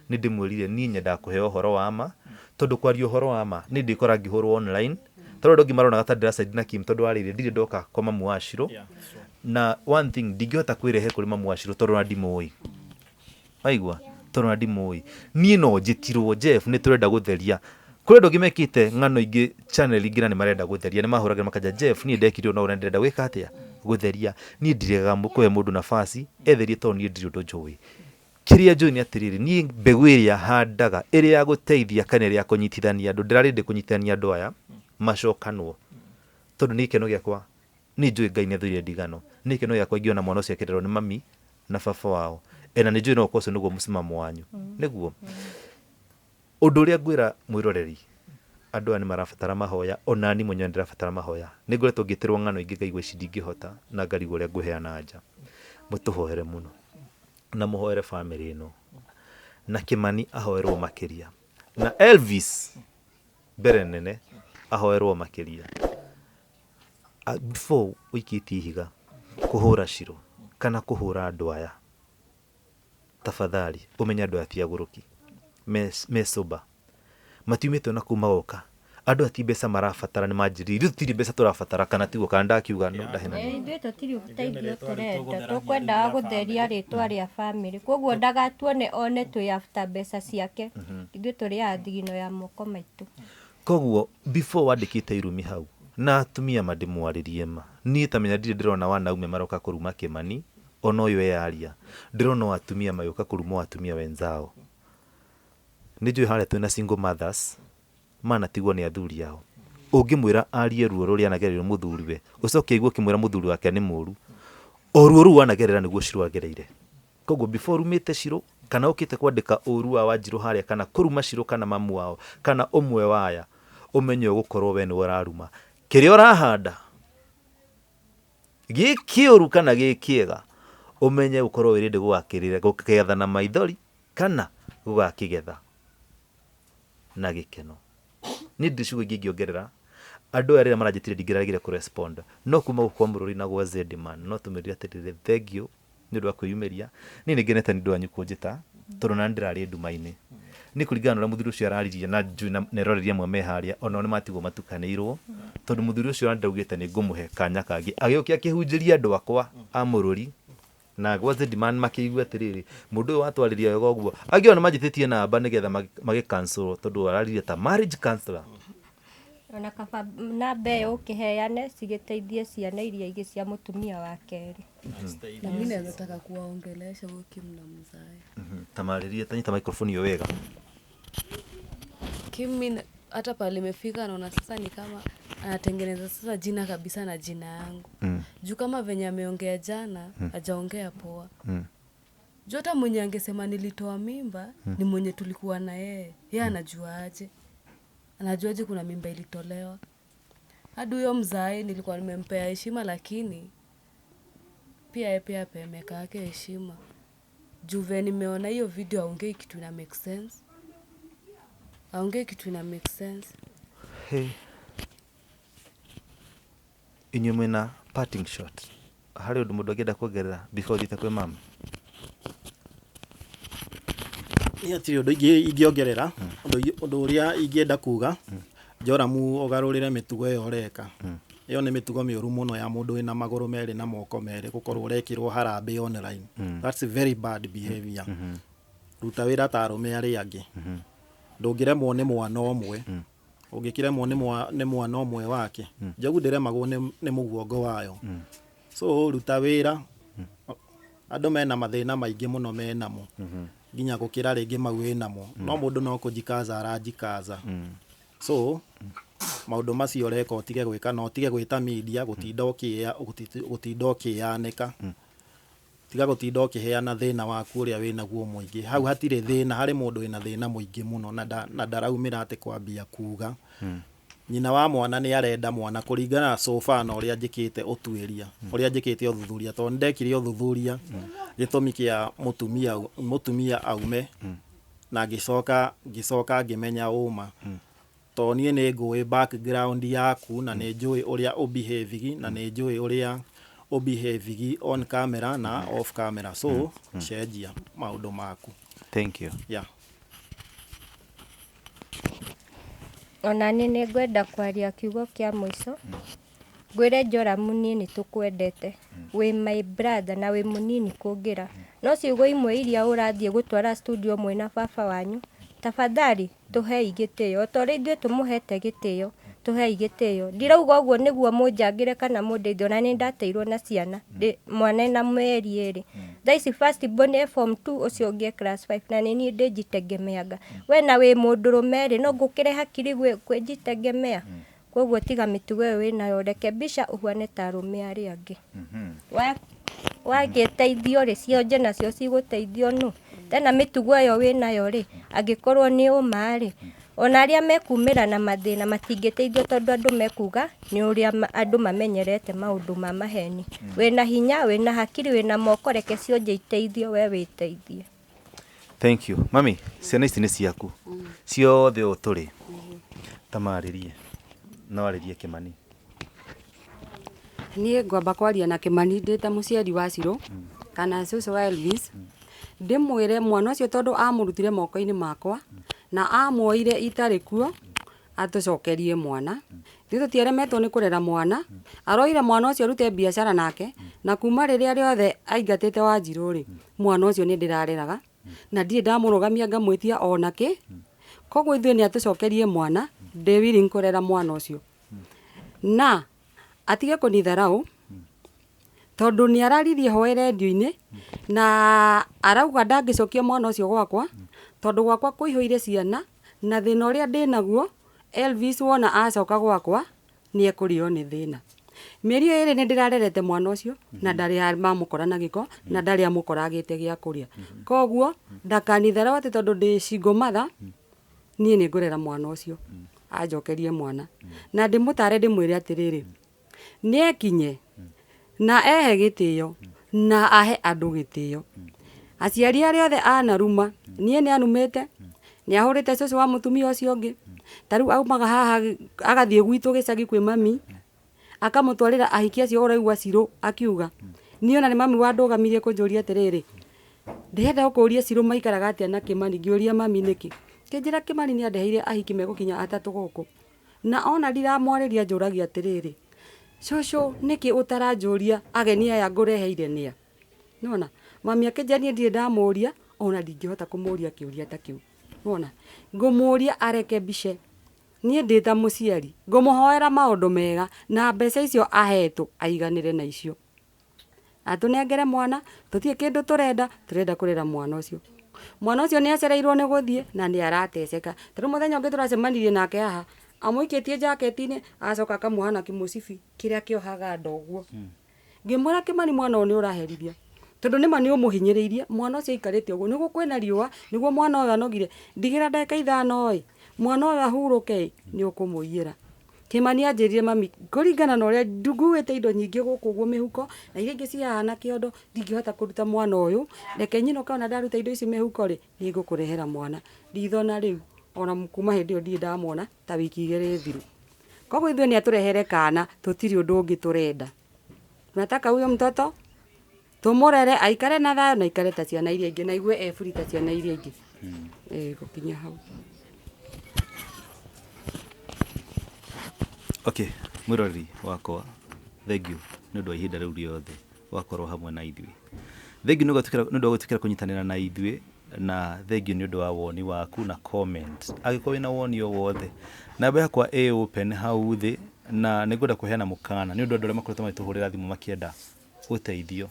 nĩ ndĩmwĩrire niĩ nyendaga kũheo ũhoro wa ma tondũ kwaria ũhoro wa ma nĩ ndĩkora ngĩhũrwo online tondũ andũ angĩ maronaga ta ndĩracaidi na Kim tondũ warĩire ndirĩ ndoka kwa mamu wa Shiro na one thing ndingĩhota kwĩrehe kũrĩ mamu wa Shiro tondũ ona ndimũĩ waigua tondũ ona ndimũĩ niĩ no njĩtirwo Jeff nĩ tũrenda gũtheria kũrĩ andũ angĩ mekĩte ng'ano ingĩ channel ingĩ na nĩ marenda gũtheria nĩ mahũragĩra makanja Jeff niĩ ndekire ũũ na ũũ na ndĩrenda gwĩka atĩa gũtheria niĩ ndiregaga kũhe mũndũ nafasi etherie tondũ niĩ ndirĩ ũndũ njũĩ kĩrĩa njũĩ nĩ atĩrĩrĩ niĩ mbegũ ĩrĩa handaga ĩrĩa ya gũteithia kana ĩrĩa ya kũnyitithania andũ ndĩrarĩ kũnyitithania andũ aya macokanwo tondũ nĩ gĩkeno gĩakwa nĩ njũĩ Ngai nĩ athũire ndigano nĩ gĩkeno gĩakwa ingĩona mwana ũcio akĩrerwo nĩ mami na baba wao ena nĩ njũĩ no ũkorwo ũcio nĩguo mũsimamo wanyu nĩguo ũndũ ũrĩa ngwĩra mwĩroreri andũ aya nĩ marabatara mahoya ona niĩ mwenyewe ndĩrabatara mahoya nĩ ngoretwo ngĩtĩrwo ng'ano ingĩ ngaigua ici ndingĩhota na ngarigwo ũrĩa ngũheana nja mũtũhoere mũno na mũhoere bamĩrĩ ĩno na Kĩmani ahoerwo makĩria na Elvis mbere nene ahoerwo makĩria. Before ũikĩtie ihiga kũhũra Shiro kana kũhũra andũ aya tafadhali ũmenye andũ aya ti agũrũki me sober matiumĩte ona kuu magoka andũ aya ti mbeca marabatara nĩ manjĩrĩire ithuĩ tũtirĩ mbeca tũrabatara kana tiguo kana ndakiuga no ndahenania. Ithuĩ tũtirĩ ũteithio tũrenda tũkwendaga gũtheria rĩtwa rĩa bamĩrĩ koguo ndagatuone one twĩ after mbeca ciake ithuĩ tũrĩaga thigino ya moko maitũ. Koguo before wandĩkĩte irumi hau na atumia mandĩmwarĩrie ma niĩ ta menya ndirĩ ndĩrona wanaume maroka kũruma Kĩmani ona ũyũ eyaria ndĩrona o atumia magĩũka kũruma o atumia wenzao nĩ njũĩ harĩa twĩna single mothers manatigwo nĩ athuri ao ũngĩmwĩra arie ruo rũrĩa anagereire mũthuriwe ũcoke aigue ũkĩmwĩra mũthuri wake nĩ mũru o ruo rũu wanagerera nĩguo Shiro agereire koguo before rumĩte Shiro kana ũkĩte kwandĩka ũru wa Wanjirũ harĩa kana kũruma Shiro kana mamu wao kana ũmwe waya ũmenye ũgũkorwo we nĩwe ũraruma kĩrĩa ũrahanda gĩ kĩũru kana gĩ kĩega ũmenye ũkorwo wĩ ready gũkĩgetha na maithori kana gũgakĩgetha na gĩkeno niĩ ndirĩ ciugo ingĩ ingĩongerera andũ aya rĩrĩa maranjĩtire ndingĩraregire kũrespond no kuma gũkũ kwa Mũrũri na gwa Zedman no tũmĩrire atĩrĩrĩ thank you nĩ ũndũ wa kwĩyumĩria niĩ nĩ ngenete nĩ ũndũ wanyu kũnjĩta tondũ nani ndĩrarĩ nduma-inĩ nĩ kũringana na ũrĩa mũthuri ũcio araririe na njũĩ na eroreri amwe me harĩa onao nĩ matigwo matukanĩirwo tondũ mũthuri ũcio ona ndaugĩte nĩ ngũmũhe kanya kangĩ agĩũke akĩhunjĩria andũ akwa a Mũrũri na gwa Zedman makĩigua atĩrĩrĩ mũndũ ũyũ watwarĩria wega ũguo angĩ ona manjĩtĩtie namba nĩgetha magĩ cancel tondũ araririe ta marriage counselor. Ona kaba namba ĩyo ũkĩheane cigĩteithie ciana iria ingĩ cia mũtumia wa kerĩ. Na mimi naweza taka kuwaongelesha huyo Kim na mzae. Tamarĩria tanyita microphone ĩyo wega. Kim mi hata pale imefika naona sasa ni kama anatengeneza sasa jina kabisa na jina yangu. Juu kama venye ameongea jana, hajaongea poa. Juu hata mwenye angesema nilitoa mimba, ni mwenye tulikuwa na yeye. Yeye anajua aje? Anajuaje kuna mimba ilitolewa? Hadi huyo mzae nilikuwa nimempea heshima lakini pia yeye pia apee miaka yake heshima. Juu venye nimeona hiyo video haongei kitu ina make sense. Haongei kitu ina make sense. Hey. Inyuĩ mwĩna parting shot harĩ ũndũ mũndũ angĩenda kuongerera before thiĩte kwĩ mama? Niĩ hatirĩ ũndũ ingĩongerera. Ũndũ ũrĩa ingĩenda kuga, Joramu, ũgarũrĩre mĩtugo ĩyo ũreka. Ĩyo nĩ mĩtugo mĩũru mũno ya mũndũ wĩna magũrũ merĩ na moko merĩ gũkorwo ũrekĩrwo harambĩ online. That's very bad behavior. Ruta wĩra ta arũme arĩa angĩ. Ndũngĩremwo nĩ mwana ũmwe, ũngĩkĩremwo nĩ mwana ũmwe wake, njogu ndĩremagwo nĩ mũguongo wayo. So ruta wĩra. Andũ mena mathĩna maingĩ mũno menamo nginya gũkĩra rĩngĩ mau wĩnamo, no mũndũ no kũnjikaza aranjikaza. So maũndũ macio ũreka ũtige gwĩka, na ũtige gwĩta media gũtinda ũkĩyanĩka. Tiga gũtinda ũkĩheana thĩna waku ũrĩa wĩnaguo mũingĩ. Hau hatirĩ thĩna harĩ mũndũ wĩna thĩna mũingĩ mũno na ndaraumĩra atĩ kwambia kuga. Nyina wa mwana nĩ arenda mwana kũringana na so far na ũrĩa njĩkĩte ũtuĩria, ũrĩa njĩkĩte ũthuthuria, tondũ nĩ ndekire ũthuthuria gĩtũmi kĩa mũtumia aume, na ngĩcoka ngĩmenya ũma, tondũ niĩ nĩ ngũĩ background yaku, na nĩ njũĩ ũrĩa ũbehave, na nĩ njũĩ ũrĩa ũbehave on camera na off camera. So cenjia maũndũ maku. Thank you. Yeah. Ona niĩ nĩ ngwenda kwaria kiugo kĩa mũico. Ngwĩre Joramu, niĩ nĩ tũkwendete, wĩ my brother na wĩ mũnini kũngĩra, no ciugo imwe iria ũrathiĩ gũtwara studio mwĩna baba wanyu, tafadhali tũhei gĩtĩo o ta ũrĩa ithuĩ tũmũhete gĩtĩo. Tũhei gĩtĩo. Ndirauga ũguo nĩguo mũnjangĩre kana mũndeithie, ona nĩ ndateirwo na ciana mwana ena mĩeri 2. Thaa ici first born e form 2, ũcio ũngĩ e class 5, na nĩ niĩ ndĩnjitegemeaga. We na wĩ mũndũrũme rĩ, no ngũkĩre hakiri kwĩjitegemea. Koguo tiga mĩtugo ĩyo wĩnayo, reke mbica ũhuane ta arũme arĩa angĩ. Wagĩteithio rĩ, cionje nacio cigũteithio nũ? Tena mĩtugo ĩyo wĩnayo rĩ, angĩkorwo nĩ ũma rĩ, ona arĩa mekumĩra na mathĩna matingĩteithio, tondũ andũ mekuga nĩ ũrĩa andũ mamenyerete maũndũ ma maheni. Wĩna hinya, wĩna hakiri, wĩna moko, reke cionje iteithio, we wĩteithie. Thank you. Mami, ciana ici nĩ ciaku ciothe ũũ tũrĩ ta marĩrie, no arĩrie Kĩmani. Niĩ ngwamba kwaria na Kĩmani ndĩ ta mũciari wa Cirũ kana cũcũ wa Elvis, ndĩmwĩre mwana ũcio, tondũ amũrutire moko-inĩ makwa na amuoire itarĩ kuo, atũcokerie mwana. Ithuĩ tũtiaremetwo nĩ kũrera mwana. Aroire mwana ũcio arute biacara nake, na kuma rĩrĩa rĩothe aingatĩte Wanjirũ rĩ, mwana ũcio nĩ ndĩrareraga na ndirĩ ndamũrũgamia ngamwĩtia ona kĩ. Koguo ithuĩ nĩ atũcokerie mwana, ndĩ willing kũrera mwana ũcio, na atige kũnitharau, tondũ nĩ araririe hoe rendio-inĩ na arauga ndangĩcokia mwana ũcio gwakwa, tondũ gwakwa kũihũire ciana na thĩna ũrĩa ndĩnaguo. Elvis wona acoka gwakwa nĩ ekũrĩo nĩ thĩna. Mĩeri ĩyo 2 nĩ ndĩrarerete mwana ũcio na ndarĩ mamũkora na gĩko na ndarĩ amũkora agĩte gĩa kũrĩa. Koguo ndakanitharau atĩ tondũ ndĩ single mother. Niĩ nĩ ngũrera mwana ũcio, anjokerie mwana, na ndĩmũtare, ndĩmwĩre atĩrĩrĩ, nĩ ekinye na ehe gĩtĩo na ahe andũ gĩtĩo. Aciari arĩa othe anaruma, niĩ nĩ anumĩte, nĩ ahũrĩte cũcũ wa mũtumia ũcio ũngĩ. Ta rĩu aumaga haha agathiĩ gwitũ gĩcagi kwĩ mami, akamũtwarĩra ahiki acio ũraigua Cirũ akiuga. Niĩ ona nĩ mami wandũgamirie kũnjũria atĩrĩrĩ, "Ndĩrenda gũkũria Cirũ maikaraga atĩa na Kĩmani?" Ngĩũria mami nĩkĩ, kĩnjĩra Kĩmani nĩ andeheire ahiki megũkinya atatũ gũkũ, na ona ndiramwarĩria. Njũragia atĩrĩrĩ, "Cũcũ, nĩkĩ ũtaranjũria ageni aya ngũreheire nĩa?" Nona mami akĩnjĩra niĩ ndirĩ ndamũria, ona ndingĩhota kũmũria kĩũria ta kĩu. Nona ngũmũria areke mbice. Niĩ ndĩ ta mũciari ngũmũhoera maũndũ mega, na mbeca icio ahetwo aiganĩre na icio, atũnengere mwana. Tũtirĩ kĩndũ tũrenda, tũrenda kũrera mwana ũcio. Mwana ũcio nĩ acereirwo nĩ gũthiĩ na nĩ arateceka. Tarĩu mũthenya ũngĩ tũracemanirie nake haha, amũikĩtie jaketi-inĩ, agacoka akamuoha na kĩmũcibi kĩrĩa kĩohaga nda ũguo. Ngĩmwĩra, "Kĩmani, mwana ũyũ nĩ ũraherithia, tondũ nĩma nĩ ũmũhinyĩrĩirie. Mwana ũcio aikarĩte ũguo nĩguo kwĩna riũa, nĩguo mwana ũyũ anogire. Ndigĩra ndagĩka 5 ĩ, mwana ũyũ ahurũke ĩ, nĩ ũkũmũiyĩra." Kĩmani anjĩrire, "Mami, kũringana na ũrĩa nguĩte indo nyingĩ gũkũ ũguo mĩhuko na iria ingĩ ci haha na kĩondo, ndingĩhota kũruta mwana ũyũ. Reke nyinũke, ona ndaruta indo ici mĩhuko rĩ, nĩ ngũkũrehera mwana." Ndithona rĩu ona kuma hĩndĩ ĩyo ndirĩ ndamwona ta wiki 2 thiru. Koguo ithuĩ nĩ atũrehere kana, tũtirĩ ũndũ ũngĩ tũrenda. Tunataka huyo mtoto tumurere, aikare na thayũ na aikare ta ciana iria ingĩ, na aigue e free ta ciana iria ingĩ. Ĩĩ, gũkinya hau. Okay, mwĩroreri wakwa, thank you nĩ ũndũ wa ihinda rĩu rĩothe wakorwo hamwe na ithuĩ. Thank you nĩ ũndũ wa gwĩtĩkĩra kũnyitanĩra na ithuĩ, na thank you nĩ ũndũ wa woni waku na comment. Angĩkorwo wĩna woni o wothe, namba yakwa ĩ open hau thĩ, na nĩ ngwenda kũheana mũkana nĩ ũndũ wa andũ arĩa makoretwo magĩtũhũrĩra thimũ makĩenda ũteithio.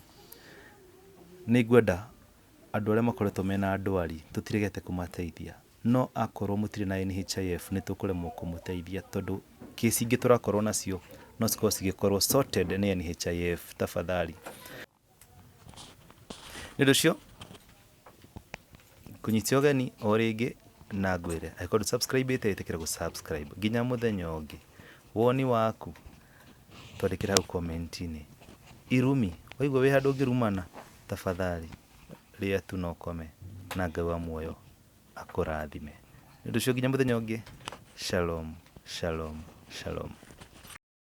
Nĩ ngwenda andũ arĩa makoretwo mena ndwari tũtiregete kũmateithia, no akorwo mũtirĩ na NHIF nĩ tũkũremwo kũmũteithia, tondũ kesi ingĩ tũrakorwo nacio no cikorwo cigĩkorwo sorted nĩ NHIF. Tafadhali. Nĩ ũndũ ũcio kũnyita ũgeni o rĩngĩ na ngwĩre angĩkorwo ndũ subscribe ĩte, ĩtĩkĩra gũ subscribe nginya mũthenya ũngĩ. Woni waku twandĩkĩre hau comment-inĩ. Irumi waigua wĩ handũ ũngĩrumana, tafadhali rĩa tu na ũkome, na Ngai wa muoyo akũrathime. Nĩ ũndũ ũcio nginya mũthenya ũngĩ, shalom, shalom, shalom.